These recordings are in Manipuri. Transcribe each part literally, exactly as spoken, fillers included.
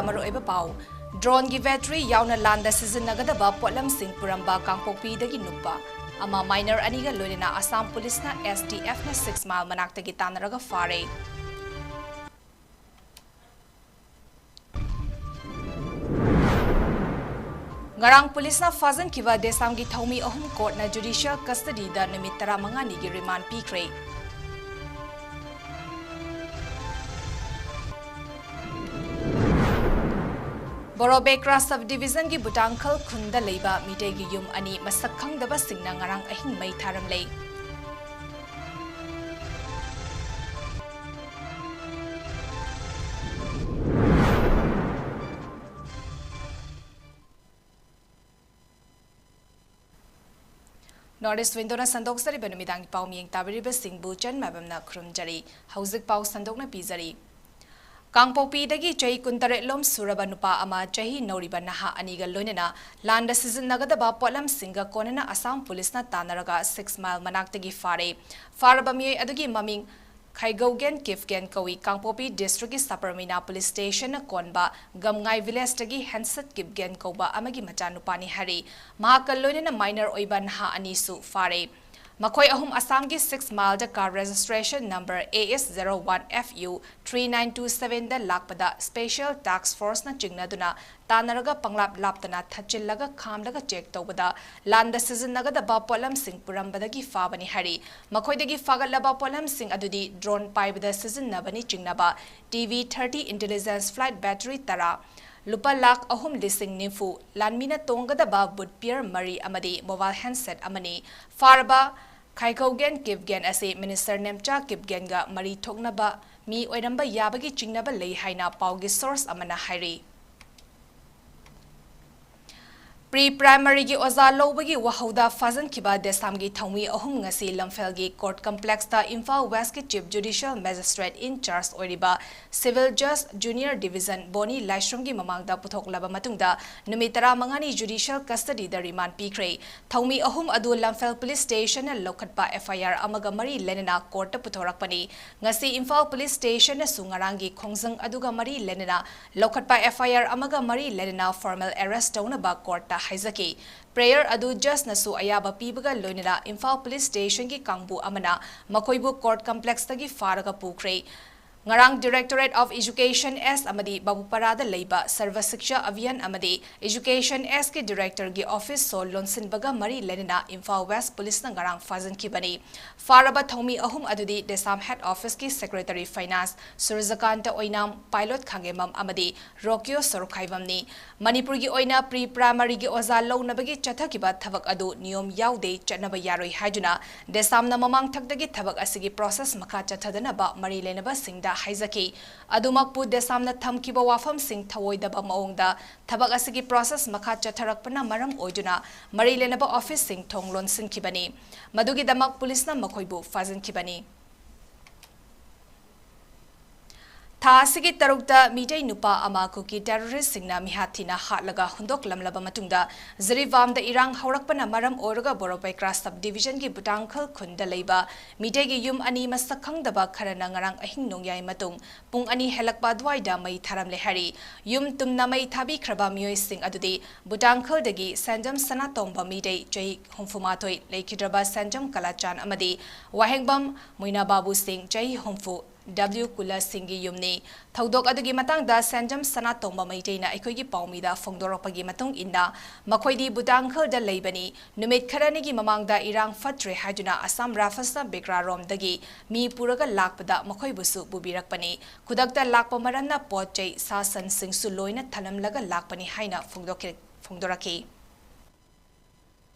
ꯃꯔꯨꯑꯣꯏꯕ ꯄꯥꯎ꯫ Drone ꯒꯤ battery ꯌꯥꯎꯅ ꯂꯥꯟꯗ ꯁꯤꯖꯤꯟꯅꯒꯗꯕ ꯄꯣꯠꯂꯝꯁꯤꯡ ꯄꯨꯔꯝꯕ ꯀꯥꯡꯄꯣꯛꯄꯤꯗꯒꯤ ꯅꯨꯄꯥ ꯑꯃ minor ꯑꯅꯤꯒ ꯂꯣꯏꯅꯅ ꯑꯁꯥꯝ ꯄꯨꯂꯤꯁꯅ S D F ꯅ six mile ꯃꯅꯥꯛꯇꯒꯤ ꯇꯥꯟꯅꯔꯒ ꯐꯥꯔꯦ꯫ ꯉꯔꯥꯡ ꯄꯨꯂꯤꯁꯅ ꯐꯥꯖꯤꯟꯈꯤꯕ ꯗꯦꯁꯥꯝꯒꯤ ꯊꯧꯃꯤ ꯑꯍꯨꯝ court ꯅ judicial custody ꯗ ꯅꯨꯃꯤꯠ ꯇꯔꯥꯃꯉꯥꯅꯤꯒꯤ remand ꯄꯤꯈ꯭ꯔꯦ꯫ ꯕꯣꯔꯣꯕꯦꯀ꯭ꯔꯥ sub division ꯒꯤ ꯕꯨꯇꯥꯡꯈꯜ ꯈꯨꯟꯗ ꯂꯩꯕ ꯃꯤꯇꯩꯒꯤ ꯌꯨꯝ ꯑꯅꯤ ꯃꯁꯛ ꯈꯪꯗꯕꯁꯤꯡꯅ ꯉꯔꯥꯡ ꯑꯍꯤꯡ ꯃꯩ ꯊꯥꯔꯝꯂꯦ꯫ North East Window ꯅ ꯁꯟꯗꯣꯛꯆꯔꯤꯕ ꯅꯨꯃꯤꯗꯥꯡꯒꯤ ꯄꯥꯎ ꯃꯤꯌꯦꯡ ꯇꯥꯕꯤꯔꯤꯕꯁꯤꯡꯕꯨ ꯆꯟ ꯃꯥꯏꯕꯝꯅ ꯈꯨꯔꯨꯝꯖꯔꯤ꯫ ꯍꯧꯖꯤꯛ ꯄꯥꯎ ꯁꯟꯗꯣꯛꯅ ꯄꯤꯖꯔꯤ꯫ ꯀꯥꯡꯄꯣꯛꯄꯤꯗꯒꯤ ꯆꯍꯤ ꯀꯨꯟꯇꯔꯦꯠ ꯂꯣꯝ ꯁꯨꯔꯕ ꯅꯨꯄꯥ ꯑꯃ ꯆꯍꯤ ꯅꯧꯔꯤꯕ ꯅꯍꯥ ꯑꯅꯤꯒ ꯂꯣꯏꯅꯅ ꯂꯥꯟꯗ ꯁꯤꯖꯤꯟꯅꯒꯗꯕ ꯄꯣꯠꯂꯝꯁꯤꯡꯒ ꯀꯣꯟꯅꯅ ꯑꯁꯥꯝ ꯄꯨꯂꯤꯁꯅ ꯇꯥꯟꯅꯔꯒ six mile ꯃꯅꯥꯛꯇꯒꯤ ꯐꯥꯔꯦ꯫ ꯐꯥꯔꯕ ꯃꯤꯑꯣꯏ ꯑꯗꯨꯒꯤ ꯃꯃꯤꯡ ꯈꯥꯏꯒꯧꯒꯦꯟ ꯀꯤꯞꯒꯦꯟ ꯀꯧꯏ꯫ ꯀꯥꯡꯄꯣꯛꯄꯤ district ꯀꯤ ꯁꯄꯔꯃꯤꯅꯥ police station ꯅ ꯀꯣꯟꯕ ꯒꯝꯉꯥꯏ village ꯇꯒꯤ ꯍꯦꯟꯁꯠ ꯀꯤꯞꯒꯦꯟ ꯀꯧꯕ ꯑꯃꯒꯤ ꯃꯆꯥꯅꯨꯄꯥꯅꯤ ꯍꯥꯏꯔꯤ꯫ ꯃꯍꯥꯛꯀ ꯂꯣꯏꯅꯅ minor ꯑꯣꯏꯕ ꯅꯍꯥ ꯑꯅꯤꯁꯨ ꯐꯥꯔꯦ꯫ ꯃꯈꯣꯏ ꯑꯍꯨꯝ ꯑꯁꯥꯝꯒꯤ six mile the car registration number A S zero one F U three nine two seven ꯗ ꯂꯥꯛꯄꯗ special task force ꯅ ꯆꯤꯡꯅꯗꯨꯅ ꯇꯥꯟꯅꯔꯒ ꯄꯪꯂꯥꯞ ꯂꯥꯞꯇꯅ ꯊꯠꯆꯤꯜꯂꯒ ꯈꯥꯝꯂꯒ check ꯇꯧꯕꯗ ꯂꯥꯟꯗ ꯁꯤꯖꯤꯟꯅꯒꯗꯕ ꯄꯣꯠꯂꯝꯁꯤꯡ ꯄꯨꯔꯝꯕꯗꯒꯤ ꯐꯥꯕꯅꯤ ꯍꯥꯏꯔꯤ꯫ ꯃꯈꯣꯏꯗꯒꯤ ꯐꯥꯒꯠꯂꯕ ꯄꯣꯠꯂꯝꯁꯤꯡ ꯑꯗꯨꯗꯤ drone ꯄꯥꯏꯕꯗ ꯁꯤꯖꯤꯟꯅꯕꯅꯤ ꯆꯤꯡꯅꯕ T V thirty intelligence flight battery ꯇꯔꯥ, ꯂꯨꯄꯥ ꯂꯥꯈ ꯑꯍꯨꯝ ꯂꯤꯁꯤꯡ ꯅꯤꯐꯨ, ꯂꯥꯟꯃꯤꯅ ꯇꯣꯡꯒꯗꯕ boot pair ꯃꯔꯤ ꯑꯃꯗꯤ mobile handset ꯑꯃꯅꯤ꯫ ꯐꯥꯔꯕ ꯈꯥꯏꯈꯧꯒꯦꯟ ꯀꯤꯞꯒꯦꯟ ꯑꯁꯤ Minister ꯅꯦꯝꯆꯥ ꯀꯤꯞꯒꯦꯟꯒ ꯃꯔꯤ ꯊꯣꯛꯅꯕ ꯃꯤ ꯑꯣꯏꯔꯝꯕ ꯌꯥꯕꯒꯤ ꯆꯤꯡꯅꯕ ꯂꯩ ꯍꯥꯏꯅ ꯄꯥꯎꯒꯤ source ꯑꯃꯅ ꯍꯥꯏꯔꯤ꯫ ꯄ꯭ꯔꯤ ꯄ꯭ꯔꯥꯏꯃꯔꯤꯒꯤ ꯑꯣꯖꯥ ꯂꯧꯕꯒꯤ ꯋꯥꯍꯧꯗ ꯐꯥꯖꯤꯟꯈꯤꯕ ꯗꯦꯁꯥꯝꯒꯤ ꯊꯧꯃꯤ ꯑꯍꯨꯝ ꯉꯁꯤ ꯂꯝꯐꯦꯜꯒꯤ ꯀꯣꯔꯠ ꯀꯝꯄ꯭ꯂꯦꯛꯁꯇ ꯏꯝꯐꯥꯜ ꯋꯦꯁꯀꯤ ꯆꯤꯐ ꯖꯨꯗꯤꯁꯤꯌꯦꯜ ꯃꯦꯖꯤꯁꯇ꯭ꯔꯦꯠ ꯏꯟ ꯆꯥꯔꯖ ꯑꯣꯏꯔꯤꯕ ꯁꯤꯚꯤꯜ ꯖꯖ ꯖꯨꯅꯤꯌꯔ ꯗꯤꯚꯤꯖꯟ ꯕꯣꯅꯤ ꯂꯥꯏꯁ꯭ꯔꯝꯒꯤ ꯃꯃꯥꯡꯗ ꯄꯨꯊꯣꯛꯂꯕ ꯃꯇꯨꯡꯗ ꯅꯨꯃꯤꯠ ꯇꯔꯥꯃꯉꯥꯅꯤ ꯖꯨꯗꯤꯁꯤꯌꯦꯜ ꯀꯁꯇꯗꯤꯗ ꯔꯤꯃꯥꯟ ꯄꯤꯈ꯭ꯔꯦ꯫ ꯊꯧꯃꯤ ꯑꯍꯨꯝ ꯑꯗꯨ ꯂꯝꯐꯦꯜ ꯄꯨꯂꯤꯁ ꯁ꯭ꯇꯦꯁꯟꯅ ꯂꯧꯈꯠꯄ ꯑꯦꯐ ꯑꯥꯏ ꯑꯥꯔ ꯑꯃꯒ ꯃꯔꯤ ꯂꯩꯅꯅ ꯀꯣꯔꯠꯇ ꯄꯨꯊꯣꯔꯛꯄꯅꯤ꯫ ꯉꯁꯤ ꯏꯝꯐꯥꯜ ꯄꯨꯂꯤꯁ ꯁ꯭ꯇꯦꯁꯟꯅꯁꯨ ꯉꯔꯥꯡꯒꯤ ꯈꯣꯡꯖꯪ ꯑꯗꯨꯒ ꯃꯔꯤ ꯂꯩꯅꯅ ꯂꯧꯈꯠꯄ ꯑꯦꯐ ꯑꯥꯏ ꯑꯥꯔ ꯑꯃꯒ ꯃꯔꯤ ꯂꯩꯅꯅ ꯐꯣꯔꯃꯦꯜ ꯑꯦꯔꯦꯁ ꯇꯧꯅꯕ ꯀꯣꯔꯠꯇ ꯍꯥꯏꯖꯈꯤ꯫ ꯄ꯭ꯔꯦꯌꯔ ꯑꯗꯨ ꯖꯖꯅꯁꯨ ꯑꯌꯥꯕ ꯄꯤꯕꯒ ꯂꯣꯏꯅꯅ ꯏꯝꯐꯥꯜ ꯄꯨꯂꯤꯁ ꯁ꯭ꯇꯦꯁꯟꯒꯤ ꯀꯥꯡꯕꯨ ꯑꯃꯅ ꯃꯈꯣꯏꯕꯨ ꯀꯣꯔꯠ ꯀꯝꯄ꯭ꯂꯦꯛꯁꯇꯒꯤ ꯐꯥꯔꯒ ꯄꯨꯈ꯭ꯔꯦ꯫ ꯉꯔꯥꯡ Directorate of Education S ꯑꯃꯗꯤ ꯕꯥꯕꯨꯄꯥꯔꯥꯗ ꯂꯩꯕ ꯁꯔꯚ ꯁꯤꯛꯁꯥ ꯑꯚꯤꯌꯥꯟ ꯑꯃꯗꯤ Education Sꯀꯤ ꯗꯤꯔꯦꯛꯇꯔꯒꯤ ꯑꯣꯐꯤꯁ ꯁꯣ ꯂꯣꯟꯁꯤꯟꯕꯒ ꯃꯔꯤ ꯂꯩꯅꯅ ꯏꯝꯐꯥꯜ ꯋꯦꯁ ꯄꯨꯂꯤꯁꯅ ꯉꯔꯥꯡ ꯐꯥꯖꯤꯟꯈꯤꯕꯅꯤ꯫ ꯐꯥꯔꯕ ꯊꯧꯃꯤ ꯑꯍꯨꯝ ꯑꯗꯨꯗꯤ ꯗꯦꯁꯥꯝ ꯍꯦꯗ ꯑꯣꯐꯤꯁꯀꯤ ꯁꯦꯀ꯭ꯔꯦꯇꯔꯤ ꯐꯥꯏꯅꯥꯟꯁ ꯁꯨꯔꯖꯀꯥꯟꯇ ꯑꯣꯏꯅꯥꯝ, ꯄꯥꯏꯂꯣꯠ ꯈꯥꯡꯒꯦꯝꯕꯝ ꯑꯃꯗꯤ ꯔꯣꯀꯤꯌꯣ ꯁꯣꯔꯣꯛꯈꯥꯏꯕꯝꯅꯤ꯫ ꯃꯅꯤꯄꯨꯔꯒꯤ ꯑꯣꯏꯅ ꯄ꯭ꯔꯤ ꯄ꯭ꯔꯥꯏꯃꯔꯤꯒꯤ ꯑꯣꯖꯥ ꯂꯧꯅꯕꯒꯤ ꯆꯠꯊꯈꯤꯕ ꯊꯕꯛ ꯑꯗꯨ ꯅꯤꯌꯣꯝ ꯌꯥꯎꯗꯦ, ꯆꯠꯅꯕ ꯌꯥꯔꯣꯏ ꯍꯥꯏꯗꯨꯅ ꯗꯦꯁꯥꯝꯅ ꯃꯃꯥꯡꯊꯛꯇꯒꯤ ꯊꯕꯛ ꯑꯁꯤꯒꯤ ꯄ꯭ꯔꯣꯁꯦꯁ ꯃꯈꯥ ꯆꯠꯊꯗꯅꯕ ꯃꯔꯤ ꯂꯩꯅꯕꯁꯤꯡꯗ ꯍꯥꯏꯖꯈꯤ꯫ ꯑꯗꯨꯃꯛꯄꯨ ꯗꯦꯁꯥꯝꯅ ꯊꯝꯈꯤꯕ ꯋꯥꯐꯝꯁꯤꯡ ꯊꯧꯑꯣꯏꯗꯕ ꯃꯑꯣꯡꯗ ꯊꯕꯛ ꯑꯁꯤꯒꯤ ꯄ꯭ꯔꯣꯁꯦꯁ ꯃꯈꯥ ꯆꯠꯊꯔꯛꯄꯅ ꯃꯔꯝ ꯑꯣꯏꯗꯨꯅ ꯃꯔꯤ ꯂꯩꯅꯕ ꯑꯣꯐꯤꯁꯁꯤꯡ ꯊꯣꯡ ꯂꯣꯟꯁꯤꯟꯈꯤꯕꯅꯤ꯫ ꯃꯗꯨꯒꯤꯗꯃꯛ ꯄꯨꯂꯤꯁꯅ ꯃꯈꯣꯏꯕꯨ ꯐꯥꯖꯤꯟꯈꯤꯕꯅꯤ꯫ ꯊꯥ ꯑꯁꯤꯒꯤ ꯇꯔꯨꯛꯇ ꯃꯤꯇꯩ ꯅꯨꯄꯥ ꯑꯃ ꯀꯨꯀꯤ ꯇꯦꯔꯣꯔꯤꯁꯁꯤꯡꯅ ꯃꯤꯍꯥꯠ ꯊꯤꯅ ꯍꯥꯠꯂꯒ ꯍꯨꯟꯗꯣꯛꯂꯝꯂꯕ ꯃꯇꯨꯡꯗ, ꯖꯤꯔꯤꯕꯥꯝꯗ ꯏꯔꯥꯡ ꯍꯧꯔꯛꯄꯅ ꯃꯔꯝ ꯑꯣꯏꯔꯒ ꯕꯣꯔꯣꯄꯩꯀ꯭ꯔꯥ ꯁꯕ ꯗꯤꯚꯤꯖꯟꯒꯤ ꯕꯨꯇꯥꯡꯈꯜ ꯈꯨꯟꯗ ꯂꯩꯕ ꯃꯤꯇꯩꯒꯤ ꯌꯨꯝ ꯑꯅꯤ ꯃꯁꯛ ꯈꯪꯗꯕ ꯈꯔꯅ ꯉꯔꯥꯡ ꯑꯍꯤꯡ ꯅꯣꯡꯌꯥꯏ ꯃꯇꯨꯡ ꯄꯨꯡ ꯑꯅꯤ ꯍꯦꯜꯂꯛꯄ ꯑꯗꯨꯋꯥꯏꯗ ꯃꯩ ꯊꯥꯔꯝꯂꯦ ꯍꯥꯏꯔꯤ꯫ ꯌꯨꯝ ꯇꯨꯝꯅ ꯃꯩ ꯊꯥꯕꯤꯈ꯭ꯔꯕ ꯃꯤꯑꯣꯏꯁꯤꯡ ꯑꯗꯨꯗꯤ ꯕꯨꯇꯥꯡꯈꯜꯗꯒꯤ ꯁꯦꯟꯖꯝ ꯁꯅꯥꯇꯣꯝꯕ ꯃꯤꯇꯩ ꯆꯍꯤ ꯍꯨꯝꯐꯨꯃꯥꯊꯣꯏ, ꯂꯩꯈꯤꯗ꯭ꯔꯕ ꯁꯦꯟꯖꯝ ꯀꯂꯥꯆꯥꯟ ꯑꯃꯗꯤ ꯋꯥꯍꯦꯡꯕꯝ ꯃꯨꯏꯅꯥꯕꯥꯕꯨ ꯁꯤꯡ ꯆꯍꯤ ꯍꯨꯝꯐꯨ, ꯗꯕ꯭ꯂꯤꯎ ꯀꯨꯂꯥ ꯁꯤꯡꯒꯤ ꯌꯨꯝꯅꯤ꯫ ꯊꯧꯗꯣꯛ ꯑꯗꯨꯒꯤ ꯃꯇꯥꯡꯗ ꯁꯦꯟꯖꯝ ꯁꯅꯥꯇꯣꯝꯕ ꯃꯩꯇꯩꯅ ꯑꯩꯈꯣꯏꯒꯤ ꯄꯥꯎꯃꯤꯗ ꯐꯣꯡꯗꯣꯔꯛꯄꯒꯤ ꯃꯇꯨꯡ ꯏꯟꯅ, ꯃꯈꯣꯏꯗꯤ ꯕꯨꯇꯥꯡꯈꯜꯗ ꯂꯩꯕꯅꯤ꯫ ꯅꯨꯃꯤꯠ ꯈꯔꯅꯤꯒꯤ ꯃꯃꯥꯡꯗ ꯏꯔꯥꯡ ꯐꯠꯇ꯭ꯔꯦ ꯍꯥꯏꯗꯨꯅ ꯑꯁꯥꯝ ꯔꯥꯏꯐꯜꯁꯅ ꯕꯤꯒ꯭ꯔꯥꯔꯣꯝꯗꯒꯤ ꯃꯤ ꯄꯨꯔꯒ ꯂꯥꯛꯄꯗ ꯃꯈꯣꯏꯕꯨꯁꯨ ꯄꯨꯕꯤꯔꯛꯄꯅꯤ꯫ ꯈꯨꯗꯛꯇ ꯂꯥꯛꯄ ꯃꯔꯝꯅ ꯄꯣꯠ ꯆꯩ, ꯁꯥ ꯁꯟꯁꯤꯡꯁꯨ ꯂꯣꯏꯅ ꯊꯅꯝꯂꯒ ꯂꯥꯛꯄꯅꯤ ꯍꯥꯏꯅ ꯐꯣꯡꯗꯣꯛꯈꯤ-, ꯐꯣꯡꯗꯣꯔꯛꯈꯤ꯫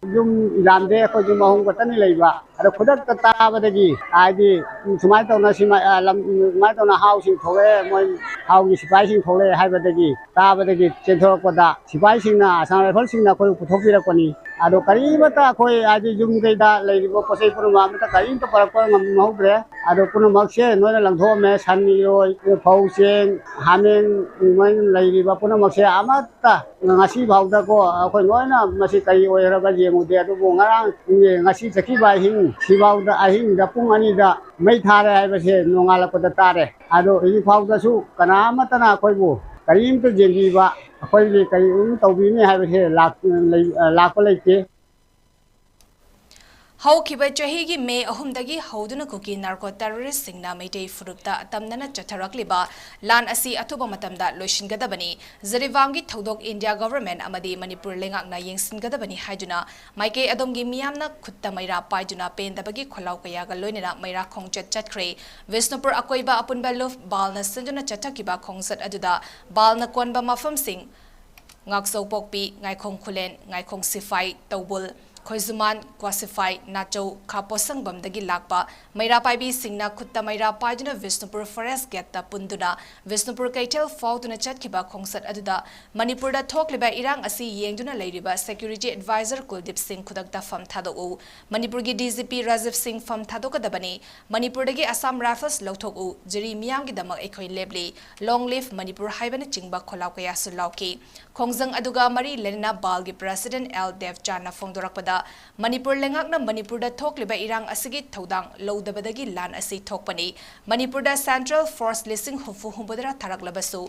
ꯌꯨꯝ ꯌꯥꯝꯗꯦ, ꯑꯩꯈꯣꯏ ꯌꯨꯝ ꯑꯍꯨꯝ ꯈꯛꯇꯅꯤ ꯂꯩꯕ꯫ ꯑꯗꯣ ꯈꯨꯗꯛꯇ ꯇꯥꯕꯗꯒꯤ, ꯍꯥꯏꯗꯤ, ꯁꯨꯃꯥꯏꯅ ꯇꯧꯅ ꯁꯤꯃ-, ꯑ, ꯂꯝ, ꯁꯨꯃꯥꯏꯅ ꯇꯧꯅ ꯍꯥꯎꯁꯤꯡ ꯊꯣꯛꯂꯛꯑꯦ, ꯃꯣꯏ ꯍꯥꯎꯒꯤ ꯁꯤꯐꯥꯏꯁꯤꯡ ꯊꯣꯛꯂꯛꯑꯦ ꯍꯥꯏꯕꯗꯒꯤ, ꯇꯥꯕꯗꯒꯤ ꯆꯦꯟꯊꯣꯔꯛꯄꯗ ꯁꯤꯐꯥꯏꯁꯤꯡꯅ, ꯑꯁꯥꯝ ꯔꯥꯏꯐꯜꯁꯤꯡꯅ ꯑꯩꯈꯣꯏꯕꯨ ꯄꯨꯊꯣꯛꯄꯤꯔꯛꯄꯅꯤ꯫ ꯑꯗꯣ ꯀꯔꯤꯃꯠꯇ ꯑꯩꯈꯣꯏ, ꯍꯥꯏꯗꯤ, ꯌꯨꯝ ꯀꯩꯗ ꯂꯩꯔꯤꯕ ꯄꯣꯠ ꯆꯩ ꯄꯨꯝꯅꯃꯛ ꯑꯃꯠꯇ ꯀꯔꯤꯝꯇ ꯄꯨꯔꯛꯄ ꯉꯝꯍꯧꯗ꯭ꯔꯦ꯫ ꯑꯗꯣ ꯄꯨꯝꯅꯃꯛꯁꯦ ꯅꯣꯏꯅ ꯂꯪꯊꯣꯛꯑꯝꯃꯦ, ꯁꯟ, ꯏꯔꯣꯏ, ꯐꯧ, ꯆꯦꯡ, ꯍꯥꯃꯦꯡ, ꯃꯣꯏ ꯂꯩꯔꯤꯕ ꯄꯨꯝꯅꯃꯛꯁꯦ ꯑꯃꯠꯇ ꯉꯁꯤ ꯐꯥꯎꯗꯀꯣ ꯑꯩꯈꯣꯏ ꯂꯣꯏꯅ ꯃꯁꯤ ꯀꯔꯤ ꯑꯣꯏꯈ꯭ꯔꯕ ꯌꯦꯡꯉꯨꯗꯦ꯫ ꯑꯗꯨꯕꯨ ꯉꯔꯥꯡ, ꯉꯁꯤ ꯆꯠꯈꯤꯕ ꯑꯍꯤꯡ ꯁꯤꯐꯥꯎꯗ, ꯑꯍꯤꯡꯗ ꯄꯨꯡ ꯑꯅꯤꯗ ꯃꯩ ꯊꯥꯔꯦ ꯍꯥꯏꯕꯁꯦ ꯅꯣꯡꯉꯥꯜꯂꯛꯄꯗ ꯇꯥꯔꯦ꯫ ꯑꯗꯣ ꯍꯧꯖꯤꯛ ꯐꯥꯎꯗꯁꯨ ꯀꯅꯥ ꯑꯃꯠꯇꯅ ꯑꯩꯈꯣꯏꯕꯨ ꯀꯔꯤꯝꯇ ꯌꯦꯡꯕꯤꯕ, ꯑꯩꯈꯣꯏꯒꯤ ꯀꯔꯤꯝ ꯇꯧꯕꯤꯅꯤ ꯍꯥꯏꯕꯁꯦ ꯂꯥꯛ-, ꯂꯩ-, ꯂꯥꯛꯄ ꯂꯩꯇꯦ꯫ ꯍꯧꯈꯤꯕ ꯆꯍꯤꯒꯤ ꯃꯦ ꯑꯍꯨꯝꯗꯒꯤ ꯍꯧꯗꯨꯅ ꯀꯨꯀꯤ ꯅꯥꯔꯀꯣ ꯇꯦꯔꯣꯔꯤꯁꯁꯤꯡꯅ ꯃꯩꯇꯩ ꯐꯨꯔꯨꯞꯇ ꯇꯝꯅꯅ ꯆꯠꯊꯔꯛꯂꯤꯕ ꯂꯥꯟ ꯑꯁꯤ ꯑꯊꯨꯕ ꯃꯇꯝꯗ ꯂꯣꯏꯁꯤꯟꯒꯗꯕꯅꯤ, ꯖꯤꯔꯤꯕꯥꯝꯒꯤ ꯊꯧꯗꯣꯛ ꯏꯟꯗꯤꯌꯥ ꯒꯚꯔꯟꯃꯦꯟꯠ ꯑꯃꯗꯤ ꯃꯅꯤꯄꯨꯔ ꯂꯩꯉꯥꯛꯅ ꯌꯦꯡꯁꯤꯟꯒꯗꯕꯅꯤ ꯍꯥꯏꯗꯨꯅ ꯃꯥꯏꯀꯩ ꯑꯗꯣꯝꯒꯤ ꯃꯤꯌꯥꯝꯅ ꯈꯨꯠꯇ ꯃꯩꯔꯥ ꯄꯥꯏꯗꯨꯅ ꯄꯦꯟꯗꯕꯒꯤ ꯈꯣꯜꯂꯥꯎ ꯀꯌꯥꯒ ꯂꯣꯏꯅꯅ ꯃꯩꯔꯥ ꯈꯣꯡꯆꯠ ꯆꯠꯈ꯭ꯔꯦ꯫ ꯕꯤꯁꯅꯨꯄꯨꯔ ꯑꯀꯣꯏꯕ ꯑꯄꯨꯟꯕ ꯂꯨꯞ ꯕꯥꯜꯅ ꯁꯤꯟꯗꯨꯅ ꯆꯠꯊꯈꯤꯕ ꯈꯣꯡꯆꯠ ꯑꯗꯨꯗ ꯕꯥꯜꯅ ꯀꯣꯟꯕ ꯃꯐꯝꯁꯤꯡ ꯉꯥꯛꯆꯧꯄꯣꯛꯄꯤ, ꯉꯥꯏꯈꯣꯡ ꯈꯨꯂꯦꯟ, ꯉꯥꯏꯈꯣꯡ ꯁꯤꯐꯥꯏ, ꯇꯧꯕꯨꯜ, ꯈꯣꯏꯖꯨꯃꯥꯟ, ꯀ꯭ꯋꯥꯁꯤꯐꯥꯏ, ꯅꯥꯆꯧ, ꯈꯥ ꯄꯣꯠꯁꯪꯕꯝꯗꯒꯤ ꯂꯥꯛꯄ ꯃꯩꯔꯥ ꯄꯥꯏꯕꯤꯁꯤꯡꯅ ꯈꯨꯠꯇ ꯃꯩꯔꯥ ꯄꯥꯏꯗꯨꯅ ꯕꯤꯁꯅꯨꯄꯨꯔ ꯐꯣꯔꯦꯁꯠ ꯒꯦꯠꯇ ꯄꯨꯟꯗꯨꯅ ꯕꯤꯁꯅꯨꯄꯨꯔ ꯀꯩꯊꯦꯜ ꯐꯥꯎꯗꯨꯅ ꯆꯠꯈꯤꯕ ꯈꯣꯡꯆꯠ ꯑꯗꯨꯗ ꯃꯅꯤꯄꯨꯔꯗ ꯊꯣꯛꯂꯤꯕ ꯏꯔꯥꯡ ꯑꯁꯤ ꯌꯦꯡꯗꯨꯅ ꯂꯩꯔꯤꯕ ꯁꯦꯀ꯭ꯌꯨꯔꯤꯇꯤ ꯑꯦꯗꯚꯥꯏꯖꯔ ꯀꯨꯜꯗꯤꯞ ꯁꯤꯡ ꯈꯨꯗꯛꯇ ꯐꯝ ꯊꯥꯗꯣꯛꯎ, ꯃꯅꯤꯄꯨꯔꯒꯤ ꯗꯤ ꯖꯤ ꯄꯤ ꯔꯥꯖꯤꯕ ꯁꯤꯡ ꯐꯝ ꯊꯥꯗꯣꯛꯀꯗꯕꯅꯤ, ꯃꯅꯤꯄꯨꯔꯗꯒꯤ ꯑꯁꯥꯝ ꯔꯥꯏꯐꯜꯁ ꯂꯧꯊꯣꯛꯎ, ꯖꯤꯔꯤ ꯃꯤꯌꯥꯝꯒꯤꯗꯃꯛ ꯑꯩꯈꯣꯏ ꯂꯦꯞꯂꯤ, ꯂꯣꯡ ꯂꯤꯚ ꯃꯅꯤꯄꯨꯔ ꯍꯥꯏꯕꯅꯆꯤꯡꯕ ꯈꯣꯜꯂꯥꯎ ꯀꯌꯥꯁꯨ ꯂꯥꯎꯈꯤ꯫ ꯈꯣꯡꯖꯪ ꯑꯗꯨꯒ ꯃꯔꯤ ꯂꯩꯅꯅ ꯕꯥꯜꯒꯤ ꯄ꯭ꯔꯦꯁꯤꯗꯦꯟꯠ ꯑꯦꯜ ꯗꯦꯕꯆꯥꯟꯅ ꯐꯣꯡꯗꯣꯔꯛꯄꯗ, ꯃꯅꯤꯄꯨꯔ ꯂꯩꯉꯥꯛꯅ ꯃꯅꯤꯄꯨꯔꯗ ꯊꯣꯛꯂꯤꯕ ꯏꯔꯥꯡ ꯑꯁꯤꯒꯤ ꯊꯧꯗꯥꯡ ꯂꯧꯗꯕꯗꯒꯤ ꯂꯥꯟ ꯑꯁꯤ ꯊꯣꯛꯄꯅꯤ꯫ ꯃꯅꯤꯄꯨꯔꯗ ꯁꯦꯟꯇ꯭ꯔꯦꯜ ꯐꯣꯔꯁ ꯂꯤꯁꯤꯡ ꯍꯨꯝꯐꯨ ꯍꯨꯝꯐꯨꯇꯔꯥ ꯊꯥꯔꯛꯂꯕꯁꯨ,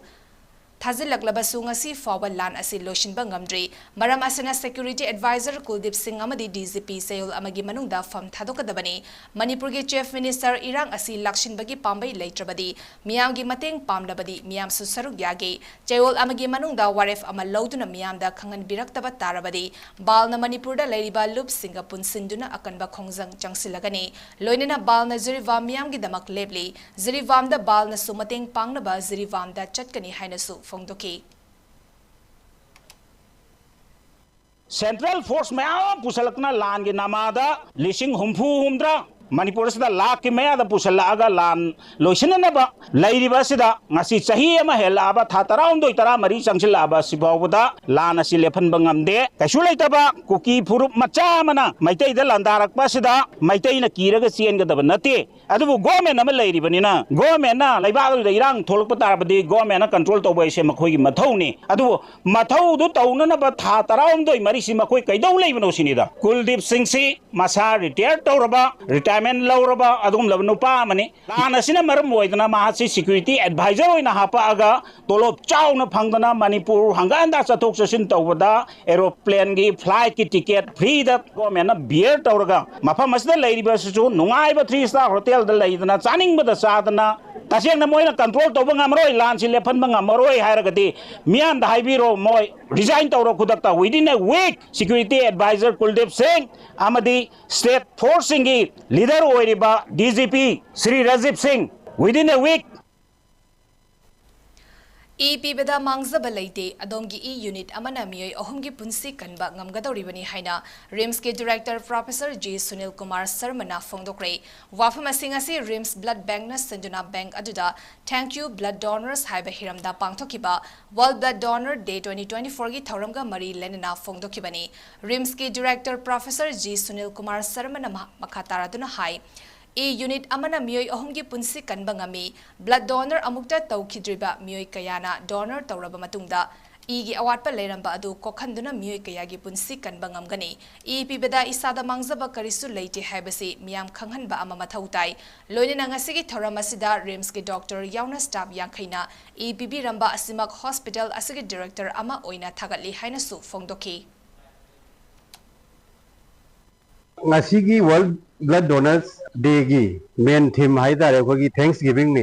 ꯊꯥꯖꯤꯜꯂꯛꯂꯕꯁꯨ ꯉꯁꯤ ꯐꯥꯎꯕ ꯂꯥꯟ ꯑꯁꯤ ꯂꯣꯏꯁꯤꯟꯕ ꯉꯝꯗ꯭ꯔꯤ꯫ ꯃꯔꯝ ꯑꯁꯤꯅ ꯁꯦꯀ꯭ꯌꯨꯔꯤꯇꯤ ꯑꯦꯗꯚꯥꯏꯖꯔ ꯀꯨꯜꯗꯤꯞ ꯁꯤꯡ ꯑꯃꯗꯤ ꯗꯤ ꯖꯤ ꯄꯤ ꯆꯌꯣꯜ ꯑꯃꯒꯤ ꯃꯅꯨꯡꯗ ꯐꯝ ꯊꯥꯗꯣꯛꯀꯗꯕꯅꯤ꯫ ꯃꯅꯤꯄꯨꯔꯒꯤ ꯆꯤꯐ ꯃꯤꯅꯤꯁꯇꯔ ꯏꯔꯥꯡ ꯑꯁꯤ ꯂꯥꯛꯁꯤꯟꯕꯒꯤ ꯄꯥꯝꯕꯩ ꯂꯩꯇ꯭ꯔꯕꯗꯤ, ꯃꯤꯌꯥꯝꯒꯤ ꯃꯇꯦꯡ ꯄꯥꯝꯂꯕꯗꯤ ꯃꯤꯌꯥꯝꯁꯨ ꯁꯔꯨꯛ ꯌꯥꯒꯦ꯫ ꯆꯌꯣꯜ ꯑꯃꯒꯤ ꯃꯅꯨꯡꯗ ꯋꯥꯔꯦꯞ ꯑꯃ ꯂꯧꯗꯨꯅ ꯃꯤꯌꯥꯝꯗ ꯈꯪꯍꯟꯕꯤꯔꯛꯇꯕ ꯇꯥꯔꯕꯗꯤ, ꯕꯥꯜꯅ ꯃꯅꯤꯄꯨꯔꯗ ꯂꯩꯔꯤꯕ ꯂꯨꯞꯁꯤꯡꯒ ꯄꯨꯟꯁꯤꯟꯗꯨꯅ ꯑꯀꯟꯕ ꯈꯣꯡꯖꯪ ꯆꯪꯁꯤꯜꯂꯒꯅꯤ꯫ ꯂꯣꯏꯅꯅ ꯕꯥꯜꯅ ꯖꯤꯔꯤꯕꯥꯝ ꯃꯤꯌꯥꯝꯒꯤꯗꯃꯛ ꯂꯦꯞꯂꯤ꯫ ꯖꯤꯔꯤꯕꯥꯝꯗ ꯕꯥꯜꯅꯁꯨ ꯃꯇꯦꯡ ꯄꯥꯡꯅꯕ ꯖꯤꯔꯤꯕꯥꯝꯗ ꯆꯠꯀꯅꯤ ꯍꯥꯏꯅꯁꯨ ꯐꯣꯡꯗꯣꯛꯈꯤ꯫ Central force ꯃꯌꯥꯝ ꯑꯃ ꯄꯨꯁꯜꯂꯛꯇꯅ ꯂꯥꯟꯒꯤ ꯅꯃꯥꯗ ꯂꯤꯁꯤꯡ ꯍꯨꯝꯐꯨ ꯍꯨꯝꯗ꯭ꯔꯥ ꯃꯅꯤꯄꯨꯔ ꯑꯁꯤꯗ ꯂꯥꯛꯀꯤ ꯃꯌꯥꯗ ꯄꯨꯁꯜꯂꯛꯑꯒ ꯂꯥꯟ ꯂꯣꯏꯁꯤꯟꯅꯅꯕ ꯂꯩꯔꯤꯕ ꯑꯁꯤꯗ ꯉꯁꯤ ꯆꯍꯤ ꯑꯃ ꯍꯦꯜꯂꯛꯑꯕ, ꯊꯥ ꯇꯔꯥꯍꯨꯝꯗꯣꯏ, ꯇꯔꯥꯃꯔꯤ ꯆꯪꯁꯤꯜꯂꯛꯑꯕ ꯑꯁꯤ ꯐꯥꯎꯕꯗ ꯂꯥꯟ ꯑꯁꯤ ꯂꯦꯞꯍꯟꯕ ꯉꯝꯗꯦ꯫ ꯀꯩꯁꯨ ꯂꯩꯇꯕ ꯀꯨꯀꯤ ꯐꯨꯔꯨꯞ ꯃꯆꯥ ꯑꯃꯅ ꯃꯩꯇꯩꯗ ꯂꯥꯟꯗꯥꯔꯛꯄ ꯑꯁꯤꯗ ꯃꯩꯇꯩꯅ ꯀꯤꯔꯒ ꯆꯦꯟꯒꯗꯕ ꯅꯠꯇꯦ꯫ ꯑꯗꯨꯕꯨ ꯒꯣꯔꯃꯦꯟ ꯑꯃ ꯂꯩꯔꯤꯕꯅꯤꯅ, ꯒꯣꯔꯃꯦꯟꯅ ꯂꯩꯕꯥꯛ ꯑꯗꯨꯗ ꯏꯔꯥꯡ ꯊꯣꯛꯂꯛꯄ ꯇꯥꯔꯕꯗꯤ ꯒꯣꯔꯃꯦꯟꯅ ꯀꯟꯇ꯭ꯔꯣꯜ ꯇꯧꯕ ꯍꯥꯏꯁꯦ ꯃꯈꯣꯏꯒꯤ ꯃꯊꯧꯅꯤ꯫ ꯑꯗꯨꯕꯨ ꯃꯊꯧꯗꯨ ꯇꯧꯅꯅꯕ ꯊꯥ ꯇꯔꯥꯍꯨꯝꯗꯣꯏ ꯃꯔꯤꯁꯤ ꯃꯈꯣꯏ ꯀꯩꯗꯧ ꯂꯩꯕꯅꯣ ꯁꯤꯅꯤꯗ꯫ ꯀꯨꯜꯗꯤꯞ ꯁꯤꯡꯁꯤ ꯃꯁꯥ ꯔꯤꯇꯥꯌꯔ ꯇꯧꯔꯕ, ꯔꯤꯇꯥꯌꯔꯃꯦꯟ ꯂꯧꯔꯕ ꯑꯗꯨꯒꯨꯝꯂꯕ ꯅꯨꯄꯥ ꯑꯃꯅꯤ꯫ ꯂꯥꯟ ꯑꯁꯤꯅ ꯃꯔꯝ ꯑꯣꯏꯗꯅ ꯃꯍꯥꯛꯁꯤ ꯁꯦꯀ꯭ꯌꯨꯔꯤꯇꯤ ꯑꯦꯗꯚꯥꯏꯖꯔ ꯑꯣꯏꯅ ꯍꯥꯞꯄꯛꯑꯒ ꯇꯣꯂꯣꯞ ꯆꯥꯎꯅ ꯐꯪꯗꯅ ꯃꯅꯤꯄꯨꯔ ꯍꯪꯒꯠ ꯍꯟꯗ ꯆꯠꯊꯣꯛ ꯆꯠꯁꯤꯟ ꯇꯧꯕꯗ ꯑꯦꯔꯣꯄ꯭ꯂꯦꯟꯒꯤ ꯐ꯭ꯂꯥꯏꯠꯀꯤ ꯇꯤꯀꯦꯠ ꯐ꯭ꯔꯤꯗ ꯒꯣꯔꯃꯦꯟꯅ ꯕꯤꯌꯔ ꯇꯧꯔꯒ ꯃꯐꯝ ꯑꯁꯤꯗ ꯂꯩꯔꯤꯕꯁꯤꯁꯨ ꯅꯨꯡꯉꯥꯏꯕ ꯊ꯭ꯔꯤ ꯁ꯭ꯇꯥꯔ ꯍꯣꯇꯦꯜꯗ ꯂꯩꯗꯅ ꯆꯥꯅꯤꯡꯕꯗ ꯆꯥꯗꯅ, ꯇꯁꯦꯡꯅ ꯃꯣꯏꯅ ꯀꯟꯇ꯭ꯔꯣꯜ ꯇꯧꯕ ꯉꯝꯃꯔꯣꯏ, ꯂꯥꯟꯁꯤ ꯂꯦꯞꯍꯟꯕ ꯉꯝꯃꯔꯣꯏ ꯍꯥꯏꯔꯒꯗꯤ ꯃꯤꯌꯥꯝꯗ ꯍꯥꯏꯕꯤꯔꯣ, ꯃꯣꯏ ꯔꯤꯖꯥꯏꯟ ꯇꯧꯔꯣ ꯈꯨꯗꯛꯇ꯫ Within a week security advisor ꯀꯨꯜꯗꯤꯞ ꯁꯤꯡ ꯑꯃꯗꯤ ꯁ꯭ꯇꯦꯠ ꯐꯣꯔꯁꯁꯤꯡꯒꯤ ꯂꯤꯗꯔ ꯑꯣꯏꯔꯤꯕ D G P Shri Rajiv ꯁꯤꯡ, within a week꯫ ꯏ ꯄꯤꯕꯗ ꯃꯥꯡꯖꯕ ꯂꯩꯇꯦ, ꯑꯗꯣꯝꯒꯤ ꯏ ꯌꯨꯅꯤꯠ ꯑꯃꯅ ꯃꯤꯑꯣꯏ ꯑꯍꯨꯝꯒꯤ ꯄꯨꯟꯁꯤ ꯀꯟꯕ ꯉꯝꯒꯗꯧꯔꯤꯕꯅꯤ ꯍꯥꯏꯅ ꯔꯤꯝꯁꯀꯤ director professor G Sunil Kumar ꯁꯔꯃꯅ ꯐꯣꯡꯗꯣꯛꯈ꯭ꯔꯦ꯫ ꯋꯥꯐꯝ ꯑꯁꯤ ꯉꯁꯤ ꯔꯤꯝꯁ ꯕ꯭ꯂꯗ ꯕꯦꯡꯛꯅ ꯁꯟꯖꯨꯅꯥ ꯕꯦꯡꯛ ꯑꯗꯨꯗ Thank You Blood Donors ꯍꯥꯏꯕ ꯍꯤꯔꯝꯗ ꯄꯥꯡꯊꯣꯛꯈꯤꯕ World Blood Donor Day twenty twenty fourꯒꯤ ꯊꯧꯔꯝꯒ ꯃꯔꯤ ꯂꯩꯅꯅ ꯐꯣꯡꯗꯣꯛꯈꯤꯕꯅꯤ꯫ ꯔꯤꯝꯁꯀꯤ director professor G Sunil Kumar ꯁꯔꯃꯅ ꯃꯍꯥꯛ ꯃꯈꯥ ꯇꯥꯔꯗꯨꯅ ꯍꯥꯏ, ꯏ ꯌꯨꯅꯤꯠ ꯑꯃꯅ ꯃꯤꯑꯣꯏ ꯑꯍꯨꯝꯒꯤ ꯄꯨꯟꯁꯤ ꯀꯟꯕ ꯉꯝꯃꯤ꯫ ꯕ꯭ꯂꯗ ꯗꯣꯅꯔ ꯑꯃꯨꯛꯇ ꯇꯧꯈꯤꯗ꯭ꯔꯤꯕ ꯃꯤꯑꯣꯏ ꯀꯌꯥꯅ ꯗꯣꯅꯔ ꯇꯧꯔꯕ ꯃꯇꯨꯡꯗ ꯏꯒꯤ ꯑꯋꯥꯠꯄ ꯂꯩꯔꯝꯕ ꯑꯗꯨ ꯀꯣꯛꯍꯟꯗꯨꯅ ꯃꯤꯑꯣꯏ ꯀꯌꯥꯒꯤ ꯄꯨꯟꯁꯤ ꯀꯟꯕ ꯉꯝꯒꯅꯤ꯫ ꯏ ꯄꯤꯕꯗ ꯏꯁꯥꯗ ꯃꯥꯡꯖꯕ ꯀꯔꯤꯁꯨ ꯂꯩꯇꯦ ꯍꯥꯏꯕꯁꯤ ꯃꯤꯌꯥꯝ ꯈꯪꯍꯟꯕ ꯑꯃ ꯃꯊꯧ ꯇꯥꯏ꯫ ꯂꯣꯏꯅꯅ ꯉꯁꯤꯒꯤ ꯊꯧꯔꯝ ꯑꯁꯤꯗ ꯔꯤꯝꯁꯀꯤ ꯗꯣꯛꯇꯔ ꯌꯥꯎꯅ ꯁ꯭ꯇꯥꯐ ꯌꯥꯡꯈꯩꯅ ꯏ ꯄꯤꯕꯤꯔꯝꯕ ꯑꯁꯤꯃꯛ ꯍꯣꯁꯄꯤꯇꯥꯜ ꯑꯁꯤꯒꯤ ꯗꯤꯔꯦꯛꯇꯔ ꯑꯃ ꯑꯣꯏꯅ ꯊꯥꯒꯠꯂꯤ ꯍꯥꯏꯅꯁꯨ ꯐꯣꯡꯗꯣꯛꯈꯤ꯫ ꯉꯁꯤꯒꯤ World Blood Donors Dayꯒꯤ main theme ꯍꯥꯏꯇꯥꯔꯦ, ꯑꯩꯈꯣꯏꯒꯤ thanks givingꯅꯤ꯫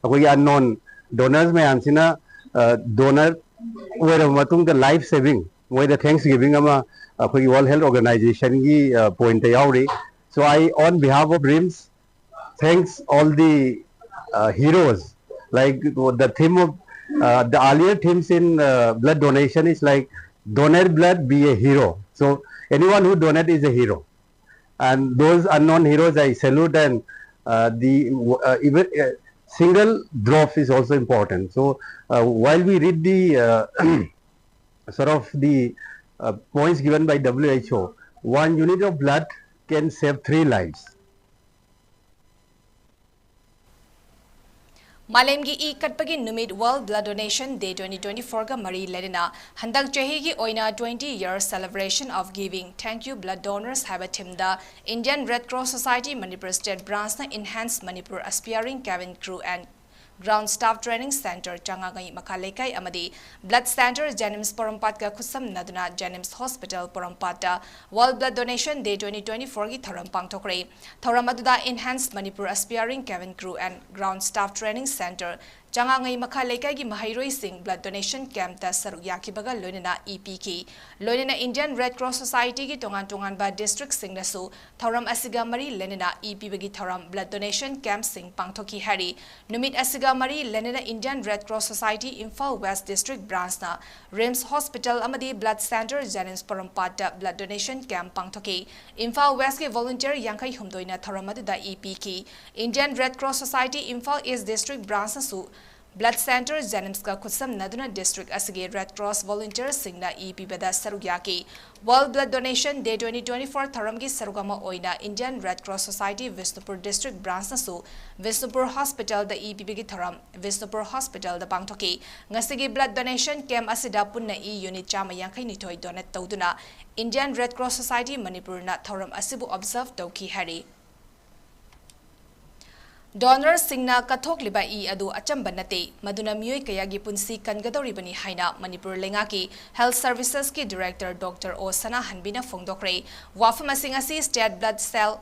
ꯑꯩꯈꯣꯏꯒꯤ unknown donors ꯃꯌꯥꯝꯁꯤꯅ donor ꯑꯣꯏꯔꯕ ꯃꯇꯨꯡꯗ life saving, ꯃꯣꯏꯗ thanks giving ꯑꯃ ꯑꯩꯈꯣꯏꯒꯤ World Health Organizationꯒꯤ pointꯇ ꯌꯥꯎꯔꯤ꯫ So I, on behalf of RIMS, thanks all the uh, heroes. Like the theme of uh, the earlier themes in uh, blood donation is like Donate blood, be a hero. So anyone who donate is a hero. And those unknown heroes, I salute. And uh, the uh, even uh, single drop is also important. So uh, while we read the uh, sort of the uh, points given by W H O, one unit of blood can save three lives. ꯃꯥꯂꯦꯝꯒꯤ ꯏ ꯀꯠꯄꯒꯤ ꯅꯨꯃꯤꯠ World Blood Donation Day twenty twenty-four ꯒ ꯃꯔꯤ ꯂꯩꯅꯅ ꯍꯟꯗꯛ ꯆꯍꯤꯒꯤ ꯑꯣꯏꯅ Twenty Year Celebration of Giving Thank You Blood Donors ꯍꯥꯏꯕ theme ꯗ Indian Red Cross Society Manipur State Branch ꯅ Enhanced Manipur Aspiring Cabin Crew and Ground Staff Training Center ꯆꯉꯥꯉꯩ ꯃꯈꯥ ꯂꯩꯀꯥꯏ ꯑꯃꯗꯤ Blood Center JNIMS ꯄꯣꯔꯣꯝꯄꯥꯠꯀ ꯈꯨꯠꯁꯝꯅꯗꯨꯅ JNIMS Hospital ꯄꯣꯔꯣꯝꯄꯥꯠꯇ World Blood Donation Day twenty twenty-four ꯒꯤ ꯊꯧꯔꯝ ꯄꯥꯡꯊꯣꯛꯈ꯭ꯔꯦ꯫ ꯊꯧꯔꯝ ꯑꯗꯨꯗ Enhanced Manipur Aspiring Cabin Crew and Ground Staff Training Center ꯆꯉꯥꯉꯩ ꯃꯈꯥ ꯂꯩꯀꯥꯏꯒꯤ ꯃꯍꯩꯔꯣꯏꯁꯤꯡ blood donation camp ꯇ ꯁꯔꯨꯛ ꯌꯥꯈꯤꯕꯒ ꯂꯣꯏꯅꯅ ꯏ ꯄꯤꯈꯤ꯫ ꯂꯣꯏꯅꯅ Indian Red Cross Society ꯒꯤ ꯇꯣꯉꯥꯟ ꯇꯣꯉꯥꯟꯕ district ꯁꯤꯡꯅꯁꯨ ꯊꯧꯔꯝ ꯑꯁꯤꯒ ꯃꯔꯤ ꯂꯩꯅꯅ ꯏ ꯄꯤꯕꯒꯤ ꯊꯧꯔꯝ blood donation camp ꯁꯤꯡ ꯄꯥꯡꯊꯣꯛꯈꯤ ꯍꯥꯏꯔꯤ꯫ ꯅꯨꯃꯤꯠ ꯑꯁꯤꯒ ꯃꯔꯤ ꯂꯩꯅꯅ Indian Red Cross Society Imphal West District Branch ꯅ RIMS Hospital ꯑꯃꯗꯤ Blood Center JNIMS ꯄꯣꯔꯣꯝꯄꯥꯠꯇ blood donation camp ꯄꯥꯡꯊꯣꯛꯈꯤ꯫ ꯏꯝꯐꯥꯜ West ꯀꯤ volunteer ꯌꯥꯡꯈꯩ ꯍꯨꯝꯗꯣꯏꯅ ꯊꯧꯔꯝ ꯑꯗꯨꯗ ꯏ ꯄꯤꯈꯤ꯫ Indian Red Cross Society Imphal East District Branch ꯅꯁꯨ Blood Center JNIMS ꯀ ꯈꯨꯠꯁꯝꯅꯗꯨꯅ district ꯑꯁꯤꯒꯤ Red Cross volunteer ꯁꯤꯡꯅ ꯏ ꯄꯤꯕꯗ ꯁꯔꯨꯛ ꯌꯥꯈꯤ꯫ World Blood Donation Day twenty twenty-four ꯊꯧꯔꯝꯒꯤ ꯁꯔꯨꯛ ꯑꯃ ꯑꯣꯏꯅ Indian Red Cross Society Bishnupur District Branch ꯅꯁꯨ Bishnupur Hospital ꯗ ꯏ ꯄꯤꯕꯒꯤ ꯊꯧꯔꯝ Bishnupur Hospital ꯗ ꯄꯥꯡꯊꯣꯛꯈꯤ꯫ ꯉꯁꯤꯒꯤ blood donation camp ꯑꯁꯤꯗ ꯄꯨꯟꯅ ꯏ unit ꯆꯥꯝꯃ ꯌꯥꯡꯈꯩ ꯅꯤꯊꯣꯏ donate ꯇꯧꯗꯨꯅ Indian Red Cross Society Manipur ꯅ ꯊꯧꯔꯝ ꯑꯁꯤꯕꯨ observe ꯇꯧꯈꯤ ꯍꯥꯏꯔꯤ꯫ Donor ꯁꯤꯡꯅ ꯀꯠꯊꯣꯛꯂꯤꯕ ꯏ ꯑꯗꯨ ꯑꯆꯝꯕ ꯅꯠꯇꯦ, ꯃꯗꯨꯅ ꯃꯤꯑꯣꯏ ꯀꯌꯥꯒꯤ ꯄꯨꯟꯁꯤ ꯀꯟꯒꯗꯧꯔꯤꯕꯅꯤ ꯍꯥꯏꯅ ꯃꯅꯤꯄꯨꯔ ꯂꯩꯉꯥꯛꯀꯤ Health Services ꯀꯤ Director Doctor O ꯁꯅꯥꯍꯟꯕꯤꯅ ꯐꯣꯡꯗꯣꯛꯈ꯭ꯔꯦ꯫ ꯋꯥꯐꯝ ꯑꯁꯤ ꯉꯁꯤ State Blood Cell,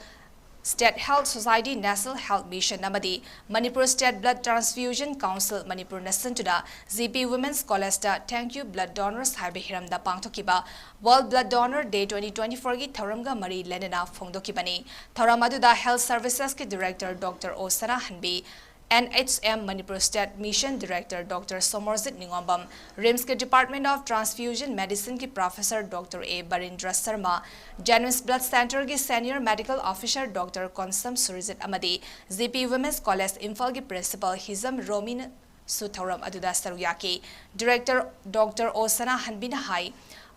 State Health Society, National Health Mission ꯑꯃꯗꯤ Manipur State Blood Transfusion Council Manipur ꯅ ꯁꯤꯟꯗꯨꯅ G P Women's College ꯇ Thank You Blood Donors ꯍꯥꯏꯕ ꯍꯤꯔꯝꯗ ꯄꯥꯡꯊꯣꯛꯈꯤꯕ World Blood Donor Day twenty twenty-four ꯒꯤ ꯊꯧꯔꯝꯒ ꯃꯔꯤ ꯂꯩꯅꯅ ꯐꯣꯡꯗꯣꯛꯈꯤꯕꯅꯤ꯫ ꯊꯧꯔꯝ ꯑꯗꯨꯗ Health Services ꯀꯤ Director Doctor O ꯁꯅꯥꯍꯟꯕꯤ, NHM Manipur State Mission Director Doctor Somorjit Ningombam, RIMSꯀꯤ Department of Transfusion Medicineꯒꯤ Professor Doctor A Barindra Sharma, Genuine's Blood Centreꯒꯤ Senior Medical Officer Doctor Konsam Surijit ꯑꯃꯗꯤ GP Women's College ꯏꯝꯐꯥꯜꯒꯤ Principal ꯍꯤꯖꯝ ꯔꯣꯃꯤꯅꯁꯨ ꯊꯧꯔꯝ ꯑꯗꯨꯗ ꯁꯔꯨꯛ ꯌꯥꯈꯤ꯫ Director Doctor O ꯁꯅꯥꯍꯟꯕꯤꯅ ꯍꯥꯏ,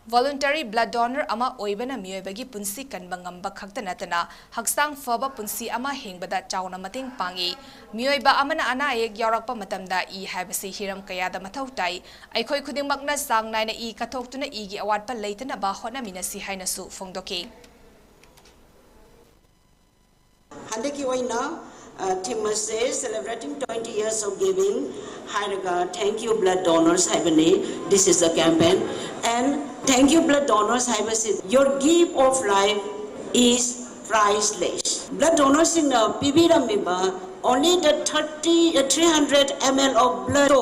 Voluntary blood donor ꯑꯃ ꯑꯣꯏꯕꯅ ꯃꯤꯑꯣꯏꯕꯒꯤ ꯄꯨꯟꯁꯤ ꯀꯟꯕ ꯉꯝꯕ ꯈꯛꯇ ꯅꯠꯇꯅ ꯍꯛꯆꯥꯡ ꯐꯕ ꯄꯨꯟꯁꯤ ꯑꯃ ꯍꯤꯡꯕꯗ ꯆꯥꯎꯅ ꯃꯇꯦꯡ ꯄꯥꯡꯏ꯫ ꯃꯤꯑꯣꯏꯕ ꯑꯃꯅ ꯑꯅꯥ ꯑꯌꯦꯛ ꯌꯥꯎꯔꯛꯄ ꯃꯇꯝꯗ ꯏ ꯍꯥꯏꯕꯁꯤ ꯍꯤꯔꯝ ꯀꯌꯥꯗ ꯃꯊꯧ ꯇꯥꯏ꯫ ꯑꯩꯈꯣꯏ ꯈꯨꯗꯤꯡꯃꯛꯅ ꯆꯥꯡ ꯅꯥꯏꯅ ꯏ ꯀꯠꯊꯣꯛꯇꯨꯅ ꯏꯒꯤ ꯑꯋꯥꯠꯄ ꯂꯩꯇꯅꯕ ꯍꯣꯠꯅꯃꯤꯟꯅꯁꯤ ꯍꯥꯏꯅꯁꯨ ꯐꯣꯡꯗꯣꯛꯈꯤ꯫ ꯍꯟꯗꯛꯀꯤ ꯑꯣꯏꯅ, uh, theme ꯑꯁꯦ Celebrating twenty years of giving ꯍꯥꯏꯔꯒ Thank You Blood Donors ꯍꯥꯏꯕꯅꯤ꯫ This is the campaign and Thank You Blood Donors ꯍꯥꯏꯕꯁꯤ, your gift of life is priceless. Blood donorꯁꯤꯡꯅ ꯄꯤꯕꯤꯔꯝꯃꯤꯕ only the thirty, uh, three hundred ml of blood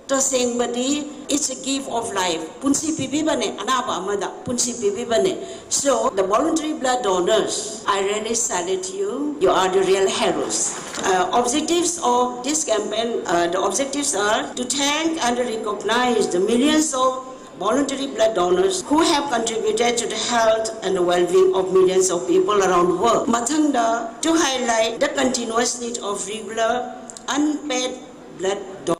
ꯇꯁꯦꯡꯕꯗꯤ, it's a gift of life. ꯄꯨꯟꯁꯤ ꯄꯤꯕꯤꯕꯅꯦ, ꯑꯅꯥꯕ ꯑꯃꯗ ꯄꯨꯟꯁꯤ ꯄꯤꯕꯤꯕꯅꯦ꯫ So, the voluntary blood donors, I really salute you. You are the real heroes. Uh, objectives of this campaign, uh, the objectives are to thank and recognize the millions of voluntary blood donors who have contributed to the health and the well-being of millions of people around the world. ꯃꯊꯪꯗ, to highlight the continuous need of regular, unpaid blood donation.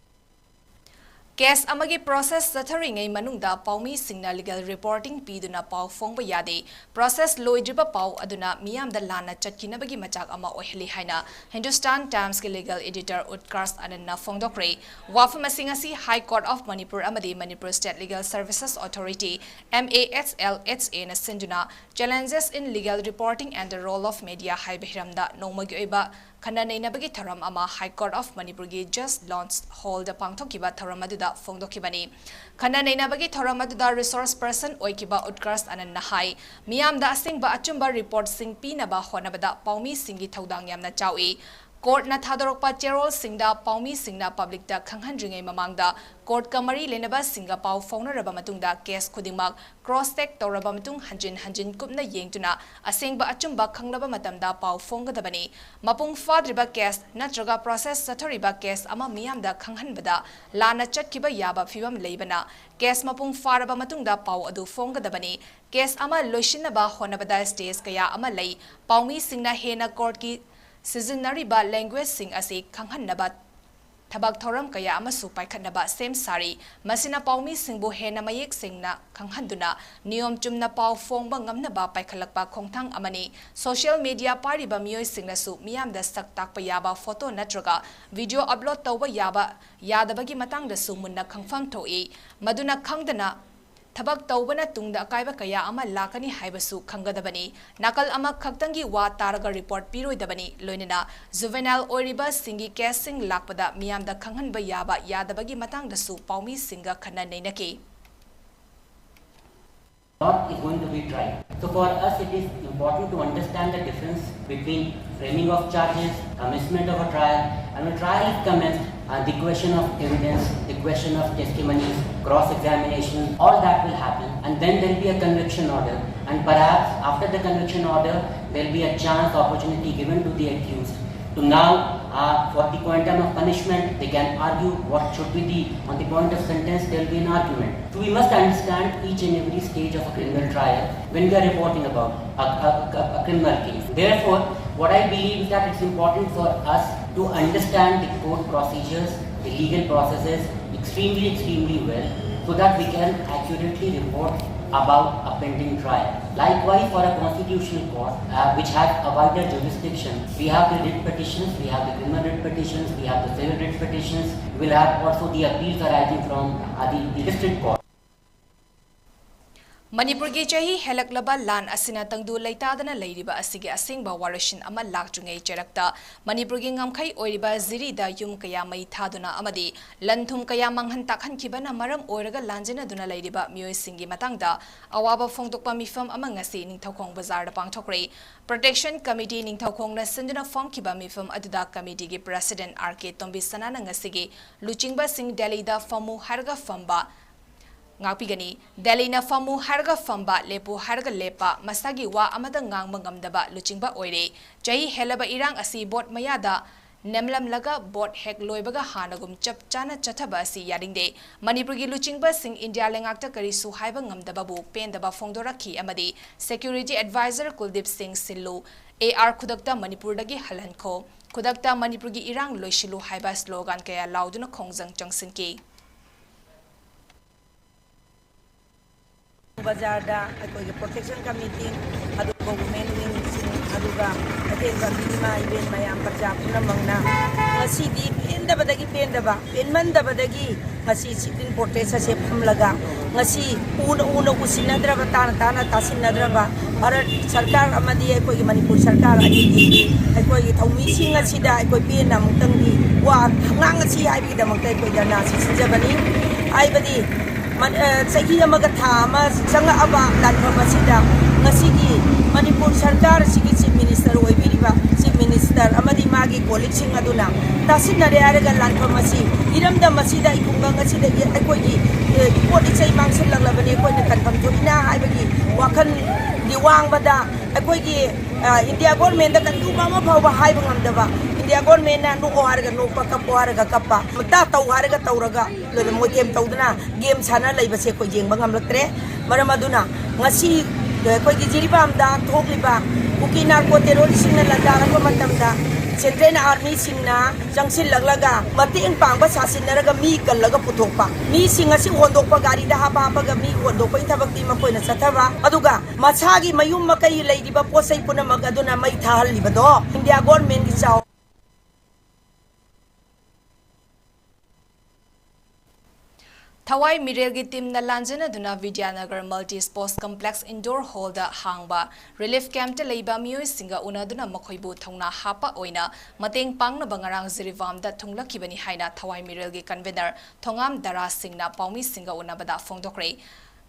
Case ꯑꯃꯒꯤ process ꯆꯠꯊꯔꯤꯉꯩ ꯃꯅꯨꯡꯗ ꯄꯥꯎꯃꯤꯁꯤꯡꯅ legal reporting ꯄꯤꯗꯨꯅ ꯄꯥꯎ ꯐꯣꯡꯕ ꯌꯥꯗꯦ꯫ Process ꯂꯣꯏꯗ꯭ꯔꯤꯕ ꯄꯥꯎ ꯑꯗꯨꯅ ꯃꯤꯌꯥꯝꯗ ꯂꯥꯟꯅ ꯆꯠꯈꯤꯅꯕꯒꯤ ꯃꯆꯥꯛ ꯑꯃ ꯑꯣꯏꯍꯜꯂꯤ ꯍꯥꯏꯅ Hindustan Timesꯀꯤ legal editor Utkarsh Anandꯅ ꯐꯣꯡꯗꯣꯛꯈ꯭ꯔꯦ꯫ ꯋꯥꯐꯝ ꯑꯁꯤꯡ ꯑꯁꯤ High Court of Manipur ꯑꯃꯗꯤ Manipur State Legal Services Authority, MASLSAꯅ ꯁꯤꯟꯗꯨꯅ Challenges in Legal Reporting and the Role of Media ꯍꯥꯏꯕ ꯍꯤꯔꯝꯗ ꯅꯣꯡꯃꯒꯤ ꯑꯣꯏꯕ ꯈꯟꯅ ꯅꯩꯅꯕꯒꯤ ꯊꯧꯔꯝ ꯑꯃ High Court of Manipurꯒꯤ Judge Lounge Hallꯗ ꯄꯥꯡꯊꯣꯛꯈꯤꯕ ꯊꯧꯔꯝ ꯑꯗꯨꯗ ꯐꯣꯡꯗꯣꯛꯈꯤꯕꯅꯤ꯫ ꯈꯟꯅ ꯅꯩꯅꯕꯒꯤ ꯊꯧꯔꯝ ꯑꯗꯨꯗ resource person ꯑꯣꯏꯈꯤꯕ ꯎꯠꯀꯔꯁ ꯑꯅꯟꯅ ꯍꯥꯏ, ꯃꯤꯌꯥꯝꯗ ꯑꯁꯦꯡꯕ ꯑꯆꯨꯝꯕ reportꯁꯤꯡ ꯄꯤꯅꯕ ꯍꯣꯠꯅꯕꯗ ꯄꯥꯎꯃꯤꯁꯤꯡꯒꯤ ꯊꯧꯗꯥꯡ ꯌꯥꯝꯅ ꯆꯥꯎꯏ꯫ ꯀꯣꯔꯠꯅ ꯊꯥꯗꯣꯔꯛꯄ ꯆꯦꯔꯣꯜꯁꯤꯡꯗ ꯄꯥꯎꯃꯤꯁꯤꯡꯅ ꯄꯕ꯭ꯂꯤꯛꯇ ꯈꯪꯍꯟꯗ꯭ꯔꯤꯉꯩ ꯃꯃꯥꯡꯗ ꯀꯣꯔꯠꯀ ꯃꯔꯤ ꯂꯩꯅꯕꯁꯤꯡꯒ ꯄꯥꯎ ꯐꯥꯎꯅꯔꯕ ꯃꯇꯨꯡꯗ ꯀꯦꯁ ꯈꯨꯗꯤꯡꯃꯛ ꯀ꯭ꯔꯣꯁ ꯆꯦꯛ ꯇꯧꯔꯕ ꯃꯇꯨꯡ ꯍꯟꯖꯤꯟ ꯍꯟꯖꯤꯟ ꯀꯨꯞꯅ ꯌꯦꯡꯗꯨꯅ ꯑꯁꯦꯡꯕ ꯑꯆꯨꯝꯕ ꯈꯪꯂꯕ ꯃꯇꯝꯗ ꯄꯥꯎ ꯐꯣꯡꯒꯗꯕꯅꯤ꯫ ꯃꯄꯨꯡ ꯐꯥꯗ꯭ꯔꯤꯕ ꯀꯦꯁ ꯅꯠꯇ꯭ꯔꯒ ꯄ꯭ꯔꯣꯁꯦꯁ ꯆꯠꯊꯔꯤꯕ ꯀꯦꯁ ꯑꯃ ꯃꯤꯌꯥꯝꯗ ꯈꯪꯍꯟꯕꯗ ꯂꯥꯟꯅ ꯆꯠꯈꯤꯕ ꯌꯥꯕ ꯐꯤꯕꯝ ꯂꯩꯕꯅ ꯀꯦꯁ ꯃꯄꯨꯡ ꯐꯥꯔꯕ ꯃꯇꯨꯡꯗ ꯄꯥꯎ ꯑꯗꯨ ꯐꯣꯡꯒꯗꯕꯅꯤ꯫ ꯀꯦꯁ ꯑꯃ ꯂꯣꯏꯁꯤꯟꯅꯕ ꯍꯣꯠꯅꯕꯗ ꯁ꯭ꯇꯦꯖ ꯀꯌꯥ ꯑꯃ ꯂꯩ꯫ ꯄꯥꯎꯃꯤꯁꯤꯡꯅ ꯍꯦꯟꯅ ꯀꯣꯔꯠꯀꯤ ꯁꯤꯖꯤꯟꯅꯔꯤꯕ ꯂꯦꯡꯒ꯭ꯋꯦꯖꯁꯤꯡ ꯑꯁꯤ ꯈꯪꯍꯟꯅꯕ ꯊꯕꯛ ꯊꯧꯔꯝ ꯀꯌꯥ ꯑꯃꯁꯨ ꯄꯥꯏꯈꯠꯅꯕ ꯁꯦꯝ ꯁꯥꯔꯤ꯫ ꯃꯁꯤꯅ ꯄꯥꯎꯃꯤꯁꯤꯡꯕꯨ ꯍꯦꯟꯅ ꯃꯌꯦꯛ ꯁꯦꯡꯅ ꯈꯪꯍꯟꯗꯨꯅ ꯅꯤꯌꯣꯝ ꯆꯨꯝꯅ ꯄꯥꯎ ꯐꯣꯡꯕ ꯉꯝꯅꯕ ꯄꯥꯏꯈꯠꯂꯛꯄ ꯈꯣꯡꯊꯥꯡ ꯑꯃꯅꯤ꯫ ꯁꯣꯁꯤꯌꯦꯜ ꯃꯤꯗꯤꯌꯥ ꯄꯥꯏꯔꯤꯕ ꯃꯤꯑꯣꯏꯁꯤꯡꯅꯁꯨ ꯃꯤꯌꯥꯝꯗ ꯁꯛ ꯇꯥꯛꯄ ꯌꯥꯕ ꯐꯣꯇꯣ ꯅꯠꯇ꯭ꯔꯒ ꯚꯤꯗꯤꯑꯣ ꯑꯞꯂꯣꯗ ꯇꯧꯕ ꯌꯥꯕ ꯌꯥꯗꯕꯒꯤ ꯃꯇꯥꯡꯗꯁꯨ ꯃꯨꯟꯅ ꯈꯪꯐꯝ ꯊꯣꯛꯏ꯫ ꯃꯗꯨꯅ ꯈꯪꯗꯅ ꯊꯕꯛ ꯇꯧꯕꯅ ꯇꯨꯡꯗ ꯑꯀꯥꯏꯕ ꯀꯌꯥ ꯑꯃ ꯂꯥꯛꯀꯅꯤ ꯍꯥꯏꯕꯁꯨ ꯈꯪꯒꯗꯕꯅꯤ꯫ ꯅꯥꯀꯜ ꯑꯃꯈꯛꯇꯪꯒꯤ ꯋꯥ ꯇꯥꯔꯒ ꯔꯤꯄꯣꯔꯠ ꯄꯤꯔꯣꯏꯗꯕꯅꯤ꯫ ꯂꯣꯏꯅꯅ ꯖꯨꯚꯦꯅꯥꯏꯜ ꯑꯣꯏꯔꯤꯕꯁꯤꯡꯒꯤ ꯀꯦꯁꯁꯤꯡ ꯂꯥꯛꯄꯗ ꯃꯤꯌꯥꯝꯗ ꯈꯪꯍꯟꯕ ꯌꯥꯕ ꯌꯥꯗꯕꯒꯤ ꯃꯇꯥꯡꯗꯁꯨ ꯄꯥꯎꯃꯤꯁꯤꯡꯒ ꯈꯟꯅ ꯅꯩꯅꯈꯤ꯫ Court is going to be tried. So for us, it is important to understand the difference between framing of charges, commencement of a trial, and when trial is commenced, uh, the question of evidence, the question of testimonies, cross-examination, all that will happen, and then there will be a conviction order, and perhaps after the conviction order, there will be a chance, opportunity given to the accused to now, uh, for the quantum of punishment, they can argue what should be the, on the point of sentence, there will be an argument. So we must understand each and every stage of a criminal trial when we are reporting about a, a, a, a criminal case. Therefore, what I believe is that it's important for us to understand the court procedures, the legal processes extremely, extremely well, so that we can accurately report about a pending trial. Likewise, for a constitutional court, uh, which has a wider jurisdiction, we have the writ petitions, we have the criminal writ petitions, we have the civil writ petitions, we will have also the appeals arising from, uh, the, the district court. ꯃꯅꯤꯄꯨꯔꯒꯤ ꯆꯍꯤ ꯍꯦꯜꯂꯛꯂꯕ ꯂꯥꯟ ꯑꯁꯤꯅ ꯇꯪꯗꯨ ꯂꯩꯇꯥꯗꯅ ꯂꯩꯔꯤꯕ ꯑꯁꯤꯒꯤ ꯑꯁꯦꯡꯕ ꯋꯥꯔꯣꯏꯁꯤꯟ ꯑꯃ ꯂꯥꯛꯇ꯭ꯔꯤꯉꯩ ꯆꯩꯔꯛꯇ ꯃꯅꯤꯄꯨꯔꯒꯤ ꯉꯝꯈꯩ ꯑꯣꯏꯔꯤꯕ ꯖꯤꯔꯤꯗ ꯌꯨꯝ ꯀꯌꯥ ꯃꯩ ꯊꯥꯗꯨꯅ ꯑꯃꯗꯤ ꯂꯟ ꯊꯨꯝ ꯀꯌꯥ ꯃꯥꯡꯍꯟ ꯇꯥꯛꯍꯟꯈꯤꯕꯅ ꯃꯔꯝ ꯑꯣꯏꯔꯒ ꯂꯥꯟꯖꯦꯟꯅꯗꯨꯅ ꯂꯩꯔꯤꯕ ꯃꯤꯑꯣꯏꯁꯤꯡꯒꯤ ꯃꯇꯥꯡꯗ ꯑꯋꯥꯕ ꯐꯣꯡꯗꯣꯛꯄ ꯃꯤꯐꯝ ꯑꯃ ꯉꯁꯤ ꯅꯤꯡꯊꯧꯈꯣꯡ ꯕꯖꯥꯔꯗ ꯄꯥꯡꯊꯣꯛꯈ꯭ꯔꯦ꯫ Protection Committee ꯅꯤꯡꯊꯧꯈꯣꯡꯅ ꯁꯤꯟꯗꯨꯅ ꯐꯣꯡꯈꯤꯕ ꯃꯤꯐꯝ ꯑꯗꯨꯗ committee ꯒꯤ president ꯑꯥꯔ ꯀꯦ ꯇꯣꯝꯕꯤꯁꯅꯥꯅ ꯉꯁꯤꯒꯤ ꯂꯨꯆꯤꯡꯕꯁꯤꯡ ꯗꯦꯜꯂꯤꯗ ꯐꯝꯃꯨ ꯍꯥꯏꯔꯒ ꯐꯝꯕ ꯉꯥꯛꯄꯤꯒꯅꯤ꯫ ꯗꯦꯜꯂꯤꯅ ꯐꯝꯃꯨ ꯍꯥꯏꯔꯒ ꯐꯝꯕ, ꯂꯦꯞꯄꯨ ꯍꯥꯏꯔꯒ ꯂꯦꯞꯄ, ꯃꯁꯥꯒꯤ ꯋꯥ ꯑꯃꯇ ꯉꯥꯡꯕ ꯉꯝꯗꯕ ꯂꯨꯆꯤꯡꯕ ꯑꯣꯏꯔꯦ꯫ ꯆꯍꯤ ꯍꯦꯜꯂꯕ ꯏꯔꯥꯡ ꯑꯁꯤ vote ꯃꯌꯥꯗ ꯅꯦꯝꯂꯝꯂꯒ vote ꯍꯦꯛ ꯂꯣꯏꯕꯒ ꯍꯥꯟꯅꯒꯨꯝ ꯆꯞ ꯆꯥꯅ ꯆꯠꯊꯕ ꯑꯁꯤ ꯌꯥꯅꯤꯡꯗꯦ꯫ ꯃꯅꯤꯄꯨꯔꯒꯤ ꯂꯨꯆꯤꯡꯕꯁꯤꯡ ꯏꯟꯗꯤꯌꯥ ꯂꯩꯉꯥꯛꯇ ꯀꯔꯤꯁꯨ ꯍꯥꯏꯕ ꯉꯝꯗꯕꯕꯨ ꯄꯦꯟꯗꯕ ꯐꯣꯡꯗꯣꯔꯛꯈꯤ ꯑꯃꯗꯤ security advisor ꯀꯨꯜꯗꯤꯞ ꯁꯤꯡ ꯁꯤꯜꯂꯨ, ꯑꯦ ꯑꯥꯔ ꯈꯨꯗꯛꯇ ꯃꯅꯤꯄꯨꯔꯗꯒꯤ ꯍꯜꯍꯟꯈꯣ, ꯈꯨꯗꯛꯇ ꯃꯅꯤꯄꯨꯔꯒꯤ ꯏꯔꯥꯡ ꯂꯣꯏꯁꯤꯜꯂꯨ ꯍꯥꯏꯕ slogan ꯀꯌꯥ ꯂꯥꯎꯗꯨꯅ ꯈꯣꯡꯖꯪ ꯆꯪꯁꯤꯟꯈꯤ꯫ ꯕꯖꯥꯔꯗ ꯑꯩꯈꯣꯏꯒꯤ Protection Committee, ꯑꯗꯨꯒ Women Wing ꯁꯤꯡ, ꯑꯗꯨꯒ ꯀꯩꯊꯦꯜ ꯄꯥꯝꯕꯤ ꯏꯃꯥ ꯏꯕꯦꯟ ꯃꯌꯥꯝ ꯄ꯭ꯔꯖꯥ ꯄꯨꯝꯅꯃꯛꯅ ꯉꯁꯤꯗꯤ ꯄꯦꯟꯗꯕꯗꯒꯤ ꯄꯦꯟꯗꯕ, ꯄꯦꯟꯃꯟꯗꯕꯗꯒꯤ ꯉꯁꯤ sit-in protest ꯑꯁꯦ ꯐꯝꯂꯒ ꯉꯁꯤ ꯎꯅ ꯎꯅ ꯎꯁꯤꯟꯅꯗ꯭ꯔꯕ, ꯇꯥꯅ ꯇꯥꯅ ꯇꯥꯁꯤꯟꯅꯗ꯭ꯔꯕ ꯚꯥꯔꯠ ꯁꯔꯀꯥꯔ ꯑꯃꯗꯤ ꯑꯩꯈꯣꯏꯒꯤ ꯃꯅꯤꯄꯨꯔ ꯁꯔꯀꯥꯔ ꯑꯅꯤꯒꯤ ꯑꯩꯈꯣꯏꯒꯤ ꯊꯧꯃꯤꯁꯤꯡ ꯑꯁꯤꯗ ꯑꯩꯈꯣꯏ ꯄꯦꯟꯅ ꯑꯃꯨꯛꯇꯪꯗꯤ ꯋꯥ ꯉꯥꯡꯉꯁꯤ ꯍꯥꯏꯕꯒꯤꯗꯃꯛꯇ ꯑꯩꯈꯣꯏ ꯙꯔꯅꯥꯁꯤ ꯁꯤꯟꯖꯕꯅꯤ꯫ ꯍꯥꯏꯕꯗꯤ ꯃꯟ-, ꯑ, ꯆꯍꯤ ꯑꯃꯒ ꯊꯥ ꯑꯃ ꯆꯪꯉꯛꯑꯕ ꯂꯥꯟꯐꯝ ꯑꯁꯤꯗ ꯉꯁꯤꯒꯤ ꯃꯅꯤꯄꯨꯔ ꯁꯔꯀꯥꯔ ꯑꯁꯤꯒꯤ Chief Minister ꯑꯣꯏꯕꯤꯔꯤꯕ Chief Minister ꯑꯃꯗꯤ ꯃꯥꯒꯤ colleague ꯁꯤꯡ ꯑꯗꯨꯅ ꯇꯥꯁꯤꯟꯅꯔꯦ ꯍꯥꯏꯔꯒ ꯂꯥꯟꯐꯝ ꯑꯁꯤ ꯏꯔꯝꯗꯝ ꯑꯁꯤꯗ, ꯈꯨꯡꯒꯪ ꯑꯁꯤꯗꯒꯤ ꯑꯩꯈꯣꯏꯒꯤ, ꯑ, ꯏꯄꯣꯠ ꯏꯆꯩ ꯃꯥꯡꯁꯤꯜꯂꯛꯂꯕꯅꯤ, ꯑꯩꯈꯣꯏꯅ ꯀꯟꯐꯝ ꯊꯣꯛꯏꯅ ꯍꯥꯏꯕꯒꯤ ꯋꯥꯈꯜꯗꯤ ꯋꯥꯡꯕꯗ ꯑꯩꯈꯣꯏꯒꯤ, ꯑ, ꯏꯟꯗꯤꯌꯥ government ꯇ ꯀꯔꯤꯒꯨꯝꯕ ꯑꯃ ꯐꯥꯎꯕ ꯍꯥꯏꯕ ꯉꯝꯗꯕ, ꯏꯟꯗꯤꯌꯥ government ꯅ ꯅꯣꯛꯑꯣ ꯍꯥꯏꯔꯒ ꯅꯣꯛꯄ, ꯀꯞꯄꯣ ꯍꯥꯏꯔꯒ ꯀꯞꯄ, ꯇꯧ ꯍꯥꯏꯔꯒ ꯇꯧꯔꯒ ꯂꯣꯏꯅ ꯃꯣꯏꯊꯦꯝ ꯇꯧꯗꯨꯅ game ꯁꯥꯟꯅ ꯂꯩꯕꯁꯦ ꯑꯩꯈꯣꯏ ꯌꯦꯡꯕ ꯉꯝꯂꯛꯇ꯭ꯔꯦ꯫ ꯃꯔꯝ ꯑꯗꯨꯅ ꯉꯁꯤ ꯑꯩꯈꯣꯏꯒꯤ ꯖꯤꯔꯤꯕꯥꯝꯗ ꯊꯣꯛꯂꯤꯕ ꯀꯨꯀꯤ narco terrorist ꯁꯤꯡꯅ ꯂꯥꯟꯗꯥꯔꯛꯄ ꯃꯇꯝꯗ Central Army ꯁꯤꯡꯅ ꯆꯪꯁꯤꯜꯂꯛꯂꯒ ꯃꯇꯦꯡ ꯄꯥꯡꯕ ꯁꯥꯁꯤꯟꯅꯔꯒ ꯃꯤ ꯀꯜꯂꯒ ꯄꯨꯊꯣꯛꯄ, ꯃꯤꯁꯤꯡ ꯑꯁꯤ ꯍꯣꯟꯗꯣꯛꯄ, ꯒꯥꯔꯤꯗ ꯍꯥꯞꯄ ꯍꯥꯞꯄꯒ ꯃꯤ ꯍꯣꯟꯗꯣꯛꯄꯒꯤ ꯊꯕꯛꯇꯤ ꯃꯈꯣꯏꯅ ꯆꯠꯊꯕ, ꯑꯗꯨꯒ ꯃꯁꯥꯒꯤ ꯃꯌꯨꯝ ꯃꯀꯩ ꯂꯩꯔꯤꯕ ꯄꯣꯠ ꯆꯩ ꯄꯨꯝꯅꯃꯛ ꯑꯗꯨꯅ ꯃꯩ ꯊꯥꯍꯜꯂꯤꯕꯗꯣ ꯏꯟꯗꯤꯌꯥ government ꯀꯤ ꯆꯥꯎ ꯊꯋꯥꯏ ꯃꯤꯔꯦꯜꯒꯤ ꯇꯤꯝꯅ ꯂꯥꯟꯖꯦꯟꯅꯗꯨꯅ ꯕꯤꯗ꯭ꯌꯥꯅꯒꯔ ꯃꯜꯇꯤ ꯁ꯭ꯄꯣꯔꯠꯁ ꯀꯝꯄ꯭ꯂꯦꯛꯁ ꯏꯟꯗꯣꯔ ꯍꯣꯜꯗ ꯍꯥꯡꯕ ꯔꯤꯂꯤꯐ ꯀꯦꯝꯞꯇ ꯂꯩꯕ ꯃꯤꯑꯣꯏꯁꯤꯡꯒ ꯎꯅꯗꯨꯅ ꯃꯈꯣꯏꯕꯨ ꯊꯧꯅꯥ ꯍꯥꯞꯄ ꯑꯣꯏꯅ ꯃꯇꯦꯡ ꯄꯥꯡꯅꯕ ꯉꯔꯥꯡ ꯖꯤꯔꯤꯕꯥꯝꯗ ꯊꯨꯡꯂꯛꯈꯤꯕꯅꯤ ꯍꯥꯏꯅ ꯊꯋꯥꯏ ꯃꯤꯔꯦꯜꯒꯤ ꯀꯟꯚꯦꯅꯔ ꯊꯣꯉꯥꯝ ꯗꯔꯥ ꯁꯤꯡꯅ ꯄꯥꯎꯃꯤꯁꯤꯡꯒ ꯎꯅꯕꯗ ꯐꯣꯡꯗꯣꯛꯈ꯭ꯔꯦ꯫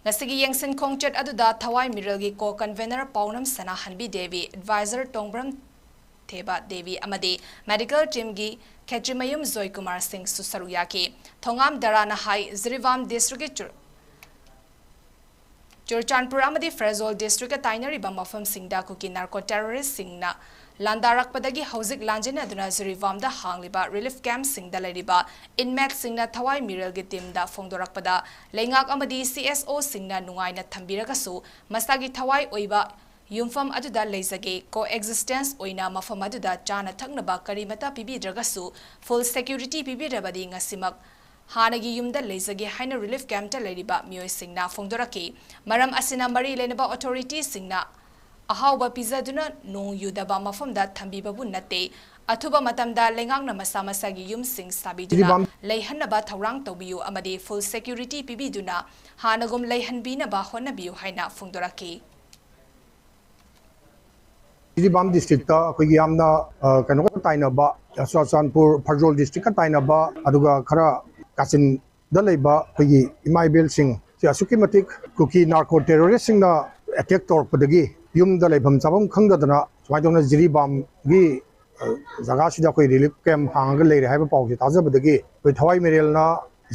ꯉꯁꯤꯒꯤ ꯌꯦꯡꯁꯤꯟ ꯈꯣꯡꯆꯠ ꯑꯗꯨꯗ ꯊꯋꯥꯏ ꯃꯤꯔꯦꯜꯒꯤ ꯀꯣ ꯀꯟꯚꯦꯅꯔ ꯄꯥꯎꯅꯝ ꯁꯅꯥꯍꯟꯕꯤ ꯗꯦꯕꯤ, ꯑꯦꯗꯚꯥꯏꯖꯔ ꯇꯣꯡꯕ꯭ꯔꯝ ꯊꯦꯕ ꯗꯦꯕꯤ ꯑꯃꯗꯤ ꯃꯦꯗꯤꯀꯦꯜ ꯇꯤꯝꯒꯤ ꯈꯦꯇ꯭ꯔꯤꯃꯌꯨꯝ ꯖꯣꯏꯀꯨꯃꯥꯔ ꯁꯤꯡꯁꯨ ꯁꯔꯨꯛ ꯌꯥꯈꯤ꯫ ꯊꯣꯉꯥꯝ ꯗꯔꯥꯅ ꯍꯥꯏ, ꯖꯤꯔꯤꯕꯥꯝ ꯗꯤꯁꯇ꯭ꯔꯤꯛꯀꯤ ꯆꯨꯔ-, ꯆꯨꯔꯆꯥꯟꯄꯨꯔ ꯑꯃꯗꯤ ꯐꯦꯔꯖꯣꯜ ꯗꯤꯁꯇ꯭ꯔꯤꯛꯀ ꯇꯥꯏꯅꯔꯤꯕ ꯃꯐꯝꯁꯤꯡꯗ ꯀꯨꯀꯤ ꯅꯥꯔꯀꯣ ꯇꯦꯔꯣꯔꯤꯁꯁꯤꯡꯅ ꯂꯥꯟꯗꯥꯔꯛꯄꯗꯒꯤ ꯍꯧꯖꯤꯛ ꯂꯥꯟꯖꯦꯟꯅꯗꯨꯅ ꯖꯤꯔꯤꯕꯥꯝꯗ ꯍꯥꯡꯂꯤꯕ ꯔꯤꯂꯤꯐ ꯀꯦꯝꯞꯁꯤꯡꯗ ꯂꯩꯔꯤꯕ ꯏꯟꯃꯦꯠꯁꯤꯡꯅ ꯊꯋꯥꯏ ꯃꯤꯔꯦꯜꯒꯤ ꯇꯤꯝꯗ ꯐꯣꯡꯗꯣꯔꯛꯄꯗ ꯂꯩꯉꯥꯛ ꯑꯃꯗꯤ ꯁꯤ ꯑꯦꯁ ꯑꯣꯁꯤꯡꯅ ꯅꯨꯡꯉꯥꯏꯅ ꯊꯝꯕꯤꯔꯒꯁꯨ ꯃꯁꯥꯒꯤ ꯊꯋꯥꯏ ꯑꯣꯏꯕ ꯌꯨꯝꯐꯝ ꯑꯗꯨꯗ ꯂꯩꯖꯒꯦ, ꯀꯣ ꯑꯦꯛꯖꯤꯁꯇꯦꯟꯁ ꯑꯣꯏꯅ ꯃꯐꯝ ꯑꯗꯨꯗ ꯆꯥꯅ ꯊꯛꯅꯕ ꯀꯔꯤꯃꯠꯇ ꯄꯤꯕꯤꯗ꯭ꯔꯒꯁꯨ ꯐꯨꯜ ꯁꯦꯀ꯭ꯌꯨꯔꯤꯇꯤ ꯄꯤꯕꯤꯔꯕꯗꯤ ꯉꯁꯤꯃꯛ ꯍꯥꯟꯅꯒꯤ ꯌꯨꯝꯗ ꯂꯩꯖꯒꯦ ꯍꯥꯏꯅ ꯔꯤꯂꯤꯐ ꯀꯦꯝꯞꯇ ꯂꯩꯔꯤꯕ ꯃꯤꯑꯣꯏꯁꯤꯡꯅ ꯐꯣꯡꯗꯣꯔꯛꯈꯤ꯫ ꯃꯔꯝ ꯑꯁꯤꯅ ꯃꯔꯤ ꯂꯩꯅꯕ ꯑꯣꯊꯣꯔꯤꯇꯤꯁꯤꯡꯅ ꯑꯍꯥꯎꯕ ꯄꯤꯖꯗꯨꯅ ꯅꯣꯡ ꯌꯨꯗꯕ ꯃꯐꯝꯗ ꯊꯝꯕꯤꯕꯕꯨ ꯅꯠꯇꯦ, ꯑꯊꯨꯕ ꯃꯇꯝꯗ ꯂꯩꯉꯥꯛꯅ ꯃꯁꯥ ꯃꯁꯥꯒꯤ ꯌꯨꯝꯁꯤꯡ ꯁꯥꯕꯤꯗꯨꯅ ꯖꯤꯔꯤꯕꯥꯝ ꯂꯩꯍꯟꯅꯕ ꯊꯧꯔꯥꯡ ꯇꯧꯕꯤꯌꯨ ꯑꯃꯗꯤ ꯐꯨꯜ ꯁꯦꯀ꯭ꯌꯨꯔꯤꯇꯤ ꯄꯤꯕꯤꯗꯨꯅ ꯍꯥꯟꯅꯒꯨꯝ ꯂꯩꯍꯟꯕꯤꯅꯕ ꯍꯣꯠꯅꯕꯤꯌꯨ ꯍꯥꯏꯅ ꯐꯣꯡꯗꯣꯔꯛꯈꯤ꯫ ꯖꯤꯔꯤꯕꯥꯝ ꯗꯤꯁꯇ꯭ꯔꯤꯛꯇ ꯑꯩꯈꯣꯏꯒꯤ ꯌꯥꯝꯅ, ꯑ, ꯀꯩꯅꯣꯒ ꯇꯥꯏꯅꯕ, ꯆꯨꯔꯆꯥꯟꯄꯨꯔ ꯐꯔꯖꯣꯜ ꯗꯤꯁꯇ꯭ꯔꯤꯛꯀ ꯇꯥꯏꯅꯕ, ꯑꯗꯨꯒ ꯈꯔ ꯀꯥꯆꯤꯟꯗ ꯂꯩꯕ ꯑꯩꯈꯣꯏꯒꯤ ꯏꯃꯥ ꯏꯕꯦꯜꯁꯤꯡ ꯁꯤ ꯑꯁꯨꯛꯀꯤ ꯃꯇꯤꯛ ꯀꯨꯀꯤ ꯅꯥꯔꯀꯣ ꯇꯦꯔꯣꯔꯤꯁꯁꯤꯡꯅ ꯑꯦꯇꯦꯛ ꯇꯧꯔꯛꯄꯗꯒꯤ ꯌꯨꯝꯗ ꯂꯩꯐꯝ ꯆꯥꯐꯝ ꯈꯪꯗꯗꯅ ꯁꯨꯃꯥꯏꯅ ꯇꯧꯅ ꯖꯤꯔꯤꯕꯥꯝꯒꯤ, ꯑ, ꯖꯒꯥꯁꯤꯗ ꯑꯩꯈꯣꯏ ꯔꯤꯂꯤꯐ ꯀꯦꯝꯞ ꯍꯥꯡꯉꯒ ꯂꯩꯔꯦ ꯍꯥꯏꯕ ꯄꯥꯎꯁꯦ ꯇꯥꯖꯕꯗꯒꯤ ꯑꯩꯈꯣꯏ ꯊꯋꯥꯏ ꯃꯤꯔꯦꯜꯅ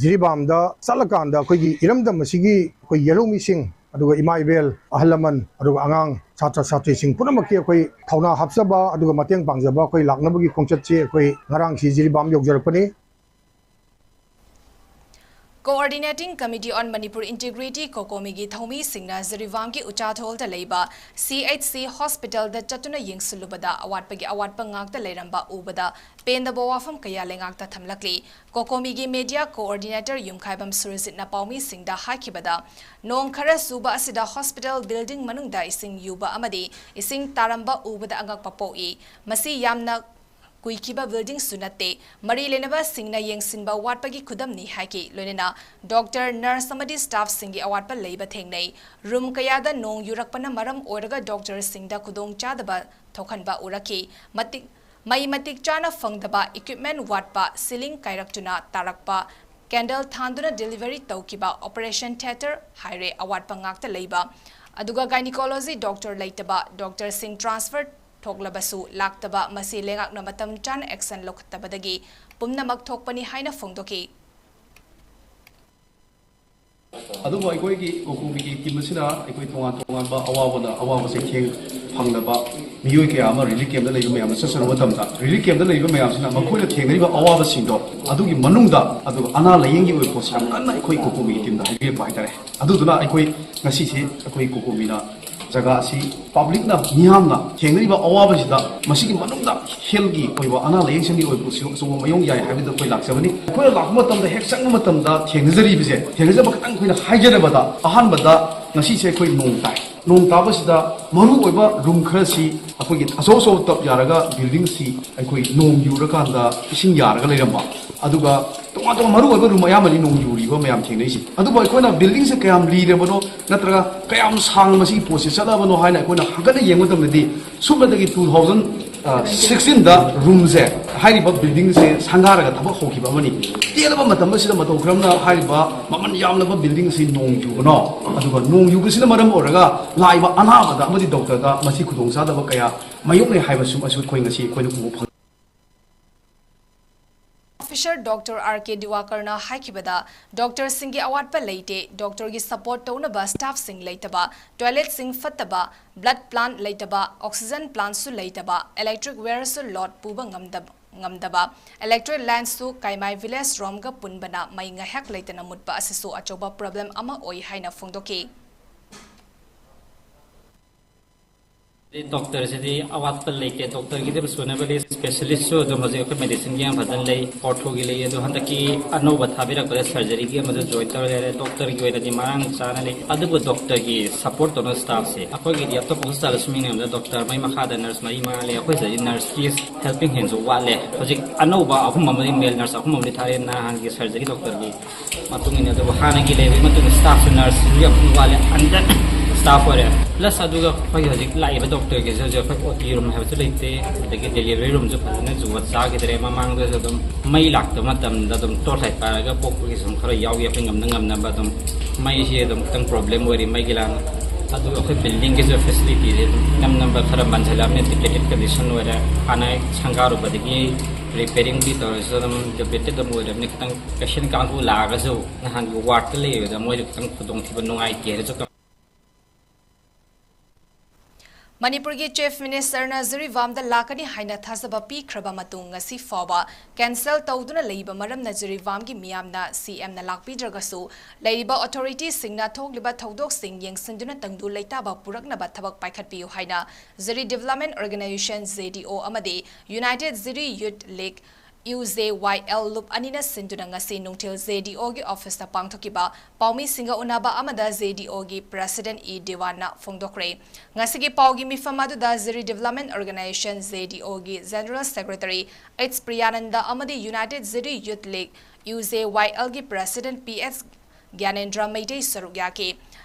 ꯖꯤꯔꯤꯕꯥꯝꯗ ꯆꯠꯂꯀꯥꯟꯗ ꯑꯩꯈꯣꯏꯒꯤ ꯏꯔꯝꯗꯝ ꯑꯁꯤꯒꯤ ꯑꯩꯈꯣꯏ ꯌꯦꯜꯍꯧꯃꯤꯁꯤꯡ, ꯑꯗꯨꯒ ꯏꯃꯥ ꯏꯕꯦꯜ, ꯑꯍꯜ ꯂꯃꯟ, ꯑꯗꯨꯒ ꯑꯉꯥꯡ ꯁꯥꯇ꯭ꯔ ꯁꯥꯇ꯭ꯔꯤꯁꯤꯡ ꯄꯨꯝꯅꯃꯛꯀꯤ ꯑꯩꯈꯣꯏ ꯊꯧꯅꯥ ꯍꯥꯞꯆꯕ ꯑꯗꯨꯒ ꯃꯇꯦꯡ ꯄꯥꯡꯖꯕ ꯑꯩꯈꯣꯏ ꯂꯥꯛꯅꯕꯒꯤ ꯈꯣꯡꯆꯠꯁꯤ ꯑꯩꯈꯣꯏ ꯉꯔꯥꯡꯁꯤ Jiribam ꯌꯧꯖꯔꯛꯄꯅꯤ꯫ Coordinating Committee on Manipur Integrity, ꯀꯣꯀꯣꯃꯤꯒꯤ ꯊꯧꯃꯤꯁꯤꯡꯅ ꯖꯤꯔꯤꯕꯥꯝꯒꯤ ꯎꯆꯥꯊꯣꯜꯗ ꯂꯩꯕ ꯁꯤ ꯑꯩꯆ ꯁꯤ ꯍꯣꯁꯄꯤꯇꯥꯜꯗ ꯆꯠꯇꯨꯅ ꯌꯦꯡꯁꯤꯜꯂꯨꯕꯗ ꯑꯋꯥꯠꯄꯒꯤ ꯑꯋꯥꯠꯄ ꯉꯥꯛꯇ ꯂꯩꯔꯝꯕ ꯎꯕꯗ ꯄꯦꯟꯗꯕ ꯋꯥꯐꯝ ꯀꯌꯥ ꯂꯩꯉꯥꯛꯇ ꯊꯝꯂꯛꯂꯤ꯫ ꯀꯣꯀꯣꯃꯤꯒꯤ ꯃꯦꯗꯤꯌꯥ ꯀꯣꯑꯣꯔꯗꯤꯅꯦꯇꯔ ꯌꯨꯝꯈꯥꯏꯕꯝ ꯁꯨꯔꯖꯤꯠꯅ ꯄꯥꯎꯃꯤꯁꯤꯡꯗ ꯍꯥꯏꯈꯤꯕꯗ, ꯅꯣꯡ ꯈꯔ ꯆꯨꯕ ꯑꯁꯤꯗ ꯍꯣꯁꯄꯤꯇꯥꯜ ꯕꯤꯜꯗꯤꯡ ꯃꯅꯨꯡꯗ ꯏꯁꯤꯡ ꯌꯨꯕ ꯑꯃꯗꯤ ꯏꯁꯤꯡ ꯇꯥꯔꯝꯕ ꯎꯕꯗ ꯑꯉꯛꯄ ꯄꯣꯛꯏ꯫ ꯃꯁꯤ ꯌꯥꯝꯅ ꯀꯨꯏꯈꯤꯕ buildingꯁꯨ ꯅꯠꯇꯦ꯫ ꯃꯔꯤ ꯂꯩꯅꯕꯁꯤꯡꯅ ꯌꯦꯡꯁꯤꯟꯕ ꯋꯥꯠꯄꯒꯤ ꯈꯨꯗꯝꯅꯤ ꯍꯥꯏꯈꯤ꯫ ꯂꯣꯏꯅꯅ doctor, nurse ꯑꯃꯗꯤ staffꯁꯤꯡꯒꯤ ꯑꯋꯥꯠꯄ ꯂꯩꯕ ꯊꯦꯡꯅꯩ꯫ Room ꯀꯌꯥꯗ ꯅꯣꯡ ꯌꯨꯔꯛꯄꯅ ꯃꯔꯝ ꯑꯣꯏꯔꯒ doctorꯁꯤꯡꯗ ꯈꯨꯗꯣꯡꯆꯥꯗꯕ ꯊꯣꯛꯍꯟꯕ ꯎꯔꯛꯈꯤ꯫ ꯃꯇꯤꯛ, ꯃꯩ ꯃꯇꯤꯛ ꯆꯥꯅ ꯐꯪꯗꯕ, equipment ꯋꯥꯠꯄ, ceiling ꯀꯥꯏꯔꯛꯇꯨꯅ ꯇꯥꯔꯛꯄ, candle ꯊꯥꯟꯗꯨꯅ delivery ꯇꯧꯈꯤꯕ, operation theatre ꯍꯥꯏꯔꯦ ꯑꯋꯥꯠꯄ ꯉꯥꯛꯇ ꯂꯩꯕ, ꯑꯗꯨꯒ gynecology doctor ꯂꯩꯇꯕ, doctorꯁꯤꯡ transfer ꯊꯣꯛꯂꯕꯁꯨ ꯂꯥꯛꯇꯕ, ꯃꯁꯤ ꯂꯩꯉꯥꯛꯅ ꯃꯇꯝ ꯆꯥꯅ action ꯂꯧꯈꯠꯇꯕꯗꯒꯤ ꯄꯨꯝꯅꯃꯛ ꯊꯣꯛꯄꯅꯤ ꯍꯥꯏꯅ ꯐꯣꯡꯗꯣꯛꯈꯤ꯫ ꯑꯗꯨꯕꯨ ꯑꯩꯈꯣꯏꯒꯤ ꯀꯣꯀꯣꯃꯤꯒꯤ team ꯑꯁꯤꯅ ꯑꯩꯈꯣꯏ ꯇꯣꯉꯥꯟ ꯇꯣꯉꯥꯟꯕ ꯑꯋꯥꯕꯗ ꯑꯋꯥꯕ ꯆꯩꯊꯦꯡ ꯐꯪꯂꯕ ꯃꯤꯑꯣꯏ ꯀꯌꯥ ꯑꯃ relief campꯇ ꯂꯩꯕ ꯃꯌꯥꯝꯗ ꯆꯠꯆꯔꯨꯕ ꯃꯇꯝꯗ, relief campꯇ ꯂꯩꯕ ꯃꯌꯥꯝꯁꯤꯅ ꯃꯈꯣꯏꯅ ꯊꯦꯡꯅꯔꯤꯕ ꯑꯋꯥꯕꯁꯤꯡꯗꯣ, ꯑꯗꯨꯒꯤ ꯃꯅꯨꯡꯗ, ꯑꯗꯨꯒ ꯑꯅꯥ ꯂꯥꯌꯦꯡꯒꯤ ꯑꯣꯏꯕ ꯄꯣꯠꯁꯤ ꯌꯥꯝ ꯀꯟꯅ ꯑꯩꯈꯣꯏ ꯀꯣꯀꯣꯃꯤꯒꯤ teamꯗ ꯍꯥꯏꯕꯤꯔꯛꯄ ꯍꯥꯏꯇꯥꯔꯦ꯫ ꯑꯗꯨꯗꯨꯅ ꯑꯩꯈꯣꯏ ꯉꯁꯤꯁꯦ ꯑꯩꯈꯣꯏ ꯀꯣꯀꯣꯃꯤꯅ ꯖꯒꯥ ꯑꯁꯤ publicꯅ, ꯃꯤꯌꯥꯝꯅ ꯊꯦꯡꯅꯔꯤꯕ ꯑꯋꯥꯕꯁꯤꯗ, ꯃꯁꯤꯒꯤ ꯃꯅꯨꯡꯗ healthꯀꯤ ꯑꯣꯏꯕ, ꯑꯅꯥ ꯂꯥꯌꯦꯡ ꯁꯪꯒꯤ ꯑꯣꯏꯕ ꯄꯣꯠꯁꯤ ꯑꯆꯧꯕ ꯃꯑꯣꯡ ꯌꯥꯏ ꯍꯥꯏꯕꯗꯨ ꯑꯩꯈꯣꯏ ꯂꯥꯛꯆꯕꯅꯤ꯫ ꯑꯩꯈꯣꯏꯅ ꯂꯥꯛꯄ ꯃꯇꯝꯗ, ꯍꯦꯛ ꯆꯪꯕ ꯃꯇꯝꯗ ꯊꯦꯡꯅꯖꯔꯤꯕꯁꯦ, ꯊꯦꯡꯅꯖꯕ ꯈꯛꯇꯪ ꯑꯩꯈꯣꯏꯅ ꯍꯥꯏꯖꯔꯕꯗ, ꯑꯍꯥꯟꯕꯗ ꯉꯁꯤꯁꯦ ꯑꯩꯈꯣꯏ ꯅꯣꯡ ꯇꯥꯏ꯫ ꯅꯣꯡ ꯇꯥꯕꯁꯤꯗ ꯃꯔꯨꯑꯣꯏꯕ room ꯈꯔꯁꯤ ꯑꯩꯈꯣꯏꯒꯤ ꯑꯆꯧ ꯑꯆꯧꯕ tub ꯌꯥꯔꯒ buildingꯁꯤ ꯑꯩꯈꯣꯏ ꯅꯣꯡ ꯌꯨꯔꯀꯥꯟꯗ ꯏꯁꯤꯡ ꯌꯥꯔꯒ ꯂꯩꯔꯝꯕ, ꯑꯗꯨꯒ ꯇꯣꯉꯥꯟ ꯇꯣꯉꯥꯟ ꯃꯔꯨꯑꯣꯏꯕ room ꯑꯌꯥꯝꯕꯗꯤ ꯅꯣꯡ ꯌꯨꯔꯤꯕ ꯃꯌꯥꯝ ꯊꯦꯡꯅꯩꯁꯦ꯫ ꯑꯗꯨꯕꯨ ꯑꯩꯈꯣꯏꯅ buildingꯁꯦ ꯀꯌꯥꯝ ꯂꯤꯔꯕꯅꯣ ꯅꯠꯇ꯭ꯔꯒ ꯀꯌꯥꯝ ꯁꯥꯡꯅ ꯃꯁꯤꯒꯤ ꯄꯣꯠꯁꯦ ꯆꯠꯂꯕꯅꯣ ꯍꯥꯏꯅ ꯑꯩꯈꯣꯏꯅ ꯍꯪꯒꯠꯅ ꯌꯦꯡꯕ ꯃꯇꯝꯗꯗꯤ, ꯁꯨꯞꯅꯇꯒꯤ two thousand sixteenꯗ roomꯁꯦ, ꯍꯥꯏꯔꯤꯕ buildingꯁꯦ ꯁꯪꯒꯥꯔꯒ ꯊꯕꯛ ꯍꯧꯈꯤꯕ ꯑꯃꯅꯤ꯫ ꯇꯦꯜꯂꯕ ꯃꯇꯝ ꯑꯁꯤꯗ ꯃꯇꯧ ꯀꯔꯝꯅ ꯍꯥꯏꯔꯤꯕ ꯃꯃꯜ ꯌꯥꯝꯂꯕ buildingꯁꯤ ꯅꯣꯡ ꯌꯨꯕꯅꯣ? ꯑꯗꯨꯒ ꯅꯣꯡ ꯌꯨꯕꯁꯤꯅ ꯃꯔꯝ ꯑꯣꯏꯔꯒ ꯂꯥꯛꯏꯕ ꯑꯅꯥꯕꯗ ꯑꯃꯗꯤ doctorꯗ ꯃꯁꯤ ꯈꯨꯗꯣꯡꯆꯥꯗꯕ ꯀꯌꯥ ꯃꯥꯌꯣꯛꯅꯩ ꯍꯥꯏꯕꯁꯨ ꯑꯩꯈꯣꯏ ꯉꯁꯤ ꯑꯩꯈꯣꯏꯅ ꯎꯕ ꯐꯪꯉꯤ꯫ Officer doctor R K ꯗꯤꯋꯥꯀꯔꯅ ꯍꯥꯏꯈꯤꯕꯗ, doctorꯁꯤꯡꯒꯤ ꯑꯋꯥꯠꯄ ꯂꯩꯇꯦ, doctorꯒꯤ support ꯇꯧꯅꯕ staffꯁꯤꯡ ꯂꯩꯇꯕ, toiletꯁꯤꯡ ꯐꯠꯇꯕ, blood plant ꯂꯩꯇꯕ, oxygen plantꯁꯨ ꯂꯩꯇꯕ, electric wireꯁꯨ load ꯄꯨꯕ ꯉꯝꯗꯕ, ꯉꯝꯗꯕ, electric lineꯁꯨ ꯀꯥꯏꯃꯥꯏ village ꯔꯣꯝꯒ ꯄꯨꯟꯕꯅ ꯃꯩ ꯉꯥꯏꯍꯥꯛ ꯂꯩꯇꯅ ꯃꯨꯠꯄ ꯑꯁꯤꯁꯨ ꯑꯆꯧꯕ problem ꯑꯃ ꯑꯣꯏ ꯍꯥꯏꯅ ꯐꯣꯡꯗꯣꯛꯈꯤ꯫ ꯗꯣꯛꯇꯔꯁꯤꯗꯤ ꯑꯋꯥꯠꯄ ꯂꯩꯇꯦ꯫ ꯗꯣꯛꯇꯔꯒꯤꯗꯤ ꯑꯗꯨꯝ ꯁꯨꯅꯕ ꯂꯩ꯫ ꯁ꯭ꯄꯦꯁꯤꯌꯦꯂꯤꯁ꯭ꯠꯁꯨ ꯑꯗꯨꯝ ꯍꯧꯖꯤꯛ ꯑꯩꯈꯣꯏ ꯃꯦꯗꯤꯁꯤꯟꯒꯤ ꯌꯥꯝ ꯐꯖꯅ ꯂꯩ, ꯑꯣꯔꯊꯣꯒꯤ ꯂꯩ꯫ ꯑꯗꯣ ꯍꯟꯗꯛꯀꯤ ꯑꯅꯧꯕ ꯊꯥꯕꯤꯔꯛꯄꯗ ꯁꯔꯖꯔꯤꯒꯤ ꯑꯃꯁꯨ ꯖꯣꯏꯟ ꯇꯧꯔ ꯂꯩꯔꯦ꯫ ꯗꯣꯛꯇꯔꯒꯤ ꯑꯣꯏꯅꯗꯤ ꯃꯔꯥꯡ ꯆꯥꯅ ꯂꯩ, ꯑꯗꯨꯕꯨ ꯗꯣꯛꯇꯔꯒꯤ ꯁꯄꯣꯔꯠ ꯇꯧꯅꯕ ꯁ꯭ꯇꯥꯐꯁꯦ ꯑꯩꯈꯣꯏꯒꯤꯗꯤ ꯑꯇꯣꯞꯄ ꯍꯣꯁꯄꯤꯇꯥꯜꯗꯁꯨ ꯃꯤ ꯃꯌꯥꯝꯗ ꯗꯣꯛꯇꯔ ꯃꯩ ꯃꯈꯥꯗ ꯅꯔꯁ ꯃꯔꯤ ꯃꯉꯥ ꯂꯩ꯫ ꯑꯩꯈꯣꯏ ꯁꯤꯗꯗꯤ ꯅꯔꯁꯀꯤ ꯍꯦꯜꯄꯤꯡ ꯍꯦꯟꯁꯨ ꯋꯥꯠꯂꯦ꯫ ꯍꯧꯖꯤꯛ ꯑꯅꯧꯕ ꯑꯍꯨꯝ ꯑꯃꯗꯤ, ꯃꯦꯜ ꯅꯔꯁ ꯑꯍꯨꯝ ꯑꯃꯗꯤ ꯊꯥꯔꯛꯑꯦ ꯅꯍꯥꯟꯒꯤ ꯁꯔꯖꯔꯤ ꯗꯣꯛꯇꯔꯒꯤ ꯃꯇꯨꯡ ꯏꯟꯅ꯫ ꯑꯗꯨꯕꯨ ꯍꯥꯟꯅꯒꯤ ꯂꯩꯔꯤꯕꯒꯤ ꯃꯇꯨꯡ ꯏꯟꯅ ꯁ꯭ꯇꯥꯐꯁꯨ ꯅꯔꯁꯁꯨ ꯌꯥꯝ ꯋꯥꯠꯂꯦ, ꯑꯟꯗꯔ ꯁ꯭ꯇꯥꯐ ꯑꯣꯏꯔꯦ꯫ ꯄ꯭ꯂꯁ ꯑꯗꯨꯒ ꯑꯩꯈꯣꯏ ꯍꯧꯖꯤꯛ ꯂꯥꯛꯏꯕ ꯗꯣꯛꯇꯔꯒꯤꯁꯨ ꯍꯧꯖꯤꯛ ꯑꯩꯈꯣꯏ ꯑꯣ ꯇꯤ ꯔꯨꯝ ꯍꯥꯏꯕꯁꯨ ꯂꯩꯇꯦ, ꯑꯗꯒꯤ ꯗꯦꯂꯤꯚꯔꯤ ꯔꯨꯝꯁꯨ ꯐꯖꯅ ꯖꯨꯒꯣꯠ ꯆꯥꯈꯤꯗ꯭ꯔꯦ꯫ ꯃꯃꯥꯡꯗꯁꯨ ꯑꯗꯨꯝ ꯃꯩ ꯂꯥꯛꯇꯕ ꯃꯇꯝꯗ ꯑꯗꯨꯝ ꯇꯣꯔꯆ ꯂꯥꯏꯠ ꯄꯥꯏꯔꯒ ꯄꯣꯛꯄꯒꯤꯁꯨ ꯑꯗꯨꯝ ꯈꯔ ꯌꯥꯎꯈꯤ꯫ ꯑꯩꯈꯣꯏ ꯉꯝꯅ ꯉꯝꯅꯕ ꯑꯗꯨꯝ, ꯃꯩꯁꯤ ꯑꯗꯨꯝ ꯈꯤꯇꯪ ꯄ꯭ꯔꯣꯕ꯭ꯂꯦꯝ ꯑꯣꯏꯔꯤ ꯃꯩꯒꯤ ꯂꯥꯡ꯫ ꯑꯗꯨꯒ ꯑꯩꯈꯣꯏ ꯕꯤꯜꯗꯤꯡꯒꯤꯁꯨ ꯐꯦꯁꯤꯂꯤꯇꯤꯁꯦ ꯑꯗꯨꯝ ꯏꯅꯝ ꯅꯝꯕ ꯈꯔ ꯃꯟꯁꯤꯜꯂꯛꯑꯕꯅꯤꯅ ꯗꯤꯄ꯭ꯂꯤꯇꯦꯠ ꯀꯟꯗꯤꯁꯟ ꯑꯣꯏꯔꯦ꯫ ꯍꯥꯟꯅ ꯁꯪꯒꯥꯔꯨꯕꯗꯒꯤ ꯔꯤꯄꯦꯌꯔꯤꯡꯒꯤ ꯇꯧꯔꯁꯨ ꯑꯗꯨꯝ ꯗꯤꯄ꯭ꯂꯤꯇꯦꯠ ꯑꯗꯨꯝ ꯑꯣꯏꯔꯕꯅꯤꯅ ꯈꯤꯇꯪ ꯄꯦꯁꯦꯟ ꯀꯥꯡꯕꯨ ꯂꯥꯛꯑꯒꯁꯨ ꯅꯍꯥꯟꯒꯤ ꯋꯥꯔꯗꯇ ꯂꯩꯔꯤꯕꯗ ꯃꯣꯏꯁꯨ ꯈꯤꯇꯪ ꯈꯨꯗꯣꯡꯊꯤꯕ ꯅꯨꯡꯉꯥꯏꯇꯦ ꯍꯥꯏꯅꯁꯨ꯫ ꯃꯅꯤꯄꯨꯔꯒꯤ ꯆꯤꯐ ꯃꯤꯅꯤꯁꯇꯔꯅ ꯖꯤꯔꯤꯕꯥꯝꯗ ꯂꯥꯛꯀꯅꯤ ꯍꯥꯏꯅ ꯊꯥꯖꯕ ꯄꯤꯈ꯭ꯔꯕ ꯃꯇꯨꯡ ꯉꯁꯤ ꯐꯥꯎꯕ ꯀꯦꯟꯁꯦꯜ ꯇꯧꯗꯨꯅ ꯂꯩꯕ ꯃꯔꯝꯅ ꯖꯤꯔꯤꯕꯥꯝꯒꯤ ꯃꯤꯌꯥꯝꯅ ꯁꯤ ꯑꯦꯝꯅ ꯂꯥꯛꯄꯤꯗ꯭ꯔꯒꯁꯨ ꯂꯩꯔꯤꯕ ꯑꯣꯊꯣꯔꯤꯇꯤꯁꯤꯡꯅ ꯊꯣꯛꯂꯤꯕ ꯊꯧꯗꯣꯛꯁꯤꯡ ꯌꯦꯡꯁꯤꯟꯗꯨꯅ ꯇꯪꯗꯨ ꯂꯩꯇꯥꯕ ꯄꯨꯔꯛꯅꯕ ꯊꯕꯛ ꯄꯥꯏꯈꯠꯄꯤꯌꯨ ꯍꯥꯏꯅ ꯖꯤꯔꯤ ꯗꯤꯕꯦꯂꯞꯃꯦꯟ ꯑꯣꯔꯒꯅꯥꯏꯖꯦꯁꯟ, ꯖꯦ ꯗꯤ ꯑꯣ, ꯑꯃꯗꯤ ꯌꯨꯅꯥꯏꯇꯦꯗ ꯖꯤꯔꯤ ꯌꯨꯊ ꯂꯤꯒ, ꯌꯨ ꯖꯦ ꯋꯥꯏ ꯑꯦꯜ, ꯂꯨꯞ ꯑꯅꯤꯅ ꯁꯤꯟꯗꯨꯅ ꯉꯁꯤ ꯅꯨꯡꯊꯤꯜ ꯖꯦ ꯗꯤ ꯑꯣꯒꯤ ꯑꯣꯐꯤꯁꯇ ꯄꯥꯡꯊꯣꯛꯈꯤꯕ ꯄꯥꯎꯃꯤꯁꯤꯡꯒ ꯎꯅꯕ ꯑꯃꯗ ꯖꯦ ꯗꯤ ꯑꯣꯒꯤ ꯄ꯭ꯔꯦꯁꯤꯗꯦꯟꯠ ꯏ ꯗꯦꯋꯥꯟꯅ ꯐꯣꯡꯗꯣꯛꯈ꯭ꯔꯦ꯫ ꯉꯁꯤꯒꯤ ꯄꯥꯎꯒꯤ ꯃꯤꯐꯝ ꯑꯗꯨꯗ ꯖꯤꯔꯤ ꯗꯤꯕꯦꯂꯞꯃꯦꯟ ꯑꯣꯔꯒꯅꯥꯏꯖꯦꯁꯟ, ꯖꯦ ꯗꯤ ꯑꯣꯒꯤ ꯖꯦꯅꯔꯦꯜ ꯁꯦꯀ꯭ꯔꯦꯇꯔꯤ ꯑꯩꯆ ꯄ꯭ꯔꯤꯌꯥꯅꯟꯗ ꯑꯃꯗꯤ ꯌꯨꯅꯥꯏꯇꯦꯗ ꯖꯤꯔꯤ ꯌꯨꯊ ꯂꯤꯒ, ꯌꯨ ꯖꯦ ꯋꯥꯏ ꯑꯦꯜꯒꯤ ꯄ꯭ꯔꯦꯁꯤꯗꯦꯟꯠ ꯄꯤ ꯑꯦꯁ ꯒ꯭ꯌꯥꯅꯦꯟꯗ꯭ꯔ ꯃꯩꯇꯩ ꯁꯔꯨꯛ ꯌꯥꯈꯤ꯫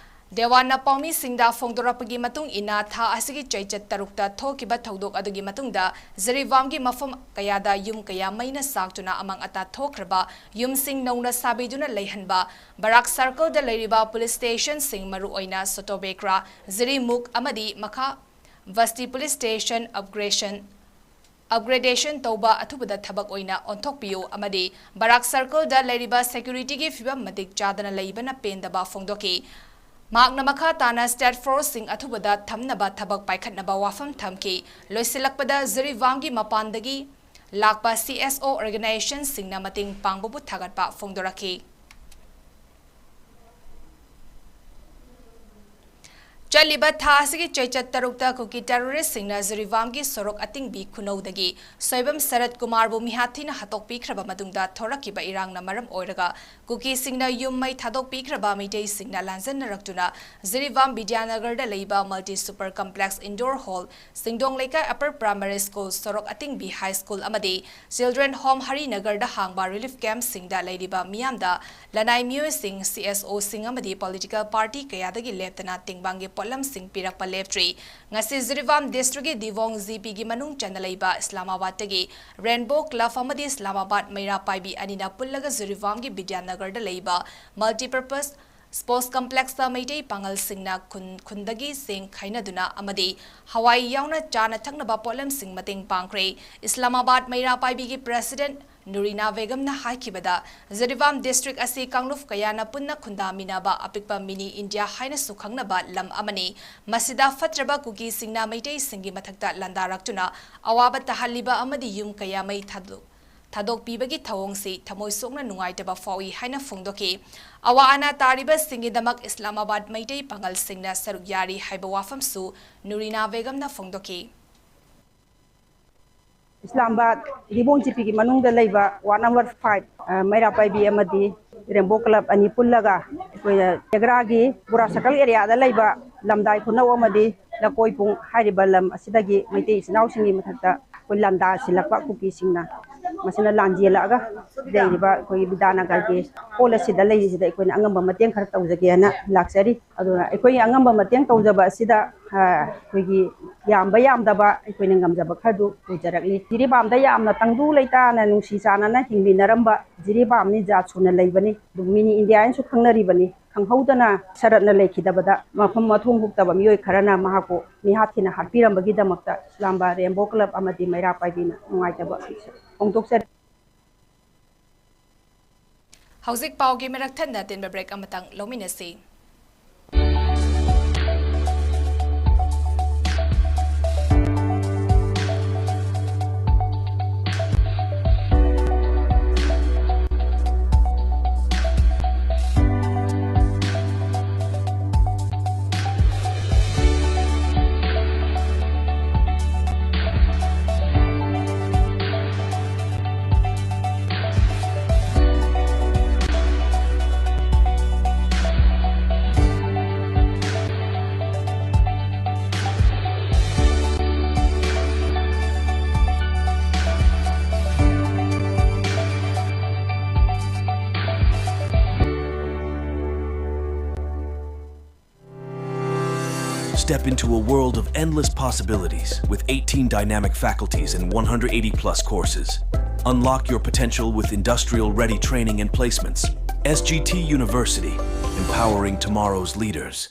ꯗꯦꯋꯥꯟꯅ ꯄꯥꯎꯃꯤꯁꯤꯡꯗ ꯐꯣꯡꯗꯣꯔꯛꯄꯒꯤ ꯃꯇꯨꯡ ꯏꯟꯅ, ꯊꯥ ꯑꯁꯤꯒꯤ ꯆꯩꯆꯠ ꯇꯔꯨꯛꯇ ꯊꯣꯛꯈꯤꯕ ꯊꯧꯗꯣꯛ ꯑꯗꯨꯒꯤ ꯃꯇꯨꯡꯗ ꯖꯤꯔꯤꯕꯥꯝꯒꯤ ꯃꯐꯝ ꯀꯌꯥꯗ ꯌꯨꯝ ꯀꯌꯥ ꯃꯩꯅ ꯆꯥꯛꯇꯨꯅ ꯑꯃꯥꯡ ꯑꯇꯥ ꯊꯣꯛꯈ꯭ꯔꯕ ꯌꯨꯝꯁꯤꯡ ꯅꯧꯅ ꯁꯥꯕꯤꯗꯨꯅ ꯂꯩꯍꯟꯕ, ꯕꯔꯥꯛ ꯁꯔꯀꯜꯗ ꯂꯩꯔꯤꯕ ꯄꯨꯂꯤꯁ ꯁ꯭ꯇꯦꯁꯟꯁꯤꯡ, ꯃꯔꯨꯑꯣꯏꯅ ꯁꯣꯇꯣꯕꯦꯀ꯭ꯔꯥ, ꯖꯤꯔꯤꯃꯨꯛ ꯑꯃꯗꯤ ꯃꯈꯥ ꯕꯁꯇꯤ ꯄꯨꯂꯤꯁ ꯁ꯭ꯇꯦꯁꯟ ꯑꯞꯒ꯭ꯔꯦꯁꯟ, ꯑꯞꯒ꯭ꯔꯦꯗꯦꯁꯟ ꯇꯧꯕ ꯑꯊꯨꯕꯗ ꯊꯕꯛ ꯑꯣꯏꯅ ꯑꯣꯟꯊꯣꯛꯄꯤꯌꯨ ꯑꯃꯗꯤ ꯕꯔꯥꯛ ꯁꯔꯀꯜꯗ ꯂꯩꯔꯤꯕ ꯁꯦꯀ꯭ꯌꯨꯔꯤꯇꯤꯒꯤ ꯐꯤꯚꯝ ꯃꯇꯤꯛ ꯆꯥꯗꯅ ꯂꯩꯕꯅ ꯄꯦꯟꯗꯕ ꯐꯣꯡꯗꯣꯛꯈꯤ꯫ ꯃꯍꯥꯛꯅ ꯃꯈꯥ ꯇꯥꯅ ꯁ꯭ꯇꯦꯠ ꯐꯣꯔꯁꯁꯤꯡ ꯑꯊꯨꯕꯗ ꯊꯝꯅꯕ ꯊꯕꯛ ꯄꯥꯏꯈꯠꯅꯕ ꯋꯥꯐꯝ ꯊꯝꯈꯤ꯫ ꯂꯣꯏꯁꯤꯜꯂꯛꯄꯗ ꯖꯤꯔꯤꯕꯥꯝꯒꯤ ꯃꯄꯥꯟꯗꯒꯤ ꯂꯥꯛꯄ ꯁꯤ ꯑꯦꯁ ꯑꯣ ꯑꯣꯔꯒꯅꯥꯏꯖꯦꯁꯟꯁꯤꯡꯅ ꯃꯇꯦꯡ ꯄꯥꯡꯕꯕꯨ ꯊꯥꯒꯠꯄ ꯐꯣꯡꯗꯣꯔꯛꯈꯤ꯫ ꯆꯠꯂꯤꯕ ꯊꯥ ꯑꯁꯤꯒꯤ ꯆꯩꯆꯠ ꯇꯔꯨꯛꯇ ꯀꯨꯀꯤ ꯇꯦꯔꯣꯔꯤꯁ꯭ꯠꯁꯤꯡꯅ ꯖꯤꯔꯤꯕꯥꯝꯒꯤ ꯁꯣꯔꯣꯛ ꯑꯇꯤꯡꯕꯤ ꯈꯨꯅꯧꯗꯒꯤ ꯁꯣꯏꯕꯝ ꯁꯔꯠ ꯀꯨꯃꯥꯔꯕꯨ ꯃꯤꯍꯥꯠ ꯊꯤꯅ ꯍꯥꯠꯇꯣꯛꯄꯤꯈ꯭ꯔꯕ ꯃꯇꯨꯡꯗ ꯊꯣꯔꯛꯈꯤꯕ ꯏꯔꯥꯡꯅ ꯃꯔꯝ ꯑꯣꯏꯔꯒ ꯀꯨꯀꯤꯁꯤꯡꯅ ꯌꯨꯝ ꯃꯩ ꯊꯥꯗꯣꯛꯄꯤꯈ꯭ꯔꯕ ꯃꯩꯇꯩꯁꯤꯡꯅ ꯂꯥꯟꯖꯟꯅꯔꯛꯇꯨꯅ ꯖꯤꯔꯤꯕꯥꯝ ꯕꯤꯗ꯭ꯌꯥꯅꯒꯔꯗ ꯂꯩꯕ multi super complex indoor hall, ꯁꯤꯡꯗꯣꯡ ꯂꯩꯀꯥꯏ ꯑꯄꯔ ꯄ꯭ꯔꯥꯏꯃꯥꯔꯤ ꯁ꯭ꯀꯨꯜ ꯁꯣꯔꯣꯛ ꯑꯇꯤꯡꯕꯤ ꯍꯥꯏ ꯁ꯭ꯀꯨꯜ ꯑꯃꯗꯤ ꯆꯤꯜꯗ꯭ꯔꯦꯟ ꯍꯣꯝ ꯍꯔꯤꯅꯒꯔꯗ ꯍꯥꯡꯕ ꯔꯤꯂꯤꯐ ꯀꯦꯝꯞꯁꯤꯡꯗ ꯂꯩꯔꯤꯕ ꯃꯤꯌꯥꯝꯗ ꯂꯅꯥꯏ ꯃꯤꯑꯣꯏꯁꯤꯡ, ꯁꯤ ꯑꯦꯁ ꯑꯣꯁꯤꯡ ꯑꯃꯗꯤ ꯄꯣꯂꯤꯇꯤꯀꯦꯜ ꯄꯥꯔꯇꯤ ꯀꯌꯥꯗꯒꯤ ꯂꯦꯞꯇꯅ ꯇꯦꯡꯕꯥꯡꯒꯤ ꯄꯣꯠꯂꯝꯁꯤꯡ ꯄꯤꯔꯛꯄ ꯂꯦꯞꯇ꯭ꯔꯤ꯫ ꯉꯁꯤ ꯖꯤꯔꯤꯕꯥꯝ ꯗꯤꯁꯇ꯭ꯔꯤꯛꯀꯤ ꯗꯤꯕꯣꯡ ꯖꯤꯄꯤꯒꯤ ꯃꯅꯨꯡ ꯆꯟꯅ ꯂꯩꯕ ꯏꯁꯂꯥꯃꯥꯕꯥꯗꯇꯒꯤ ꯔꯦꯟꯕꯣ ꯀ꯭ꯂꯕ ꯑꯃꯗꯤ ꯏꯁꯂꯥꯃꯥꯕꯥꯗ ꯃꯩꯔꯥ ꯄꯥꯏꯕꯤ ꯑꯅꯤꯅ ꯄꯨꯜꯂꯒ ꯖꯤꯔꯤꯕꯥꯝꯒꯤ ꯕꯤꯗ꯭ꯌꯥꯅꯒꯔꯗ ꯂꯩꯕ ꯃꯜꯇꯤꯄꯔꯄꯁ ꯁ꯭ꯄꯣꯔꯠꯁ ꯀꯝꯄ꯭ꯂꯦꯛꯁꯇ ꯃꯩꯇꯩ ꯄꯥꯉꯜꯁꯤꯡꯅ ꯈꯨꯟ ꯈꯨꯟꯗꯒꯤ ꯆꯦꯡ ꯈꯥꯏꯅꯗꯨꯅ ꯑꯃꯗꯤ ꯍꯋꯥꯏ ꯌꯥꯎꯅ ꯆꯥꯅ ꯊꯛꯅꯕ ꯄꯣꯠꯂꯝꯁꯤꯡ ꯃꯇꯦꯡ ꯄꯥꯡꯈ꯭ꯔꯦ꯫ ꯏꯁꯂꯥꯃꯥꯕꯥꯗ ꯃꯩꯔꯥ ꯄꯥꯏꯕꯤꯒꯤ ꯄ꯭ꯔꯦꯁꯤꯗꯦꯟꯠ ꯅꯨꯔꯤꯅꯥ ꯕꯦꯒꯝꯅ ꯍꯥꯏꯈꯤꯕꯗ, ꯖꯤꯔꯤꯕꯥꯝ ꯗꯤꯁꯇ꯭ꯔꯤꯛ ꯑꯁꯤ ꯀꯥꯡꯂꯨꯞ ꯀꯌꯥꯅ ꯄꯨꯟꯅ ꯈꯨꯟꯗꯥꯃꯤꯟꯅꯕ ꯑꯄꯤꯛꯄ ꯃꯤꯅꯤ ꯏꯟꯗꯤꯌꯥ ꯍꯥꯏꯅꯁꯨ ꯈꯪꯅꯕ ꯂꯝ ꯑꯃꯅꯤ꯫ ꯃꯁꯤꯗ ꯐꯠꯇ꯭ꯔꯕ ꯀꯨꯀꯤꯁꯤꯡꯅ ꯃꯩꯇꯩꯁꯤꯡꯒꯤ ꯃꯊꯛꯇ ꯂꯥꯟꯗꯥꯔꯛꯇꯨꯅ ꯑꯋꯥꯕ ꯇꯥꯍꯜꯂꯤꯕ ꯑꯃꯗꯤ ꯌꯨꯝ ꯀꯌꯥ ꯃꯩ ꯊꯥꯗꯣꯛ ꯊꯥꯗꯣꯛꯄꯤꯕꯒꯤ ꯊꯧꯑꯣꯡꯁꯤ ꯊꯃꯣꯏ ꯁꯣꯛꯅ ꯅꯨꯡꯉꯥꯏꯇꯕ ꯐꯥꯎꯏ ꯍꯥꯏꯅ ꯐꯣꯡꯗꯣꯛꯈꯤ꯫ ꯑꯋꯥ ꯑꯅꯥ ꯇꯥꯔꯤꯕꯁꯤꯡꯒꯤꯗꯃꯛ ꯏꯁꯂꯥꯃꯥꯕꯥꯗ ꯃꯩꯇꯩ ꯄꯥꯉꯜꯁꯤꯡꯅ ꯁꯔꯨꯛ ꯌꯥꯔꯤ ꯍꯥꯏꯕ ꯋꯥꯐꯝꯁꯨ ꯅꯨꯔꯤꯅꯥ ꯕꯦꯒꯝꯅ ꯐꯣꯡꯗꯣꯛꯈꯤ꯫ ꯏꯁꯂꯥꯃꯥꯕꯥꯗ ꯗꯤꯕꯣꯡ ꯖꯤꯄꯤꯒꯤ ꯃꯅꯨꯡꯗ ꯂꯩꯕ ꯋꯥꯔꯗ ꯅꯝꯕꯔ ꯐꯥꯏꯚ, ꯑ, ꯃꯩꯔꯥ ꯄꯥꯏꯕꯤ ꯑꯃꯗꯤ ꯔꯦꯝꯕꯣ ꯀ꯭ꯂꯕ ꯑꯅꯤ ꯄꯨꯜꯂꯒ ꯑꯩꯈꯣꯏꯅ ꯇꯦꯒ꯭ꯔꯥꯒꯤ ꯕꯨꯔꯥ ꯁꯔꯀꯜ ꯑꯦꯔꯤꯌꯥꯗ ꯂꯩꯕ ꯂꯝꯗꯥꯏ ꯈꯨꯅꯧ ꯑꯃꯗꯤ ꯂꯀꯣꯏ ꯄꯨꯡ ꯍꯥꯏꯔꯤꯕ ꯂꯝ ꯑꯁꯤꯗꯒꯤ ꯃꯩꯇꯩ ꯏꯆꯤꯟ ꯏꯅꯥꯎꯁꯤꯡꯒꯤ ꯃꯊꯛꯇ ꯑꯩꯈꯣꯏ ꯂꯥꯟꯗꯥ ꯁꯤꯜꯂꯛꯄ ꯀꯨꯀꯤꯁꯤꯡꯅ, ꯃꯁꯤꯅ ꯂꯥꯟ ꯆꯦꯜꯂꯛꯑꯒ ꯂꯩꯔꯤꯕ ꯑꯩꯈꯣꯏꯒꯤ ꯕꯤꯗ꯭ꯌꯥꯅꯒꯔꯒꯤ ꯍꯣꯜ ꯑꯁꯤꯗ ꯂꯩꯔꯤꯁꯤꯗ ꯑꯩꯈꯣꯏꯅ ꯑꯉꯝꯕ ꯃꯇꯦꯡ ꯈꯔ ꯇꯧꯖꯒꯦꯅ ꯂꯥꯛꯆꯔꯤ꯫ ꯑꯗꯨꯅ ꯑꯩꯈꯣꯏꯒꯤ ꯑꯉꯝꯕ ꯃꯇꯦꯡ ꯇꯧꯖꯕ ꯑꯁꯤꯗ, ꯑ, ꯑꯩꯈꯣꯏꯒꯤ ꯌꯥꯝꯕ ꯌꯥꯝꯗꯕ ꯑꯩꯈꯣꯏꯅ ꯉꯝꯖꯕ ꯈꯔꯗꯨ ꯇꯧꯖꯔꯛꯂꯤ꯫ ꯖꯤꯔꯤꯕꯥꯝꯗ ꯌꯥꯝꯅ ꯇꯪꯗꯨ ꯂꯩꯇꯥꯅ ꯅꯨꯡꯁꯤ ꯆꯥꯟꯅꯅ ꯍꯤꯡꯃꯤꯟꯅꯔꯝꯕ ꯖꯤꯔꯤꯕꯥꯝ ꯃꯤ ꯖꯥꯠ ꯁꯨꯅ ꯂꯩꯕꯅꯤ꯫ ꯑꯗꯨꯕꯨ ꯃꯤꯅꯤ ꯏꯟꯗꯤꯌꯥ ꯍꯥꯏꯅꯁꯨ ꯈꯪꯅꯔꯤꯕꯅꯤ꯫ ꯈꯪꯍꯧꯗꯅ ꯁꯔꯠꯅ ꯂꯩꯈꯤꯗꯕꯗ ꯃꯐꯝ ꯃꯊꯣꯡ ꯍꯨꯛꯇꯕ ꯃꯤꯑꯣꯏ ꯈꯔꯅ ꯃꯍꯥꯛꯄꯨ ꯃꯤꯍꯥꯠ ꯊꯤꯅ ꯍꯥꯠꯄꯤꯔꯝꯕꯒꯤꯗꯃꯛꯇ ꯏꯁꯂꯥꯝꯕꯥ ꯔꯦꯝꯕꯣ ꯀ꯭ꯂꯕ ꯑꯃꯗꯤ ꯃꯩꯔꯥ ꯄꯥꯏꯕꯤꯅ ꯅꯨꯡꯉꯥꯏꯇꯕ ꯐꯣꯡꯗꯣꯛꯆꯔꯤ꯫ ꯍꯧꯖꯤꯛ ꯄꯥꯎꯒꯤ ꯃꯔꯛ ꯊꯠꯅ ꯑꯇꯦꯟꯕ ꯕ꯭ꯔꯦꯛ ꯑꯃꯇꯪ ꯂꯧꯃꯤꯟꯅꯁꯤ꯫ Step into a world of endless possibilities with eighteen dynamic faculties and one hundred eighty plus courses. Unlock your potential with industrial ready training and placements. S G T University, empowering tomorrow's leaders.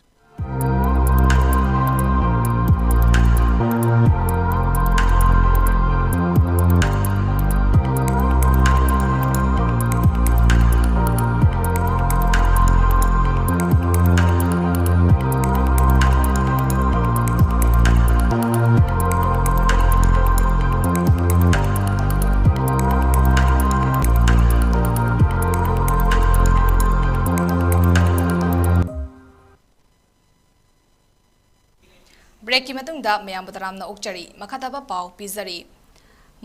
Breakꯀꯤ ꯃꯇꯨꯡꯗ ꯃꯌꯥꯝꯕꯨ ꯇꯔꯥꯝꯅ ꯑꯣꯛꯆꯔꯤ꯫ ꯃꯈꯥ ꯇꯥꯕ ꯄꯥꯎ ꯄꯤꯖꯔꯤ꯫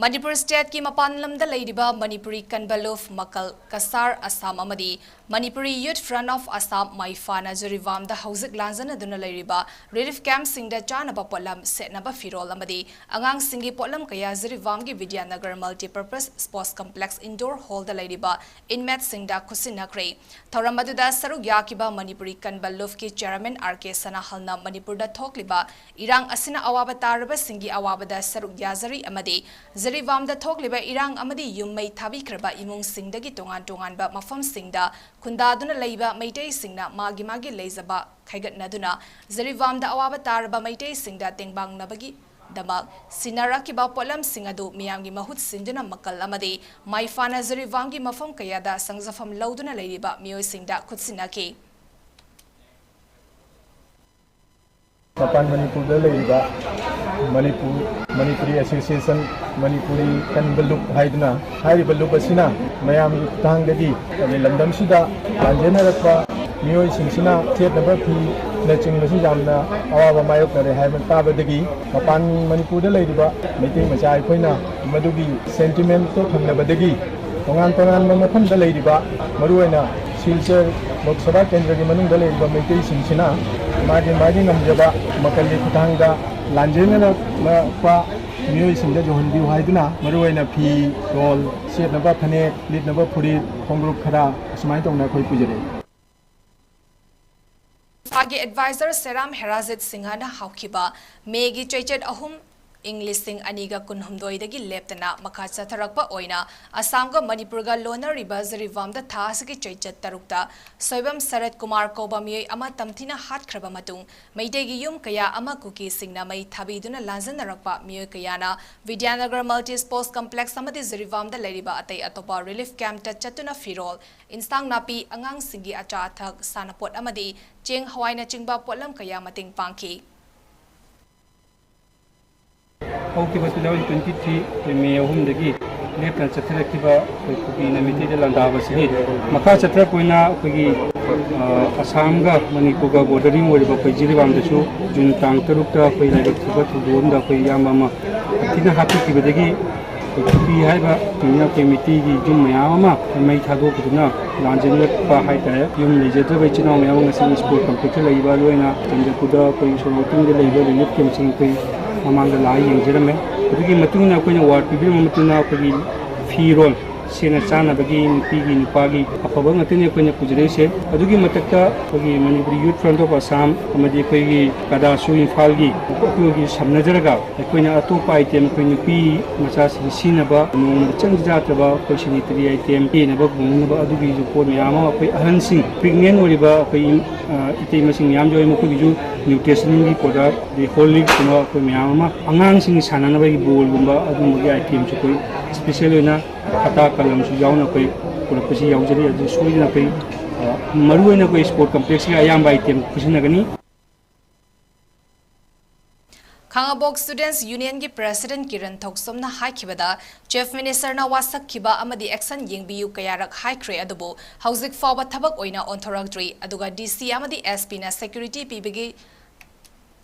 ꯃꯅꯤꯄꯨꯔ stateꯀꯤ ꯃꯄꯥꯟ ꯂꯝꯗ ꯂꯩꯔꯤꯕ ꯃꯅꯤꯄꯨꯔꯤ ꯀꯟꯕ ꯂꯨꯞ ꯃꯀꯜ ꯀꯁꯥꯔ ꯑꯁꯥꯝ ꯑꯃꯗꯤ Manipuri Youth Front of Assam ꯃꯥꯏꯐꯥꯅ ꯖꯤꯔꯤꯕꯥꯝꯗ ꯍꯧꯖꯤꯛ ꯂꯥꯟꯖꯅꯗꯨꯅ ꯂꯩꯔꯤꯕ relief campꯁꯤꯡꯗ ꯆꯥꯅꯕ ꯄꯣꯠꯂꯝ, ꯁꯦꯠꯅꯕ ꯐꯤꯔꯣꯜ ꯑꯃꯗꯤ ꯑꯉꯥꯡꯁꯤꯡꯒꯤ ꯄꯣꯠꯂꯝ ꯀꯌꯥ ꯖꯤꯔꯤꯕꯥꯝꯒꯤ Vidyanagar Multipurpose Sports Complex Indoor Hallꯗ ꯂꯩꯔꯤꯕ inmateꯁꯤꯡꯗ ꯈꯨꯠꯁꯤꯟꯅꯈ꯭ꯔꯦ꯫ ꯊꯧꯔꯝ ꯑꯗꯨꯗ ꯁꯔꯨꯛ ꯌꯥꯈꯤꯕ ꯃꯅꯤꯄꯨꯔꯤ ꯀꯟꯕ ꯂꯨꯞꯀꯤ chairman ꯑꯥꯔ ꯀꯦ ꯁꯅꯥꯍꯜꯅ ꯃꯅꯤꯄꯨꯔꯗ ꯊꯣꯛꯂꯤꯕ ꯏꯔꯥꯡ ꯑꯁꯤꯅ ꯑꯋꯥꯕ ꯇꯥꯔꯕꯁꯤꯡꯒꯤ ꯑꯋꯥꯕꯗ ꯁꯔꯨꯛ ꯌꯥꯖꯔꯤ ꯑꯃꯗꯤ ꯖꯤꯔꯤꯕꯥꯝꯗ ꯊꯣꯛꯂꯤꯕ ꯏꯔꯥꯡ ꯑꯃꯗꯤ ꯌꯨꯝ ꯃꯩ ꯊꯥꯕꯤꯈ꯭ꯔꯕ ꯏꯃꯨꯡꯁꯤꯡꯗꯒꯤ ꯇꯣꯉꯥꯟ ꯇꯣꯉꯥꯟꯕ ꯃꯐꯝꯁꯤꯡꯗ ꯈꯨꯟꯗꯥꯗꯨꯅ ꯂꯩꯕ ꯃꯩꯇꯩꯁꯤꯡꯅ ꯃꯥꯒꯤ ꯃꯥꯒꯤ ꯂꯩꯖꯕ ꯈꯥꯏꯒꯠꯅꯗꯨꯅ ꯖꯤꯔꯤꯕꯥꯝꯗ ꯑꯋꯥꯕ ꯇꯥꯔꯕ ꯃꯩꯇꯩꯁꯤꯡꯗ ꯇꯦꯡꯕꯥꯡꯅꯕꯒꯤꯗꯃꯛ ꯁꯤꯟꯅꯔꯛꯈꯤꯕ ꯄꯣꯠꯂꯝꯁꯤꯡ ꯑꯗꯨ ꯃꯤꯌꯥꯝꯒꯤ ꯃꯍꯨꯠ ꯁꯤꯟꯗꯨꯅ ꯃꯀꯜ ꯑꯃꯗꯤ ꯃꯥꯏꯐꯥꯅ ꯖꯤꯔꯤꯕꯥꯝꯒꯤ ꯃꯐꯝ ꯀꯌꯥꯗ ꯁꯪꯖꯐꯝ ꯂꯧꯗꯨꯅ ꯂꯩꯔꯤꯕ ꯃꯤꯑꯣꯏꯁꯤꯡꯗ ꯈꯨꯠꯁꯤꯟꯅꯈꯤ꯫ ꯃꯄꯥꯟ ꯃꯅꯤꯄꯨꯔꯗ ꯂꯩꯔꯤꯕ ꯃꯅꯤꯄꯨꯔ, ꯃꯅꯤꯄꯨꯔꯤ ꯑꯦꯁꯣꯁꯤꯌꯦꯁꯟ, ꯃꯅꯤꯄꯨꯔꯤ ꯀꯟꯕ ꯂꯨꯞ ꯍꯥꯏꯗꯨꯅ, ꯍꯥꯏꯔꯤꯕ ꯂꯨꯞ ꯑꯁꯤꯅ ꯃꯌꯥꯝꯒꯤ ꯈꯨꯠꯊꯥꯡꯗꯒꯤ ꯂꯝꯗꯝꯁꯤꯗ ꯂꯥꯟꯖꯦꯟꯅꯔꯛꯄ ꯃꯤꯑꯣꯏꯁꯤꯡꯁꯤꯅ ꯁꯦꯠꯅꯕ ꯐꯤꯅꯆꯤꯡꯕꯁꯤ ꯌꯥꯝꯅ ꯑꯋꯥꯕ ꯃꯥꯌꯣꯛꯅꯔꯦ ꯍꯥꯏꯕ ꯇꯥꯕꯗꯒꯤ, ꯃꯄꯥꯟ ꯃꯅꯤꯄꯨꯔꯗ ꯂꯩꯔꯤꯕ ꯃꯩꯇꯩ ꯃꯆꯥ ꯑꯩꯈꯣꯏꯅ ꯃꯗꯨꯒꯤ sentimentꯇꯣ ꯐꯪꯂꯕꯗꯒꯤ, ꯇꯣꯉꯥꯟ ꯇꯣꯉꯥꯟꯕ ꯃꯐꯝꯗ ꯂꯩꯔꯤꯕ, ꯃꯔꯨꯑꯣꯏꯅ ꯁꯤꯜꯆꯔ ꯂꯣꯛ ꯁꯚꯥ ꯀꯦꯟꯗ꯭ꯔꯒꯤ ꯃꯅꯨꯡꯗ ꯂꯩꯔꯤꯕ ꯃꯩꯇꯩꯁꯤꯡꯁꯤꯅ ꯃꯥꯒꯤ ꯃꯥꯒꯤ ꯉꯝꯖꯕ ꯃꯀꯜꯒꯤ ꯈꯨꯠꯊꯥꯡꯗ ꯂꯥꯟꯖꯦꯟꯅꯔꯛꯄ ꯃꯤꯑꯣꯏꯁꯤꯡꯗ ꯌꯧꯍꯟꯕꯤꯌꯨ ꯍꯥꯏꯗꯨꯅ, ꯃꯔꯨꯑꯣꯏꯅ ꯐꯤ, ꯔꯣꯜ, ꯁꯦꯠꯅꯕ ꯐꯅꯦꯛ, ꯂꯤꯠꯅꯕ ꯐꯨꯔꯤꯠ, ꯈꯣꯡꯒ꯭ꯔꯨꯞ ꯈꯔ ꯑꯁꯨꯃꯥꯏꯅ ꯇꯧꯅ ꯑꯩꯈꯣꯏ ꯄꯨꯖꯔꯛꯏ꯫ ꯒꯤ ꯑꯦꯗꯚꯥꯏꯖꯔ ꯁꯦꯔꯥꯝ ꯍꯦꯔꯥꯖꯤꯠ ꯁꯤꯡꯍꯅ ꯍꯧꯈꯤꯕ ꯃꯦꯒꯤ ꯆꯩꯆꯠ ꯑꯍꯨꯝ ꯏꯪ ꯂꯤꯁꯤꯡ ꯑꯅꯤꯒ ꯀꯨꯟꯍꯨꯝꯗꯣꯏꯗꯒꯤ ꯂꯦꯞꯇꯅ ꯃꯈꯥ ꯆꯠꯊꯔꯛꯄ ꯑꯣꯏꯅ ꯑꯁꯥꯝꯒ ꯃꯅꯤꯄꯨꯔꯒ ꯂꯣꯟꯅꯔꯤꯕ ꯖꯤꯔꯤꯕꯥꯝꯗ ꯊꯥ ꯑꯁꯤꯒꯤ ꯆꯩꯆꯠ ꯇꯔꯨꯛꯇ ꯁꯣꯏꯕꯝ ꯁꯔꯠ ꯀꯨꯃꯥꯔ ꯀꯧꯕ ꯃꯤꯑꯣꯏ ꯑꯃ ꯇꯝꯊꯤꯅ ꯍꯥꯠꯈ꯭ꯔꯕ ꯃꯇꯨꯡ, ꯃꯩꯇꯩꯒꯤ ꯌꯨꯝ ꯀꯌꯥ ꯑꯃ ꯀꯨꯀꯤꯁꯤꯡꯅ ꯃꯩ ꯊꯥꯕꯤꯗꯨꯅ ꯂꯥꯟꯖꯟꯅꯔꯛꯄ ꯃꯤꯑꯣꯏ ꯀꯌꯥꯅ ꯕꯤꯗ꯭ꯌꯥꯅꯒꯔ ꯃꯜꯇꯤ ꯁ꯭ꯄꯣꯔꯠꯁ ꯀꯝꯄ꯭ꯂꯦꯛꯁ ꯑꯃꯗꯤ ꯖꯤꯔꯤꯕꯥꯝꯗ ꯂꯩꯔꯤꯕ ꯑꯇꯩ ꯑꯇꯣꯞꯄ ꯔꯤꯂꯤꯐ ꯀꯦꯝꯞꯇ ꯆꯠꯇꯨꯅ ꯐꯤꯔꯣꯜ, ꯏꯟꯁꯥꯡ ꯅꯥꯄꯤ, ꯑꯉꯥꯡꯁꯤꯡꯒꯤ ꯑꯆꯥ ꯑꯊꯛ, ꯁꯥꯟꯅꯄꯣꯠ ꯑꯃꯗꯤ ꯆꯦꯡ ꯍꯋꯥꯏꯅꯆꯤꯡꯕ ꯄꯣꯠꯂꯝ ꯀꯌꯥ ꯃꯇꯦꯡ ꯄꯥꯡꯈꯤ꯫ ꯍꯧꯈꯤꯕ two thousand twenty three ꯃꯦ ꯑꯍꯨꯝꯗꯒꯤ ꯂꯦꯞꯇꯅ ꯆꯠꯊꯔꯛꯈꯤꯕ ꯑꯩꯈꯣꯏ ꯀꯨꯀꯤꯅ ꯃꯩꯇꯩꯗ ꯂꯥꯟꯗꯥꯕꯁꯤꯒꯤ ꯃꯈꯥ ꯆꯠꯊꯔꯛꯄ ꯑꯣꯏꯅ ꯑꯩꯈꯣꯏꯒꯤ, ꯑ, ꯑꯁꯥꯝꯒ ꯃꯅꯤꯄꯨꯔꯒ ꯕꯣꯔꯗꯔꯤꯡ ꯑꯣꯏꯔꯤꯕ ꯑꯩꯈꯣꯏ ꯖꯤꯔꯤꯕꯥꯝꯗꯁꯨ ꯖꯨꯟ ꯇꯥꯡ ꯇꯔꯨꯛꯇ ꯑꯩꯈꯣꯏ ꯂꯥꯏꯕꯛ ꯊꯤꯕ ꯊꯧꯗꯣꯛ ꯑꯃꯗ ꯑꯩꯈꯣꯏ ꯏꯌꯥꯝꯕ ꯑꯃ ꯊꯤꯅ ꯍꯥꯠꯄꯤꯈꯤꯕꯗꯒꯤ ꯑꯩꯈꯣꯏ ꯀꯨꯀꯤ ꯍꯥꯏꯕ ꯃꯤꯅ ꯑꯩꯈꯣꯏ ꯃꯩꯇꯩꯒꯤ ꯌꯨꯝ ꯃꯌꯥꯝ ꯑꯃ ꯃꯩ ꯊꯥꯗꯣꯛꯈꯤꯗꯨꯅ ꯂꯥꯟꯖꯦꯟꯅꯔꯛꯄ ꯍꯥꯏꯇꯥꯔꯦ꯫ ꯌꯨꯝ ꯂꯩꯖꯗ꯭ꯔꯕ ꯏꯆꯤꯜ ꯏꯅꯥꯎ ꯃꯌꯥꯝ ꯑꯃ ꯉꯁꯤ ꯁ꯭ꯄꯣꯔꯠ ꯀꯝꯄ꯭ꯂꯦꯛꯁꯇ ꯂꯩꯕ, ꯂꯣꯏꯅ ꯆꯟꯗ꯭ꯔꯄꯨꯔꯗ ꯑꯩꯈꯣꯏ ꯁꯣꯔꯣꯛ ꯃꯇꯨꯡꯗ ꯂꯩꯕ ꯔꯤꯂꯤꯐ ꯀꯦꯝꯞꯁꯤꯡ ꯑꯩꯈꯣꯏ ꯃꯃꯥꯡꯗ ꯂꯥꯛꯑ ꯌꯦꯡꯖꯔꯝꯃꯦ꯫ ꯑꯗꯨꯒꯤ ꯃꯇꯨꯡ ꯏꯟꯅ ꯑꯩꯈꯣꯏꯅ ꯑꯦꯋꯥꯔꯗ ꯄꯤꯕꯤꯔꯕ ꯃꯇꯨꯡꯗ ꯑꯩꯈꯣꯏꯒꯤ ꯐꯤꯔꯣꯜ, ꯁꯦꯠꯅ ꯆꯥꯅꯕꯒꯤ ꯅꯨꯄꯤꯒꯤ ꯅꯨꯄꯥꯒꯤ ꯑꯐꯕ ꯉꯥꯛꯇꯅꯤ ꯑꯩꯈꯣꯏꯅ ꯄꯨꯖꯔꯛꯏꯁꯦ꯫ ꯑꯗꯨꯒꯤ ꯃꯊꯛꯇ ꯑꯩꯈꯣꯏꯒꯤ ꯃꯅꯤꯄꯨꯔꯤ ꯌꯨꯠ ꯐ꯭ꯔꯟꯠ ꯑꯣꯐ ꯑꯁꯥꯝ ꯑꯃꯗꯤ ꯑꯩꯈꯣꯏꯒꯤ ꯀꯗꯥꯁꯨ ꯏꯝꯐꯥꯜꯒꯤ ꯑꯩꯈꯣꯏꯒꯤ ꯁꯝꯅꯖꯔꯒ ꯑꯩꯈꯣꯏꯅ ꯑꯇꯣꯞꯄ ꯑꯥꯏꯇꯦꯝ, ꯑꯩꯈꯣꯏ ꯅꯨꯄꯤ ꯃꯆꯥꯁꯤꯡ ꯁꯤꯖꯤꯟꯅꯕ ꯅꯣꯡꯃꯗ ꯆꯪꯗ ꯌꯥꯗ꯭ꯔꯕ ꯑꯩꯈꯣꯏ ꯁꯦꯅꯤꯇꯔꯤ ꯑꯥꯏꯇꯦꯝ, ꯀꯦꯅꯕ ꯈꯣꯡꯅꯕ ꯑꯗꯨꯒꯤꯁꯨ ꯄꯣꯠ ꯃꯌꯥꯝ ꯑꯃ ꯑꯩꯈꯣꯏ ꯑꯍꯟꯁꯤꯡ, ꯄ꯭ꯔꯦꯒꯅꯦꯟ ꯑꯣꯏꯔꯤꯕ ꯑꯩꯈꯣꯏ ꯏꯝ-, ꯑ, ꯏꯇꯩꯃꯁꯤꯡ ꯃꯌꯥꯝ ꯌꯥꯎꯔꯤ, ꯃꯈꯣꯏꯒꯤꯁꯨ ꯅ꯭ꯌꯨꯇ꯭ꯔꯤꯁꯟꯒꯤ ꯄ꯭ꯔꯗꯛ, ꯑꯗꯩ ꯍꯣꯔꯂꯤꯛꯁꯀꯨꯝꯕ ꯑꯩꯈꯣꯏ ꯃꯌꯥꯝ ꯑꯃ, ꯑꯉꯥꯡꯁꯤꯡꯒꯤ ꯁꯥꯟꯅꯅꯕꯒꯤ ꯕꯣꯜꯒꯨꯝꯕ ꯑꯗꯨꯝꯕꯒꯤ ꯑꯥꯏꯇꯦꯝꯁꯨ ꯑꯩꯈꯣꯏ ꯁ꯭ꯄꯦꯁꯦꯜ ꯑꯣꯏꯅ ꯈꯇꯥ ꯀꯂꯝꯁꯨ ꯌꯥꯎꯅ ꯑꯩꯈꯣꯏ ꯄꯨꯔꯛꯄꯁꯤ ꯌꯥꯎꯖꯔꯤ꯫ ꯑꯗꯨ ꯁꯣꯏꯗꯅ ꯑꯩꯈꯣꯏ, ꯑ, ꯃꯔꯨꯑꯣꯏꯅ ꯑꯩꯈꯣꯏ ꯁ꯭ꯄꯣꯔꯠ ꯀꯝꯄ꯭ꯂꯦꯛꯁꯀꯤ ꯑꯌꯥꯝꯕ ꯑꯥꯏꯇꯦꯝ ꯈꯨꯠꯁꯤꯟꯅꯒꯅꯤ꯫ ꯈꯥꯉꯕꯣꯛ ꯁ꯭ꯇꯨꯗꯦꯟꯠꯁ ꯌꯨꯅꯤꯌꯟꯒꯤ ꯄ꯭ꯔꯦꯁꯤꯗꯦꯟꯠ ꯀꯤꯔꯟ ꯊꯣꯛꯆꯣꯝꯅ ꯍꯥꯏꯈꯤꯕꯗ, ꯆꯤꯐ ꯃꯤꯅꯤꯁꯇꯔꯅ ꯋꯥꯁꯛꯈꯤꯕ ꯑꯃꯗꯤ ꯑꯦꯛꯁꯟ ꯌꯦꯡꯕꯤꯌꯨ ꯀꯌꯥꯔꯛ ꯍꯥꯏꯈ꯭ꯔꯦ, ꯑꯗꯨꯕꯨ ꯍꯧꯖꯤꯛ ꯐꯥꯎꯕ ꯊꯕꯛ ꯑꯣꯏꯅ ꯑꯣꯟꯊꯣꯔꯛꯇ꯭ꯔꯤ꯫ ꯑꯗꯨꯒ ꯗꯤ ꯁꯤ ꯑꯃꯗꯤ ꯑꯦꯁ ꯄꯤꯅ ꯁꯦꯀ꯭ꯌꯨꯔꯤꯇꯤ ꯄꯤꯕꯒꯤ,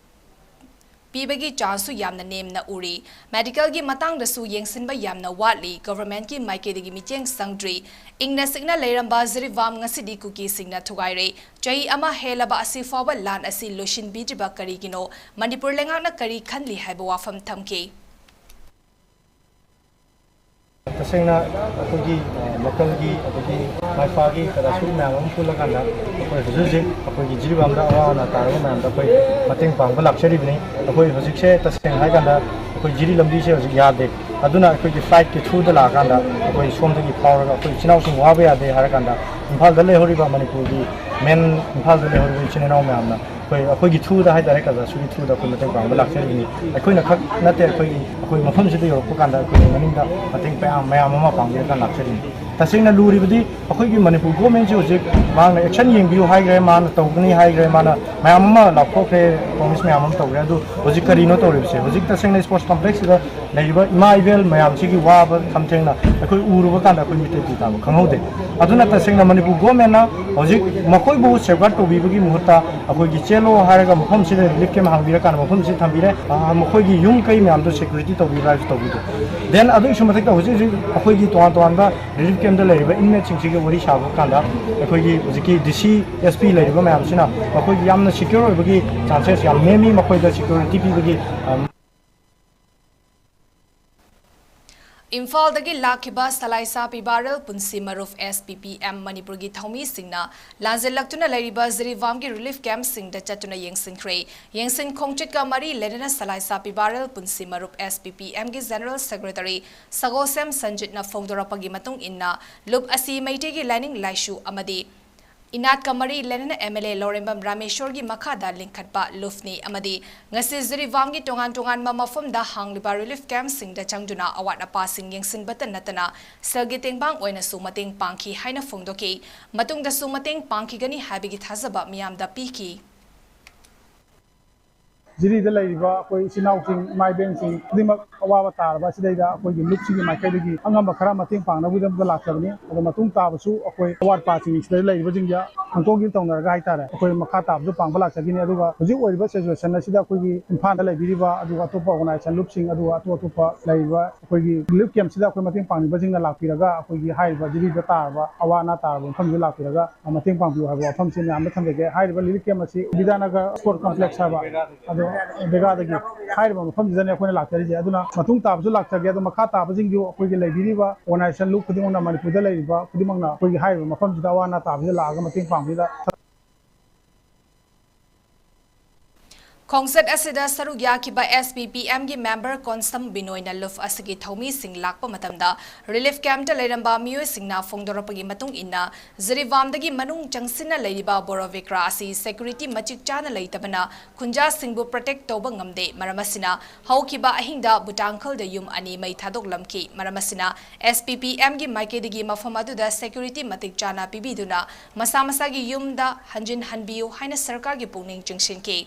ꯄꯤꯕꯒꯤ ꯆꯥꯡꯁꯨ ꯌꯥꯝꯅ ꯅꯦꯝꯅ ꯎꯔꯤ꯫ ꯃꯦꯗꯤꯀꯦꯜꯒꯤ ꯃꯇꯥꯡꯗꯁꯨ ꯌꯦꯡꯁꯤꯟꯕ ꯌꯥꯝꯅ ꯋꯥꯠꯂꯤ꯫ ꯒꯚꯔꯟꯃꯦꯟꯠꯀꯤ ꯃꯥꯏꯀꯩꯗꯒꯤ ꯃꯤꯠꯌꯦꯡ ꯆꯪꯗ꯭ꯔꯤ꯫ ꯏꯪꯅ ꯆꯤꯛꯅ ꯂꯩꯔꯝꯕ ꯖꯤꯔꯤꯕꯥꯝ ꯉꯁꯤꯗꯤ ꯀꯨꯀꯤꯁꯤꯡꯅ ꯊꯨꯒꯥꯏꯔꯦ꯫ ꯆꯍꯤ ꯑꯃ ꯍꯦꯜꯂꯕ ꯑꯁꯤ ꯐꯥꯎꯕ ꯂꯥꯟ ꯑꯁꯤ ꯂꯣꯏꯁꯤꯟꯕꯤꯗ꯭ꯔꯤꯕ ꯀꯔꯤꯒꯤꯅꯣ? ꯃꯅꯤꯄꯨꯔ ꯂꯩꯉꯥꯛꯅ ꯀꯔꯤ ꯈꯜꯂꯤ ꯍꯥꯏꯕ ꯋꯥꯐꯝ ꯊꯝꯈꯤ꯫ ꯇꯁꯦꯡꯅ ꯑꯩꯈꯣꯏꯒꯤ ꯂꯣꯀꯦꯜꯒꯤ ꯑꯗꯒꯤ ꯃꯥꯏꯐꯥꯒꯤ ꯀꯗꯥꯁꯨ ꯃꯌꯥꯝ ꯑꯃ ꯄꯨꯜꯂꯀꯥꯟꯗ ꯑꯩꯈꯣꯏ ꯍꯧꯖꯤꯛ ꯍꯧꯖꯤꯛ ꯑꯩꯈꯣꯏꯒꯤ ꯖꯤꯔꯤꯕꯥꯝꯗ ꯑꯋꯥ ꯑꯅꯥ ꯇꯥꯔꯕ ꯃꯌꯥꯝꯗ ꯑꯩꯈꯣꯏ ꯃꯇꯦꯡ ꯄꯥꯡꯕ ꯂꯥꯛꯆꯔꯤꯕꯅꯤ꯫ ꯑꯩꯈꯣꯏ ꯍꯧꯖꯤꯛꯁꯦ ꯇꯁꯦꯡꯅ ꯍꯥꯏꯀꯥꯟꯗ ꯑꯩꯈꯣꯏ ꯖꯤꯔꯤ ꯂꯝꯕꯤꯁꯦ ꯍꯧꯖꯤꯛ ꯌꯥꯗꯦ꯫ ꯑꯗꯨꯅ ꯑꯩꯈꯣꯏꯒꯤ ꯐ꯭ꯂꯥꯏꯠꯀꯤ ꯊ꯭ꯔꯨꯗ ꯂꯥꯛꯑꯀꯥꯟꯗ ꯑꯩꯈꯣꯏ ꯁꯣꯝꯗꯒꯤ ꯐꯥꯎꯔꯒ ꯑꯩꯈꯣꯏ ꯏꯆꯤꯟ ꯏꯅꯥꯎꯁꯤꯡ ꯋꯥꯕ ꯌꯥꯗꯦ ꯍꯥꯏꯔꯀꯥꯟꯗ ꯏꯝꯐꯥꯜꯗ ꯂꯩꯍꯧꯔꯤꯕ ꯃꯅꯤꯄꯨꯔꯒꯤ ꯃꯦꯟ ꯏꯝꯐꯥꯜꯗ ꯂꯩꯍꯧꯔꯤꯕ ꯏꯆꯤꯟ ꯏꯅꯥꯎ ꯃꯌꯥꯝꯅ ꯑꯩꯈꯣꯏ ꯑꯩꯈꯣꯏꯒꯤ ꯊ꯭ꯔꯨꯗ ꯍꯥꯏꯇꯥꯔꯦ, ꯀꯖꯥꯁꯨꯒꯤ ꯊ꯭ꯔꯨꯗ ꯑꯩꯈꯣꯏ ꯃꯇꯦꯡ ꯄꯥꯡꯕ ꯂꯥꯛꯆꯔꯤꯕꯅꯤ꯫ ꯑꯩꯈꯣꯏꯅ ꯈꯛ ꯅꯠꯇꯦ, ꯑꯩꯈꯣꯏꯒꯤ ꯑꯩꯈꯣꯏ ꯃꯐꯝꯁꯤꯗ ꯌꯧꯔꯛꯄ ꯀꯥꯟꯗ ꯑꯩꯈꯣꯏꯒꯤ ꯃꯅꯤꯡꯗ ꯃꯇꯦꯡ ꯃꯌꯥꯝ ꯃꯌꯥꯝ ꯑꯃ ꯄꯥꯡꯕꯤꯔꯀꯥꯟꯗ ꯂꯥꯛꯆꯔꯤꯕꯅꯤ꯫ ꯇꯁꯦꯡꯅ ꯂꯨꯔꯤꯕꯗꯤ ꯑꯩꯈꯣꯏꯒꯤ ꯃꯅꯤꯄꯨꯔ ꯒꯣꯔꯃꯦꯟꯁꯤ ꯍꯧꯖꯤꯛ ꯃꯍꯥꯛꯅ ꯑꯦꯛꯁꯟ ꯌꯦꯡꯕꯤꯌꯨ ꯍꯥꯏꯈ꯭ꯔꯦ, ꯃꯥꯅ ꯇꯧꯒꯅꯤ ꯍꯥꯏꯈ꯭ꯔꯦ, ꯃꯥꯅ ꯃꯌꯥꯝ ꯑꯃ ꯂꯥꯎꯊꯣꯛꯈ꯭ꯔꯦ, ꯄ꯭ꯔꯣꯃꯤꯁ ꯃꯌꯥꯝ ꯑꯃ ꯇꯧꯈ꯭ꯔꯦ꯫ ꯑꯗꯨ ꯍꯧꯖꯤꯛ ꯀꯔꯤꯅꯣ ꯇꯧꯔꯤꯕꯁꯦ? ꯍꯧꯖꯤꯛ ꯇꯁꯦꯡꯅ ꯏꯁꯄꯣꯔꯠꯁ ꯀꯝꯄ꯭ꯂꯦꯛꯁꯁꯤꯗ ꯂꯩꯔꯤꯕ ꯏꯃꯥ ꯏꯕꯦꯜ ꯃꯌꯥꯝꯁꯤꯒꯤ ꯋꯥꯕ ꯊꯝꯊꯦꯡꯅ ꯑꯩꯈꯣꯏ ꯎꯔꯨꯕ ꯀꯥꯟꯗ ꯑꯩꯈꯣꯏ ꯃꯤꯠꯇ ꯄꯤ ꯇꯥꯕ ꯈꯪꯍꯧꯗꯦ꯫ ꯑꯗꯨꯅ ꯇꯁꯦꯡꯅ ꯃꯅꯤꯄꯨꯔ ꯒꯣꯔꯃꯦꯟꯅ ꯍꯧꯖꯤꯛ ꯃꯈꯣꯏꯕꯨ ꯁꯦꯐꯒꯥꯔꯗ ꯇꯧꯕꯤꯕꯒꯤ ꯃꯍꯨꯠꯇ ꯑꯩꯈꯣꯏꯒꯤ ꯆꯦꯜꯂꯣ ꯍꯥꯏꯔꯒ ꯃꯐꯝꯁꯤꯗ ꯔꯤꯂꯤꯐ ꯀꯦꯝ ꯍꯥꯡꯕꯤꯔꯀꯥꯟꯗ ꯃꯐꯝꯁꯤ ꯊꯝꯕꯤꯔꯦ꯫ ꯑ, ꯃꯈꯣꯏꯒꯤ ꯌꯨꯝ ꯀꯩ ꯃꯌꯥꯝꯗꯣ ꯁꯦꯀ꯭ꯌꯨꯔꯤꯇꯤ ꯇꯧꯕꯤꯕ꯭ꯔꯥ ꯍꯥꯏꯕꯁꯨ ꯇꯧꯕꯤꯗꯦ꯫ ꯗꯦꯟ ꯑꯗꯨꯒꯤꯁꯨ ꯃꯊꯛꯇ ꯍꯧꯖꯤꯛ ꯍꯧꯖꯤꯛ ꯑꯩꯈꯣꯏꯒꯤ ꯇꯣꯉꯥꯟ ꯇꯣꯉꯥꯟꯕ ꯔꯤꯂꯤꯐ ꯀꯦꯝꯗ ꯂꯩꯔꯤꯕ ꯏꯟꯃꯦꯠꯁꯤꯡꯁꯤꯒ ꯋꯥꯔꯤ ꯁꯥꯕ ꯀꯥꯟꯗ ꯑꯩꯈꯣꯏꯒꯤ ꯍꯧꯖꯤꯛꯀꯤ ꯗꯤ ꯁꯤ, ꯑꯦꯁ ꯄꯤ ꯂꯩꯔꯤꯕ ꯃꯌꯥꯝꯁꯤꯅ ꯃꯈꯣꯏꯒꯤ ꯌꯥꯝꯅ ꯁꯦꯀ꯭ꯌꯣꯔ ꯑꯣꯏꯕꯒꯤ ꯆꯥꯟꯁꯦꯁ ꯌꯥꯝ ꯅꯦꯝꯃꯤ, ꯃꯈꯣꯏꯗ ꯁꯦꯀ꯭ꯌꯨꯔꯤꯇꯤ ꯄꯤꯕꯒꯤ, ꯑ, ꯏꯝꯐꯥꯜꯗꯒꯤ ꯂꯥꯛꯈꯤꯕ ꯁꯂꯥꯏꯁꯥ ꯄꯤꯕꯥꯔꯦꯜ ꯄꯨꯟꯁꯤ ꯃꯔꯨꯞ, ꯑꯦꯁ ꯄꯤ ꯄꯤ ꯑꯦꯝ ꯃꯅꯤꯄꯨꯔꯒꯤ ꯊꯧꯃꯤꯁꯤꯡꯅ ꯂꯥꯟꯖꯦꯜꯂꯛꯇꯨꯅ ꯂꯩꯔꯤꯕ ꯖꯤꯔꯤꯕꯥꯝꯒꯤ ꯔꯤꯂꯤꯐ ꯀꯦꯝꯞꯁꯤꯡꯗ ꯆꯠꯇꯨꯅ ꯌꯦꯡꯁꯤꯟꯈ꯭ꯔꯦ꯫ ꯌꯦꯡꯁꯤꯟ ꯈꯣꯡꯆꯠꯀ ꯃꯔꯤ ꯂꯩꯅꯅ ꯁꯂꯥꯏꯁꯥ ꯄꯤꯕꯥꯔꯦꯜ ꯄꯨꯟꯁꯤ ꯃꯔꯨꯞ, ꯑꯦꯁ ꯄꯤ ꯄꯤ ꯑꯦꯝꯒꯤ ꯖꯦꯅꯔꯦꯜ ꯁꯦꯀ꯭ꯔꯦꯇꯔꯤ ꯁꯒꯣꯜꯁꯦꯝ ꯁꯟꯖꯤꯠꯅ ꯐꯣꯡꯗꯣꯔꯛꯄꯒꯤ ꯃꯇꯨꯡ ꯏꯟꯅ, ꯂꯨꯞ ꯑꯁꯤ ꯃꯩꯇꯩꯒꯤ ꯂꯥꯏꯅꯤꯡ ꯂꯥꯏꯁꯨ ꯑꯃꯗꯤ ꯏꯅꯥꯠꯀ ꯃꯔꯤ ꯂꯩꯅꯅ ꯑꯦꯝ ꯑꯦꯜ ꯑꯦ ꯂꯧꯔꯦꯝꯕꯝ ꯔꯥꯃꯦꯁꯣꯔꯒꯤ ꯃꯈꯥꯗ ꯂꯤꯡꯈꯠꯄ ꯂꯨꯞꯅꯤ ꯑꯃꯗꯤ ꯉꯁꯤ ꯖꯤꯔꯤꯕꯥꯝꯒꯤ ꯇꯣꯉꯥꯟ ꯇꯣꯉꯥꯟꯕ ꯃꯐꯝꯗ ꯍꯥꯡꯂꯤꯕ ꯔꯤꯂꯤꯐ ꯀꯦꯝꯞꯁꯤꯡꯗ ꯆꯪꯗꯨꯅ ꯑꯋꯥꯠ ꯑꯄꯥꯁꯤꯡ ꯌꯦꯡꯁꯤꯟꯕꯇ ꯅꯠꯇꯅ ꯁꯦꯜꯒꯤ ꯇꯦꯡꯕꯥꯡ ꯑꯣꯏꯅꯁꯨ ꯃꯇꯦꯡ ꯄꯥꯡꯈꯤ ꯍꯥꯏꯅ ꯐꯣꯡꯗꯣꯛꯈꯤ꯫ ꯃꯇꯨꯡꯗꯁꯨ ꯃꯇꯦꯡ ꯄꯥꯡꯈꯤꯒꯅꯤ ꯍꯥꯏꯕꯒꯤ ꯊꯥꯖꯕ ꯃꯤꯌꯥꯝꯗ ꯄꯤꯈꯤ꯫ ꯖꯤꯔꯤꯗ ꯂꯩꯔꯤꯕ ꯑꯩꯈꯣꯏ ꯏꯆꯤꯟ ꯏꯅꯥꯎꯁꯤꯡ, ꯏꯃꯥ ꯏꯕꯦꯟꯁꯤꯡ ꯈꯨꯗꯤꯡꯃꯛ ꯑꯋꯥꯕ ꯇꯥꯔꯕ ꯑꯁꯤꯗꯩꯗ ꯑꯩꯈꯣꯏꯒꯤ ꯂꯨꯞꯁꯤꯒꯤ ꯃꯥꯏꯀꯩꯗꯒꯤ ꯑꯉꯝꯕ ꯈꯔ ꯃꯇꯦꯡ ꯄꯥꯡꯅꯕꯒꯤꯗꯃꯛꯇ ꯂꯥꯛꯆꯕꯅꯤ꯫ ꯑꯗꯣ ꯃꯇꯨꯡ ꯇꯥꯕꯁꯨ ꯑꯩꯈꯣꯏ ꯑꯋꯥꯠ ꯑꯄꯥꯁꯤꯡ ꯁꯤꯗ ꯂꯩꯔꯤꯕꯁꯤꯡꯁꯦ ꯍꯥꯡꯗꯣꯛ ꯍꯥꯡꯖꯤꯟ ꯇꯧꯅꯔꯒ ꯍꯥꯏꯇꯥꯔꯦ, ꯑꯩꯈꯣꯏ ꯃꯈꯥ ꯇꯥꯕꯁꯨ ꯄꯥꯡꯕ ꯂꯥꯛꯆꯈꯤꯅꯤ꯫ ꯑꯗꯨꯒ ꯍꯧꯖꯤꯛ ꯑꯣꯏꯔꯤꯕ ꯁꯤꯆꯨꯋꯦꯁꯟ ꯑꯁꯤꯗ ꯑꯩꯈꯣꯏꯒꯤ ꯏꯝꯐꯥꯜꯗ ꯂꯩꯕꯤꯔꯤꯕ ꯑꯗꯨꯒ ꯑꯇꯣꯞꯄ ꯑꯣꯔꯒꯅꯥꯏꯖꯦꯁꯟ ꯂꯨꯞꯁꯤꯡ, ꯑꯗꯨꯒ ꯑꯇꯣꯞ ꯑꯇꯣꯞꯄ ꯂꯩꯔꯤꯕ ꯑꯩꯈꯣꯏꯒꯤ ꯔꯤꯂꯤꯐ ꯀꯦꯝꯞꯁꯤꯗ ꯑꯩꯈꯣꯏ ꯃꯇꯦꯡ ꯄꯥꯡꯕꯤꯕꯁꯤꯡꯅ ꯂꯥꯛꯄꯤꯔꯒ ꯑꯩꯈꯣꯏꯒꯤ ꯍꯥꯏꯔꯤꯕ ꯖꯤꯔꯤꯗ ꯇꯥꯔꯕ ꯑꯋꯥ ꯑꯅꯥ ꯇꯥꯔꯕ ꯃꯐꯝꯁꯤꯗ ꯂꯥꯛꯄꯤꯔꯒ ꯃꯇꯦꯡ ꯄꯥꯡꯕꯤꯌꯨ ꯍꯥꯏꯕ ꯋꯥꯐꯝꯁꯤ ꯃꯌꯥꯝꯗ ꯊꯝꯖꯒꯦ꯫ ꯍꯥꯏꯔꯤꯕ ꯔꯤꯂꯤꯐ ꯀꯦꯝꯞ ꯑꯁꯤ ꯕꯤꯗ꯭ꯌꯥꯅꯒꯔ ꯁ꯭ꯄꯣꯔꯠ ꯀꯝꯄ꯭ꯂꯦꯛꯁ ꯍꯥꯏꯕ ꯑꯗꯨ ꯕꯦꯒꯥꯗꯒꯤ ꯍꯥꯏꯔꯤꯕ ꯃꯐꯝꯁꯤꯗꯅꯦ ꯑꯩꯈꯣꯏꯅ ꯂꯥꯛꯆꯔꯤꯁꯦ꯫ ꯑꯗꯨꯅ ꯃꯇꯨꯡ ꯇꯥꯕꯁꯨ ꯂꯥꯛꯆꯒꯦ꯫ ꯑꯗꯣ ꯃꯈꯥ ꯇꯥꯕꯁꯤꯡꯁꯨ ꯑꯩꯈꯣꯏꯒꯤ ꯂꯩꯕꯤꯔꯤꯕ organization ꯂꯨꯞ ꯈꯨꯗꯤꯡꯃꯛꯅ, ꯃꯅꯤꯄꯨꯔꯗ ꯂꯩꯔꯤꯕ ꯈꯨꯗꯤꯡꯃꯛꯅ ꯑꯩꯈꯣꯏꯒꯤ ꯍꯥꯏꯔꯤꯕ ꯃꯐꯝꯁꯤꯗ ꯑꯋꯥ ꯑꯅꯥ ꯇꯥꯕꯁꯤꯗ ꯂꯥꯛꯑꯒ ꯃꯇꯦꯡ ꯄꯥꯡꯕꯤꯗ ꯈꯣꯡꯆꯠ ꯑꯁꯤꯗ ꯁꯔꯨꯛ ꯌꯥꯈꯤꯕ S P P M ꯒꯤ member ꯀꯣꯟꯁꯝ ꯕꯤꯅꯣꯏꯅ ꯂꯨꯞ ꯑꯁꯤꯒꯤ ꯊꯧꯃꯤꯁꯤꯡ ꯂꯥꯛꯄ ꯃꯇꯝꯗ relief camp ꯇ ꯂꯩꯔꯝꯕ ꯃꯤꯑꯣꯏꯁꯤꯡꯅ ꯐꯣꯡꯗꯣꯔꯛꯄꯒꯤ ꯃꯇꯨꯡ ꯏꯟꯅ, ꯖꯤꯔꯤꯕꯥꯝꯗꯒꯤ ꯃꯅꯨꯡ ꯆꯪꯁꯤꯟꯅ ꯂꯩꯔꯤꯕ ꯕꯣꯔꯣ ꯕꯤꯀ꯭ꯔꯥ ꯑꯁꯤ security ꯃꯇꯤꯛ ꯆꯥꯅ ꯂꯩꯇꯕꯅ ꯈꯨꯟꯖꯥꯁꯤꯡꯕꯨ protect ꯇꯧꯕ ꯉꯝꯗꯦ꯫ ꯃꯔꯝ ꯑꯁꯤꯅ ꯍꯧꯈꯤꯕ ꯑꯍꯤꯡꯗ ꯕꯨꯇꯥꯡꯈꯜꯗ ꯌꯨꯝ ꯑꯅꯤ ꯃꯩ ꯊꯥꯗꯣꯛꯂꯝꯈꯤ꯫ ꯃꯔꯝ ꯑꯁꯤꯅ S P P M ꯒꯤ ꯃꯥꯏꯀꯩꯗꯒꯤ ꯃꯐꯝ ꯑꯗꯨꯗ security ꯃꯇꯤꯛ ꯆꯥꯅ ꯄꯤꯕꯤꯗꯨꯅ ꯃꯁꯥ ꯃꯁꯥꯒꯤ ꯌꯨꯝꯗ ꯍꯟꯖꯤꯟ ꯍꯟꯕꯤꯌꯨ ꯍꯥꯏꯅ ꯁꯔꯀꯥꯔꯒꯤ ꯄꯨꯛꯅꯤꯡ ꯆꯤꯡꯁꯤꯟꯈꯤ꯫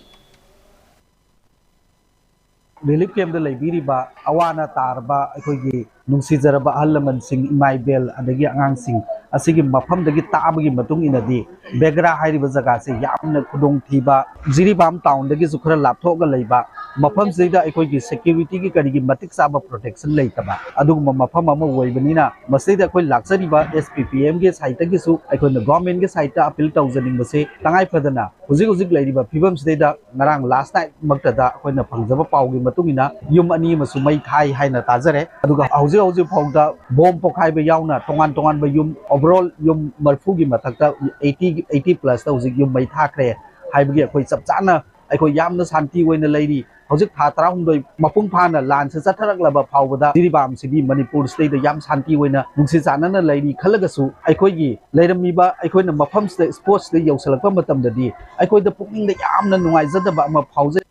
Relief camp ꯇ ꯂꯩꯕꯤꯔꯤꯕ ꯑꯋꯥ ꯑꯅꯥ ꯇꯥꯔꯕ ꯑꯩꯈꯣꯏꯒꯤ ꯅꯨꯡꯁꯤꯖꯔꯕ ꯑꯍꯜ ꯂꯃꯟꯁꯤꯡ, ꯏꯃꯥ ꯏꯕꯦꯜ, ꯑꯗꯒꯤ ꯑꯉꯥꯡꯁꯤꯡ ꯑꯁꯤꯒꯤ ꯃꯐꯝꯗꯒꯤ ꯇꯥꯕꯒꯤ ꯃꯇꯨꯡ ꯏꯟꯅꯗꯤ, ꯕꯦꯒ꯭ꯔꯥ ꯍꯥꯏꯔꯤꯕ ꯖꯒꯥꯁꯦ ꯌꯥꯝꯅ ꯈꯨꯗꯣꯡꯊꯤꯕ, ꯖꯤꯔꯤꯕꯥꯝ town ꯗꯒꯤꯁꯨ ꯈꯔ ꯂꯥꯞꯊꯣꯛꯑꯒ ꯂꯩꯕ ꯃꯐꯝꯁꯤꯗꯩꯗ ꯑꯩꯈꯣꯏꯒꯤ security ꯒꯤ ꯀꯔꯤꯒꯤ ꯃꯇꯤꯛ ꯆꯥꯕ protection ꯂꯩꯇꯕ ꯑꯗꯨꯒꯨꯝꯕ ꯃꯐꯝ ꯑꯃ ꯑꯣꯏꯕꯅꯤꯅ, ꯃꯁꯤꯗꯩꯗ ꯑꯩꯈꯣꯏ ꯂꯥꯛꯆꯔꯤꯕ S P P M ꯒꯤ side ꯇꯒꯤꯁꯨ, ꯑꯩꯈꯣꯏꯅ government ꯒꯤ side ꯇ appeal ꯇꯧꯖꯅꯤꯡꯕꯁꯦ, ꯇꯉꯥꯏ ꯐꯗꯅ ꯍꯧꯖꯤꯛ ꯍꯧꯖꯤꯛ ꯂꯩꯔꯤꯕ ꯐꯤꯕꯝꯁꯤꯗꯩꯗ ꯉꯔꯥꯡ last night ꯃꯛꯇꯗ ꯑꯩꯈꯣꯏꯅ ꯐꯪꯖꯕ ꯄꯥꯎꯒꯤ ꯃꯇꯨꯡ ꯏꯟꯅ ꯌꯨꯝ ꯑꯅꯤ ꯑꯃꯁꯨ ꯃꯩ ꯊꯥꯏ ꯍꯥꯏꯅ ꯇꯥꯖꯔꯦ꯫ ꯑꯗꯨꯒ ꯍꯧꯖꯤꯛ ꯍꯧꯖꯤꯛ ꯐꯥꯎꯗ bomb ꯄꯣꯈꯥꯏꯕ ꯌꯥꯎꯅ ꯇꯣꯉꯥꯟ ꯇꯣꯉꯥꯟꯕ ꯌꯨꯝ, overall ꯌꯨꯝ ꯃꯔꯐꯨꯒꯤ ꯃꯊꯛꯇ, eighty, eighty plus ꯇ ꯍꯧꯖꯤꯛ ꯌꯨꯝ ꯃꯩ ꯊꯥꯈ꯭ꯔꯦ ꯍꯥꯏꯕꯒꯤ ꯑꯩꯈꯣꯏ ꯆꯞ ꯆꯥꯅ ꯑꯩꯈꯣꯏ ꯌꯥꯝꯅ ꯁꯥꯟꯇꯤ ꯑꯣꯏꯅ ꯂꯩꯔꯤ꯫ ꯍꯧꯖꯤꯛ ꯊꯥ ꯇꯔꯥꯍꯨꯝꯗꯣꯏ ꯃꯄꯨꯡ ꯐꯥꯅ ꯂꯥꯟꯁꯦ ꯆꯠꯊꯔꯛꯂꯕ ꯐꯥꯎꯕꯗ ꯖꯤꯔꯤꯕꯥꯝꯁꯤꯗꯤ ꯃꯅꯤꯄꯨꯔꯁꯤꯗꯩꯗ ꯌꯥꯝ ꯁꯥꯟꯇꯤ ꯑꯣꯏꯅ ꯅꯨꯡꯁꯤ ꯆꯥꯟꯅꯅ ꯂꯩꯔꯤ ꯈꯜꯂꯒꯁꯨ, ꯑꯩꯈꯣꯏꯒꯤ ꯂꯩꯔꯝꯃꯤꯕ, ꯑꯩꯈꯣꯏꯅ ꯃꯐꯝꯁꯤꯗ, spot ꯁꯤꯗ ꯌꯧꯁꯤꯜꯂꯛꯄ ꯃꯇꯝꯗꯗꯤ ꯑꯩꯈꯣꯏꯗ ꯄꯨꯛꯅꯤꯡꯗ ꯌꯥꯝꯅ ꯅꯨꯡꯉꯥꯏꯖꯗꯕ ꯑꯃ ꯐꯥꯎꯖꯩ꯫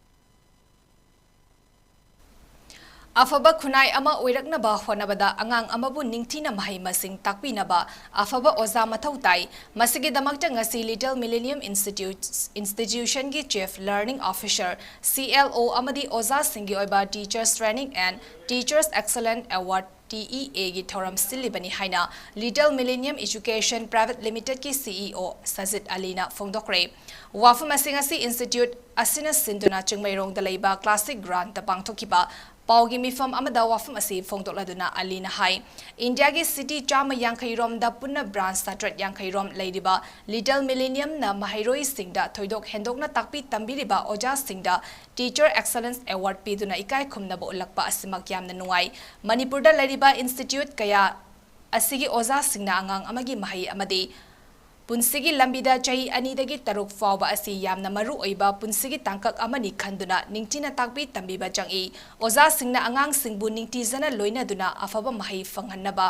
ꯑꯐꯕ ꯈꯨꯟꯅꯥꯏ ꯑꯃ ꯑꯣꯏꯔꯛꯅꯕ ꯍꯣꯠꯅꯕꯗ ꯑꯉꯥꯡ ꯑꯃꯕꯨ ꯅꯤꯡꯊꯤꯅ ꯃꯍꯩ ꯃꯁꯤꯡ ꯇꯥꯛꯄꯤꯅꯕ ꯑꯐꯕ ꯑꯣꯖꯥ ꯃꯊꯧ ꯇꯥꯏ꯫ ꯃꯁꯤꯒꯤꯗꯃꯛꯇ ꯉꯁꯤ Little Millennium Institute, Institution ꯒꯤ Chief Learning Officer, C L O, ꯑꯃꯗꯤ ꯑꯣꯖꯥꯁꯤꯡꯒꯤ ꯑꯣꯏꯕ Teachers Training and Teachers Excellence Award, T E A ꯒꯤ ꯊꯧꯔꯝ ꯁꯤꯜꯂꯤꯕꯅꯤ ꯍꯥꯏꯅ Little Millennium Education Private Limited ꯀꯤ C E O ꯁꯖꯤꯠ ꯑꯂꯤꯅ ꯐꯣꯡꯗꯣꯛꯈ꯭ꯔꯦ꯫ ꯋꯥꯐꯝ ꯑꯁꯤ ꯉꯁꯤ institute ꯑꯁꯤꯅ ꯁꯤꯟꯗꯨꯅ ꯆꯤꯡꯃꯩꯔꯣꯡꯗ ꯂꯩꯕ Classic Ground ꯇ ꯄꯥꯡꯊꯣꯛꯈꯤꯕ ꯄꯥꯎꯒꯤ ꯃꯤꯐꯝ ꯑꯃꯗ ꯋꯥꯐꯝ ꯑꯁꯤ ꯐꯣꯡꯗꯣꯛꯂꯗꯨꯅ ꯑꯂꯤꯅ ꯍꯥꯏ, ꯏꯟꯗꯤꯌꯥꯒꯤ ꯁꯤꯇꯤ ꯆꯥꯝꯃ ꯌꯥꯡꯈꯩ ꯔꯣꯝꯗ ꯄꯨꯟꯅ ꯕ꯭ꯔꯥꯟꯆ ꯆꯥꯇ꯭ꯔꯦꯠ ꯌꯥꯡꯈꯩ ꯔꯣꯝ ꯂꯩꯔꯤꯕ ꯂꯤꯇꯜ ꯃꯤꯂꯦꯅꯤꯌꯝꯅ ꯃꯍꯩꯔꯣꯏꯁꯤꯡꯗ ꯊꯣꯏꯗꯣꯛ ꯍꯦꯟꯗꯣꯛꯅ ꯇꯥꯛꯄꯤ ꯇꯝꯕꯤꯔꯤꯕ ꯑꯣꯖꯥꯁꯤꯡꯗ Teacher Excellence Award ꯄꯤꯗꯨꯅ ꯏꯀꯥꯏ ꯈꯨꯝꯅꯕ ꯎꯠꯂꯛꯄ ꯑꯁꯤꯃꯛ ꯌꯥꯝꯅ ꯅꯨꯡꯉꯥꯏ꯫ ꯃꯅꯤꯄꯨꯔꯗ ꯂꯩꯔꯤꯕ ꯏꯟꯁꯇꯤꯇ꯭ꯌꯨꯠ ꯀꯌꯥ ꯑꯁꯤꯒꯤ ꯑꯣꯖꯥꯁꯤꯡꯅ ꯑꯉꯥꯡ ꯑꯃꯒꯤ ꯃꯍꯩ ꯑꯃꯗꯤ ꯄꯨꯟꯁꯤꯒꯤ ꯂꯝꯕꯤꯗ ꯆꯍꯤ ꯑꯅꯤꯗꯒꯤ ꯇꯔꯨꯛ ꯐꯥꯎꯕ ꯑꯁꯤ ꯌꯥꯝꯅ ꯃꯔꯨ ꯑꯣꯏꯕ ꯄꯨꯟꯁꯤꯒꯤ ꯇꯥꯡꯀꯛ ꯑꯃꯅꯤ ꯈꯟꯗꯨꯅ ꯅꯤꯡꯊꯤꯅ ꯇꯥꯛꯄꯤ ꯇꯝꯕꯤꯕ ꯆꯪꯏ꯫ ꯑꯣꯖꯥꯁꯤꯡꯅ ꯑꯉꯥꯡꯁꯤꯡꯕꯨ ꯅꯤꯡꯊꯤꯖꯅ ꯂꯣꯏꯅꯗꯨꯅ ꯑꯐꯕ ꯃꯍꯩ ꯐꯪꯍꯟꯅꯕ,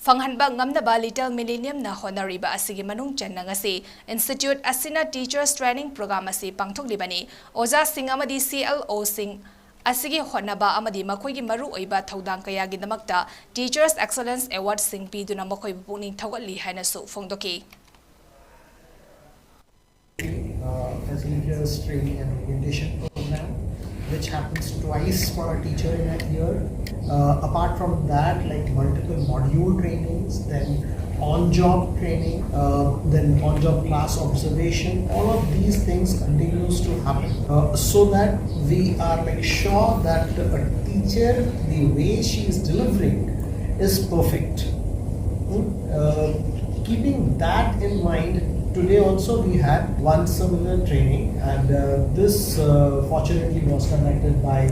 ꯐꯪꯍꯟꯕ ꯉꯝꯅꯕ ꯂꯤꯇꯜ ꯃꯤꯂꯦꯅꯤꯌꯝꯅ ꯍꯣꯠꯅꯔꯤꯕ ꯑꯁꯤꯒꯤ ꯃꯅꯨꯡ ꯆꯟꯅ ꯉꯁꯤ ꯏꯟꯁꯇꯤꯇ꯭ꯌꯨꯠ ꯑꯁꯤꯅ Teachers Training Program ꯑꯁꯤ ꯄꯥꯡꯊꯣꯛꯂꯤꯕꯅꯤ꯫ ꯑꯣꯖꯥꯁꯤꯡ ꯑꯃꯗꯤ C L Oꯁꯤꯡ ꯑꯁꯤꯒꯤ ꯍꯣꯠꯅꯕ ꯑꯃꯗꯤ ꯃꯈꯣꯏꯒꯤ ꯃꯔꯨꯑꯣꯏꯕ ꯊꯧꯗꯥꯡ ꯀꯌꯥꯒꯤꯗꯃꯛꯇ Teachers Excellence Awardꯁꯤꯡ ꯄꯤꯗꯨꯅ ꯃꯈꯣꯏꯕꯨ ꯄꯨꯛꯅꯤꯡ ꯊꯧꯒꯠꯂꯤ ꯍꯥꯏꯅꯁꯨ ꯐꯣꯡꯗꯣꯛꯈꯤ꯫ Uh, facilitators training and orientation program, which happens twice for a teacher in a year. Uh, apart from that, like multiple module trainings, then on-job training, uh, then on-job class observation, all of these things continues to happen, uh, so that we are like sure that a teacher, the way she is delivering, is perfect. Hmm? Uh, keeping that in mind, today also we had one similar training, and uh, this uh, fortunately was conducted by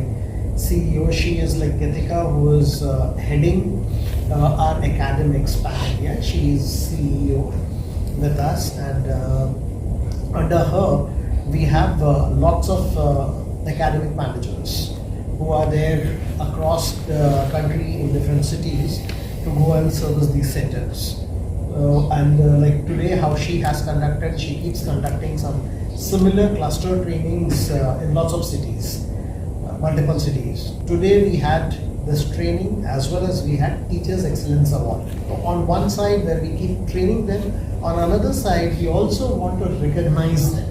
C E O. She is like Kritika, who is uh, heading uh, our academics panel. Yeah, she is C E O with us, and uh, under her we have uh, lots of uh, academic managers who are there across the country in different cities to go and service these centers. Uh, and uh, like today, how she has conducted, she keeps conducting some similar cluster trainings uh, in lots of cities, uh, multiple cities. Today, we had this training as well as we had Teachers Excellence Award. On one side, where we keep training them, on another side, we also want to recognize them.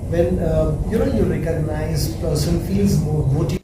When uh, you know you recognize, person feels more motivated.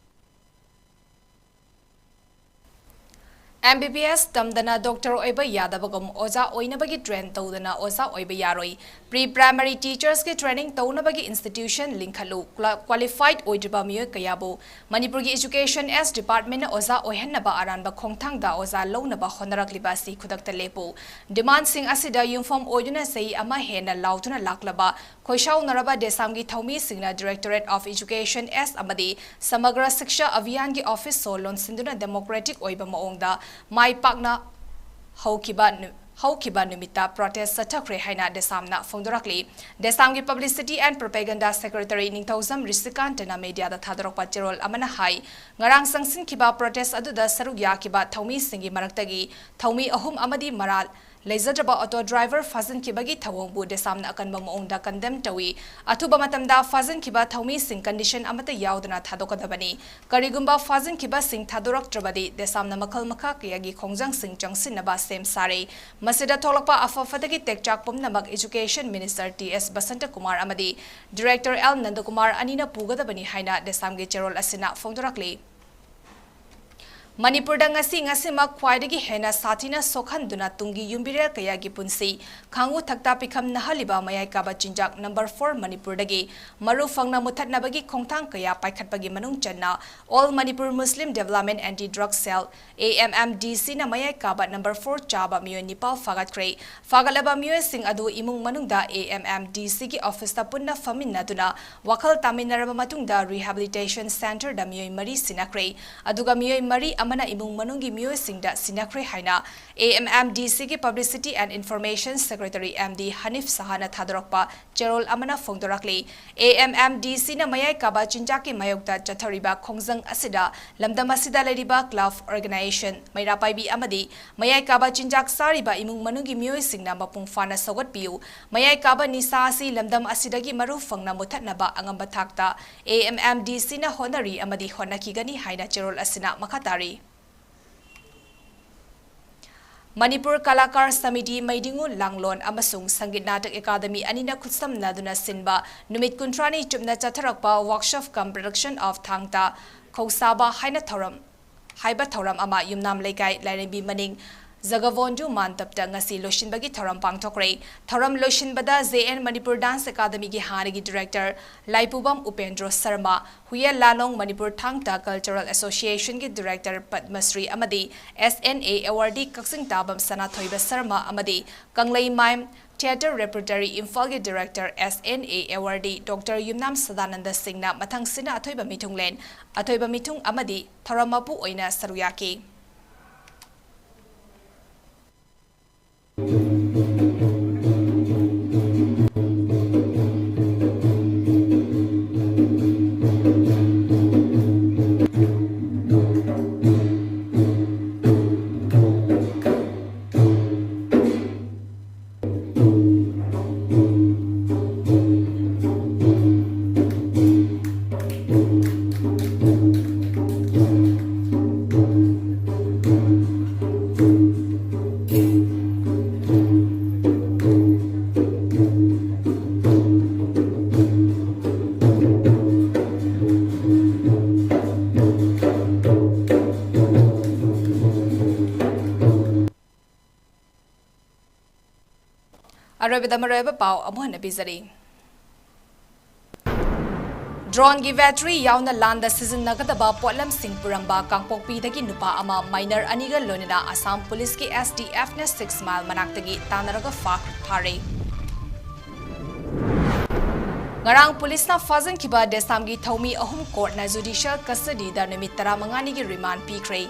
M B B S ꯇꯝꯗꯅ ꯗꯣꯛꯇꯔ ꯑꯣꯏꯕ ꯌꯥꯗꯕꯒꯨꯝ ꯑꯣꯖꯥ ꯑꯣꯏꯅꯕꯒꯤ ꯇ꯭ꯔꯦꯟ ꯇꯧꯗꯅ ꯑꯣꯖꯥ ꯑꯣꯏꯕ ꯌꯥꯔꯣꯏ꯫ ꯄ꯭ꯔꯤ ꯄ꯭ꯔꯥꯏꯃꯔꯤ ꯇꯤꯆꯔꯁꯀꯤ ꯇ꯭ꯔꯦꯅꯤꯡ ꯇꯧꯅꯕꯒꯤ ꯏꯟꯁꯇꯤꯇ꯭ꯌꯨꯁꯟ ꯂꯤꯡꯈꯠꯂꯨ꯫ ꯀ꯭ꯂ-, ꯀ꯭ꯋꯥꯂꯤꯐꯥꯏꯗ ꯑꯣꯏꯗ꯭ꯔꯤꯕ ꯃꯤꯑꯣꯏ ꯀꯌꯥꯕꯨ ꯃꯅꯤꯄꯨꯔꯒꯤ ꯏꯖꯨꯀꯦꯁꯟ ꯑꯦꯁ ꯗꯤꯄꯥꯔꯠꯃꯦꯟꯅ ꯑꯣꯖꯥ ꯑꯣꯏꯍꯟꯅꯕ ꯑꯔꯥꯟꯕ ꯈꯣꯡꯊꯥꯡꯗ ꯑꯣꯖꯥ ꯂꯧꯅꯕ ꯍꯣꯠꯅꯔꯛꯂꯤꯕ ꯑꯁꯤ ꯈꯨꯗꯛꯇ ꯂꯦꯞꯄꯨ꯫ ꯗꯤꯃꯥꯟꯁꯤꯡ ꯑꯁꯤꯗ ꯌꯨꯝꯐꯝ ꯑꯣꯏꯗꯨꯅ ꯆꯍꯤ ꯑꯃ ꯍꯦꯟꯅ ꯂꯥꯎꯗꯨꯅ ꯂꯥꯛꯂꯕ ꯈꯣꯏꯁꯥꯎꯅꯔꯕ ꯗꯦꯁꯥꯝꯒꯤ ꯊꯧꯃꯤꯁꯤꯡꯅ Directorate of Education S ꯑꯃꯗꯤ ꯁꯃꯒ꯭ꯔ ꯁꯤꯛꯁꯥ ꯑꯚꯤꯌꯥꯟꯒꯤ ꯑꯣꯐꯤꯁ ꯁꯣ ꯂꯣꯟꯁꯤꯟꯗꯨꯅ ꯗꯦꯃꯣꯀ꯭ꯔꯦꯇꯤꯛ ꯑꯣꯏꯕ ꯃꯑꯣꯡꯗ ꯃꯥꯏ ꯄꯥꯛꯅ ꯍꯧꯈꯤꯕ ꯅꯨ-, ꯍꯧꯈꯤꯕ ꯅꯨꯃꯤꯠꯇ ꯄ꯭ꯔꯣꯇꯦꯁ ꯆꯠꯊꯈ꯭ꯔꯦ ꯍꯥꯏꯅ ꯗꯦꯁꯥꯝꯅ ꯐꯣꯡꯗꯣꯔꯛꯂꯤ꯫ ꯗꯦꯁꯥꯝꯒꯤ ꯄꯕ꯭ꯂꯤꯁꯤꯇꯤ ꯑꯦꯟ ꯄ꯭ꯔꯣꯄꯦꯒꯟꯗꯥ ꯁꯦꯀ꯭ꯔꯦꯇꯔꯤ ꯅꯤꯡꯊꯧꯖꯝ ꯔꯤꯁꯤꯀꯥꯟꯇꯅ ꯃꯦꯗꯤꯌꯥꯗ ꯊꯥꯗꯣꯔꯛꯄ ꯆꯦꯔꯣꯜ ꯑꯃꯅ ꯍꯥꯏ, ꯉꯔꯥꯡ ꯆꯪꯁꯤꯟꯈꯤꯕ ꯄ꯭ꯔꯣꯇꯦꯁ ꯑꯗꯨꯗ ꯁꯔꯨꯛ ꯌꯥꯈꯤꯕ ꯊꯧꯃꯤꯁꯤꯡꯒꯤ ꯃꯔꯛꯇꯒꯤ ꯊꯧꯃꯤ ꯑꯍꯨꯝ ꯑꯃꯗꯤ ꯃꯔꯥꯜ ꯂꯩꯖꯗ꯭ꯔꯕ ꯑꯣꯇꯣ ꯗ꯭ꯔꯥꯏꯚꯔ ꯐꯥꯖꯤꯟꯈꯤꯕꯒꯤ ꯊꯧꯑꯣꯡꯕꯨ ꯗꯦꯁꯥꯝꯅ ꯑꯀꯟꯕ ꯃꯑꯣꯡꯗ ꯀꯟꯗꯦꯝ ꯇꯧꯏ꯫ ꯑꯊꯨꯕ ꯃꯇꯝꯗ ꯐꯥꯖꯤꯟꯈꯤꯕ ꯊꯧꯃꯤꯁꯤꯡ ꯀꯟꯗꯤꯁꯟ ꯑꯃꯠꯇ ꯌꯥꯎꯗꯅ ꯊꯥꯗꯣꯛꯀꯗꯕꯅꯤ꯫ ꯀꯔꯤꯒꯨꯝꯕ ꯐꯥꯖꯤꯟꯈꯤꯕꯁꯤꯡ ꯊꯥꯗꯣꯔꯛꯇ꯭ꯔꯕꯗꯤ ꯗꯦꯁꯥꯝꯅ ꯃꯈꯜ ꯃꯈꯥ ꯀꯌꯥꯒꯤ ꯈꯣꯡꯖꯪꯁꯤꯡ ꯆꯪꯁꯤꯟꯅꯕ ꯁꯦꯝ ꯁꯥꯔꯦ꯫ ꯃꯁꯤꯗ ꯊꯣꯛꯂꯛꯄ ꯑꯐ ꯐꯠꯇꯒꯤ ꯇꯦꯛꯆꯥꯛ ꯄꯨꯝꯅꯃꯛ ꯏꯖꯨꯀꯦꯁꯟ ꯃꯤꯅꯤꯁꯇꯔ ꯇꯤ ꯑꯦꯁ ꯕꯁꯟꯇꯀꯨꯃꯥꯔ ꯑꯃꯗꯤ ꯗꯤꯔꯦꯛꯇꯔ ꯑꯦꯜ ꯅꯟꯗꯀꯨꯃꯥꯔ ꯑꯅꯤꯅ ꯄꯨꯒꯗꯕꯅꯤ ꯍꯥꯏꯅ ꯗꯦꯁꯥꯝꯒꯤ ꯆꯦꯔꯣꯜ ꯑꯁꯤꯅ ꯐꯣꯡꯗꯣꯔꯛꯂꯤ꯫ ꯃꯅꯤꯄꯨꯔꯗ ꯉꯁꯤ ꯉꯁꯤꯃꯛ ꯈ꯭ꯋꯥꯏꯗꯒꯤ ꯍꯦꯟꯅ ꯁꯥꯊꯤꯅ ꯁꯣꯛꯍꯟꯗꯨꯅ ꯇꯨꯡꯒꯤ ꯌꯨꯝꯕꯤꯔꯦꯜ ꯀꯌꯥꯒꯤ ꯄꯨꯟꯁꯤ ꯈꯥꯡꯎ ꯊꯛꯇ ꯄꯤꯈꯝ ꯅꯥꯍꯜꯂꯤꯕ ꯃꯌꯥꯏ ꯀꯥꯕ ꯆꯤꯟꯖꯥꯛ ꯅꯝꯕꯔ ꯐꯣꯔ ꯃꯅꯤꯄꯨꯔꯗꯒꯤ ꯃꯔꯨ ꯐꯪꯅ ꯃꯨꯊꯠꯅꯕꯒꯤ ꯈꯣꯡꯊꯥꯡ ꯀꯌꯥ ꯄꯥꯏꯈꯠꯄꯒꯤ ꯃꯅꯨꯡ ꯆꯟꯅ All Manipur Muslim Development Anti Drug Cell, A M M D C ꯅ ꯃꯌꯥꯏ ꯀꯥꯕ ꯅꯝꯕꯔ ꯐꯣꯔ ꯆꯥꯕ ꯃꯤꯑꯣꯏ ꯅꯤꯄꯥꯜ ꯐꯥꯒꯠꯈ꯭ꯔꯦ꯫ ꯐꯥꯒꯠꯂꯕ ꯃꯤꯑꯣꯏꯁꯤꯡ ꯑꯗꯨ ꯏꯃꯨꯡ ꯃꯅꯨꯡꯗ A M M D C ꯒꯤ ꯑꯣꯐꯤꯁꯇ ꯄꯨꯟꯅ ꯐꯝꯃꯤꯟꯅꯗꯨꯅ ꯋꯥꯈꯜ ꯇꯥꯃꯤꯟꯅꯔꯕ ꯃꯇꯨꯡꯗ rehabilitation centre ꯗ ꯃꯤꯑꯣꯏ ꯃꯔꯤ ꯁꯤꯟꯅꯈ꯭ꯔꯦ꯫ ꯑꯗꯨꯒ ꯃꯤꯑꯣꯏ ꯃꯔꯤ ꯑꯃꯅ ꯏꯃꯨꯡ ꯃꯅꯨꯡꯒꯤ ꯃꯤꯑꯣꯏꯁꯤꯡꯗ ꯁꯤꯟꯅꯈ꯭ꯔꯦ ꯍꯥꯏꯅ A M M D C ꯒꯤ Publicity and Information Secretary M D ꯍꯅꯤꯐ ꯁꯍꯥꯅ ꯊꯥꯗꯣꯔꯛꯄ ꯆꯦꯔꯣꯜ ꯑꯃꯅ ꯐꯣꯡꯗꯣꯔꯛꯂꯤ꯫ A M M D C ꯅ ꯃꯌꯥꯏ ꯀꯥꯕ ꯆꯤꯟꯖꯥꯛꯀꯤ ꯃꯥꯌꯣꯛꯇ ꯆꯠꯊꯔꯤꯕ ꯈꯣꯡꯖꯪ ꯑꯁꯤꯗ ꯂꯝꯗꯝ ꯑꯁꯤꯗ ꯂꯩꯔꯤꯕ ꯀ꯭ꯂꯕ, ꯑꯣꯔꯒꯅꯥꯏꯖꯦꯁꯟ, ꯃꯩꯔꯥ ꯄꯥꯏꯕꯤ ꯑꯃꯗꯤ ꯃꯌꯥꯏ ꯀꯥꯕ ꯆꯤꯟꯖꯥꯛ ꯆꯥꯔꯤꯕ ꯏꯃꯨꯡ ꯃꯅꯨꯡꯒꯤ ꯃꯤꯑꯣꯏꯁꯤꯡꯅ ꯃꯄꯨꯡ ꯐꯥꯅ ꯁꯧꯒꯠꯄꯤꯌꯨ꯫ ꯃꯌꯥꯏ ꯀꯥꯕ ꯅꯤꯁꯥ ꯑꯁꯤ ꯂꯝꯗꯝ ꯑꯁꯤꯗꯒꯤ ꯃꯔꯨ ꯐꯪꯅ ꯃꯨꯊꯠꯅꯕ ꯑꯉꯝꯕ ꯊꯥꯛꯇ A M M D C ꯅ ꯍꯣꯠꯅꯔꯤ ꯑꯃꯗꯤ ꯍꯣꯠꯅꯈꯤꯒꯅꯤ ꯍꯥꯏꯅ ꯆꯦꯔꯣꯜ ꯑꯁꯤꯅ ꯃꯈꯥ ꯇꯥꯔꯤ꯫ ꯃꯅꯤꯄꯨꯔ ꯀꯂꯥꯀꯥꯔ ꯁꯃꯤꯇꯤ ꯃꯩꯗꯤꯉꯨ ꯂꯥꯡꯂꯣꯟ ꯑꯃꯁꯨꯡ ꯁꯪꯒꯤꯠ ꯅꯥꯇꯛ ꯑꯦꯀꯥꯗꯃꯤ ꯑꯅꯤꯅ ꯈꯨꯠꯁꯝꯅꯗꯨꯅ ꯁꯤꯟꯕ ꯅꯨꯃꯤꯠ ꯀꯨꯟꯊ꯭ꯔꯥꯅꯤ ꯆꯨꯞꯅ ꯆꯠꯊꯔꯛꯄ Workshop cum Production of ꯊꯥꯡ ꯇꯥ ꯈꯧꯁꯥꯕ ꯍꯥꯏꯅ ꯊꯧꯔꯝ, ꯍꯥꯏꯕ ꯊꯧꯔꯝ ꯑꯃ ꯌꯨꯝꯅꯥꯝ ꯂꯩꯀꯥꯏ ꯂꯥꯏꯔꯦꯝꯕꯤ ꯃꯅꯤꯡ ꯖꯒꯕꯣꯟꯙꯨ ꯃꯥꯟꯗꯞꯇ ꯉꯁꯤ ꯂꯣꯏꯁꯤꯟꯕꯒꯤ ꯊꯧꯔꯝ ꯄꯥꯡꯊꯣꯛꯈ꯭ꯔꯦ꯫ ꯊꯧꯔꯝ ꯂꯣꯏꯁꯤꯟꯕꯗ J N Manipur Dance Academyꯒꯤ ꯍꯥꯟꯅꯒꯤ director ꯂꯥꯏꯄꯨꯕꯝ ꯎꯄꯦꯟꯗ꯭ꯔꯣ ꯁꯔꯃ, ꯍꯨꯌꯦꯟ ꯂꯥꯂꯣꯡ ꯃꯅꯤꯄꯨꯔ ꯊꯥꯡ ꯇꯥ Cultural Associationꯒꯤ director ꯄꯗꯃꯁ꯭ꯔꯤ ꯑꯃꯗꯤ S N A awardee ꯀꯛꯆꯤꯡ ꯇꯥꯕꯝ ꯁꯅꯥꯊꯣꯏꯕ ꯁꯔꯃ ꯑꯃꯗꯤ ꯀꯪꯂꯩꯃꯥꯏꯝ Theatre Repertory ꯏꯝꯐꯥꯜꯒꯤ director S N A awardee Doctor ꯌꯨꯝꯅꯥꯝ ꯁꯗꯥꯅꯟꯗ ꯁꯤꯡꯅ ꯃꯊꯪꯁꯤꯠꯅ ꯑꯊꯣꯏꯕ ꯃꯤꯊꯨꯡꯂꯦꯟ, ꯑꯊꯣꯏꯕ ꯃꯤꯊꯨꯡ ꯑꯃꯗꯤ ꯊꯧꯔꯝ ꯃꯄꯨ ꯑꯣꯏꯅ ꯁꯔꯨꯛ ꯌꯥꯈꯤ꯫ ꯑꯔꯣꯏꯕꯗ ꯃꯔꯨꯑꯣꯏꯕ ꯄꯥꯎ ꯑꯃꯨꯛ ꯍꯟꯅ ꯄꯤꯖꯔꯤ꯫ Droneꯒꯤ battery ꯌꯥꯎꯅ ꯂꯥꯟꯗ ꯁꯤꯖꯤꯟꯅꯒꯗꯕ ꯄꯣꯠꯂꯝꯁꯤꯡ ꯄꯨꯔꯝꯕ ꯀꯥꯡꯄꯣꯛꯄꯤꯗꯒꯤ ꯅꯨꯄꯥ ꯑꯃ minor ꯑꯅꯤꯒ ꯂꯣꯏꯅꯅ ꯑꯁꯥꯝ ꯄꯨꯂꯤꯁꯀꯤ S D Fꯅ Six Mile ꯃꯅꯥꯛꯇꯒꯤ ꯇꯥꯟꯅꯔꯒ ꯐꯥ-, ꯐꯥꯔꯦ꯫ ꯉꯔꯥꯡ ꯄꯨꯂꯤꯁꯅ ꯐꯥꯖꯤꯟꯈꯤꯕ ꯗꯦꯁꯥꯝꯒꯤ ꯊꯧꯃꯤ ꯑꯍꯨꯝ courtꯅ judicial custodyꯗ ꯅꯨꯃꯤꯠ ꯇꯔꯥꯃꯉꯥꯅꯤꯒꯤ remand ꯄꯤꯈ꯭ꯔꯦ꯫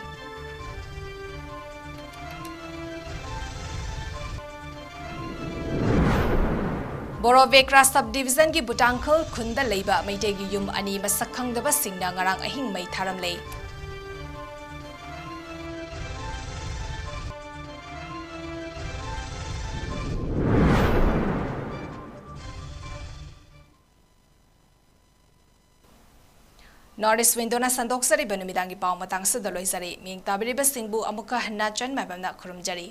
ꯕꯣꯔꯣꯕꯦꯀ꯭ꯔꯥ sub divisionꯒꯤ ꯕꯨꯇꯥꯡꯈꯜ ꯈꯨꯟꯗ ꯂꯩꯕ ꯃꯩꯇꯩꯒꯤ ꯌꯨꯝ ꯑꯅꯤ ꯃꯁꯛ ꯈꯪꯗꯕꯁꯤꯡꯅ ꯉꯔꯥꯡ ꯑꯍꯤꯡ ꯃꯩ ꯊꯥꯔꯝꯂꯦ꯫ North East Windowꯅ ꯁꯟꯗꯣꯛꯆꯔꯤꯕ ꯅꯨꯃꯤꯗꯥꯡꯒꯤ ꯄꯥꯎ ꯃꯇꯥꯡꯁꯤꯗ ꯂꯣꯏꯖꯔꯦ꯫ ꯃꯤꯠꯌꯦꯡ ꯇꯥꯕꯤꯔꯤꯕꯁꯤꯡꯕꯨ ꯑꯃꯨꯛꯀ ꯍꯟꯅ ꯆꯟ ꯃꯥꯏꯕꯝꯅ ꯈꯨꯔꯨꯝꯖꯔꯤ꯫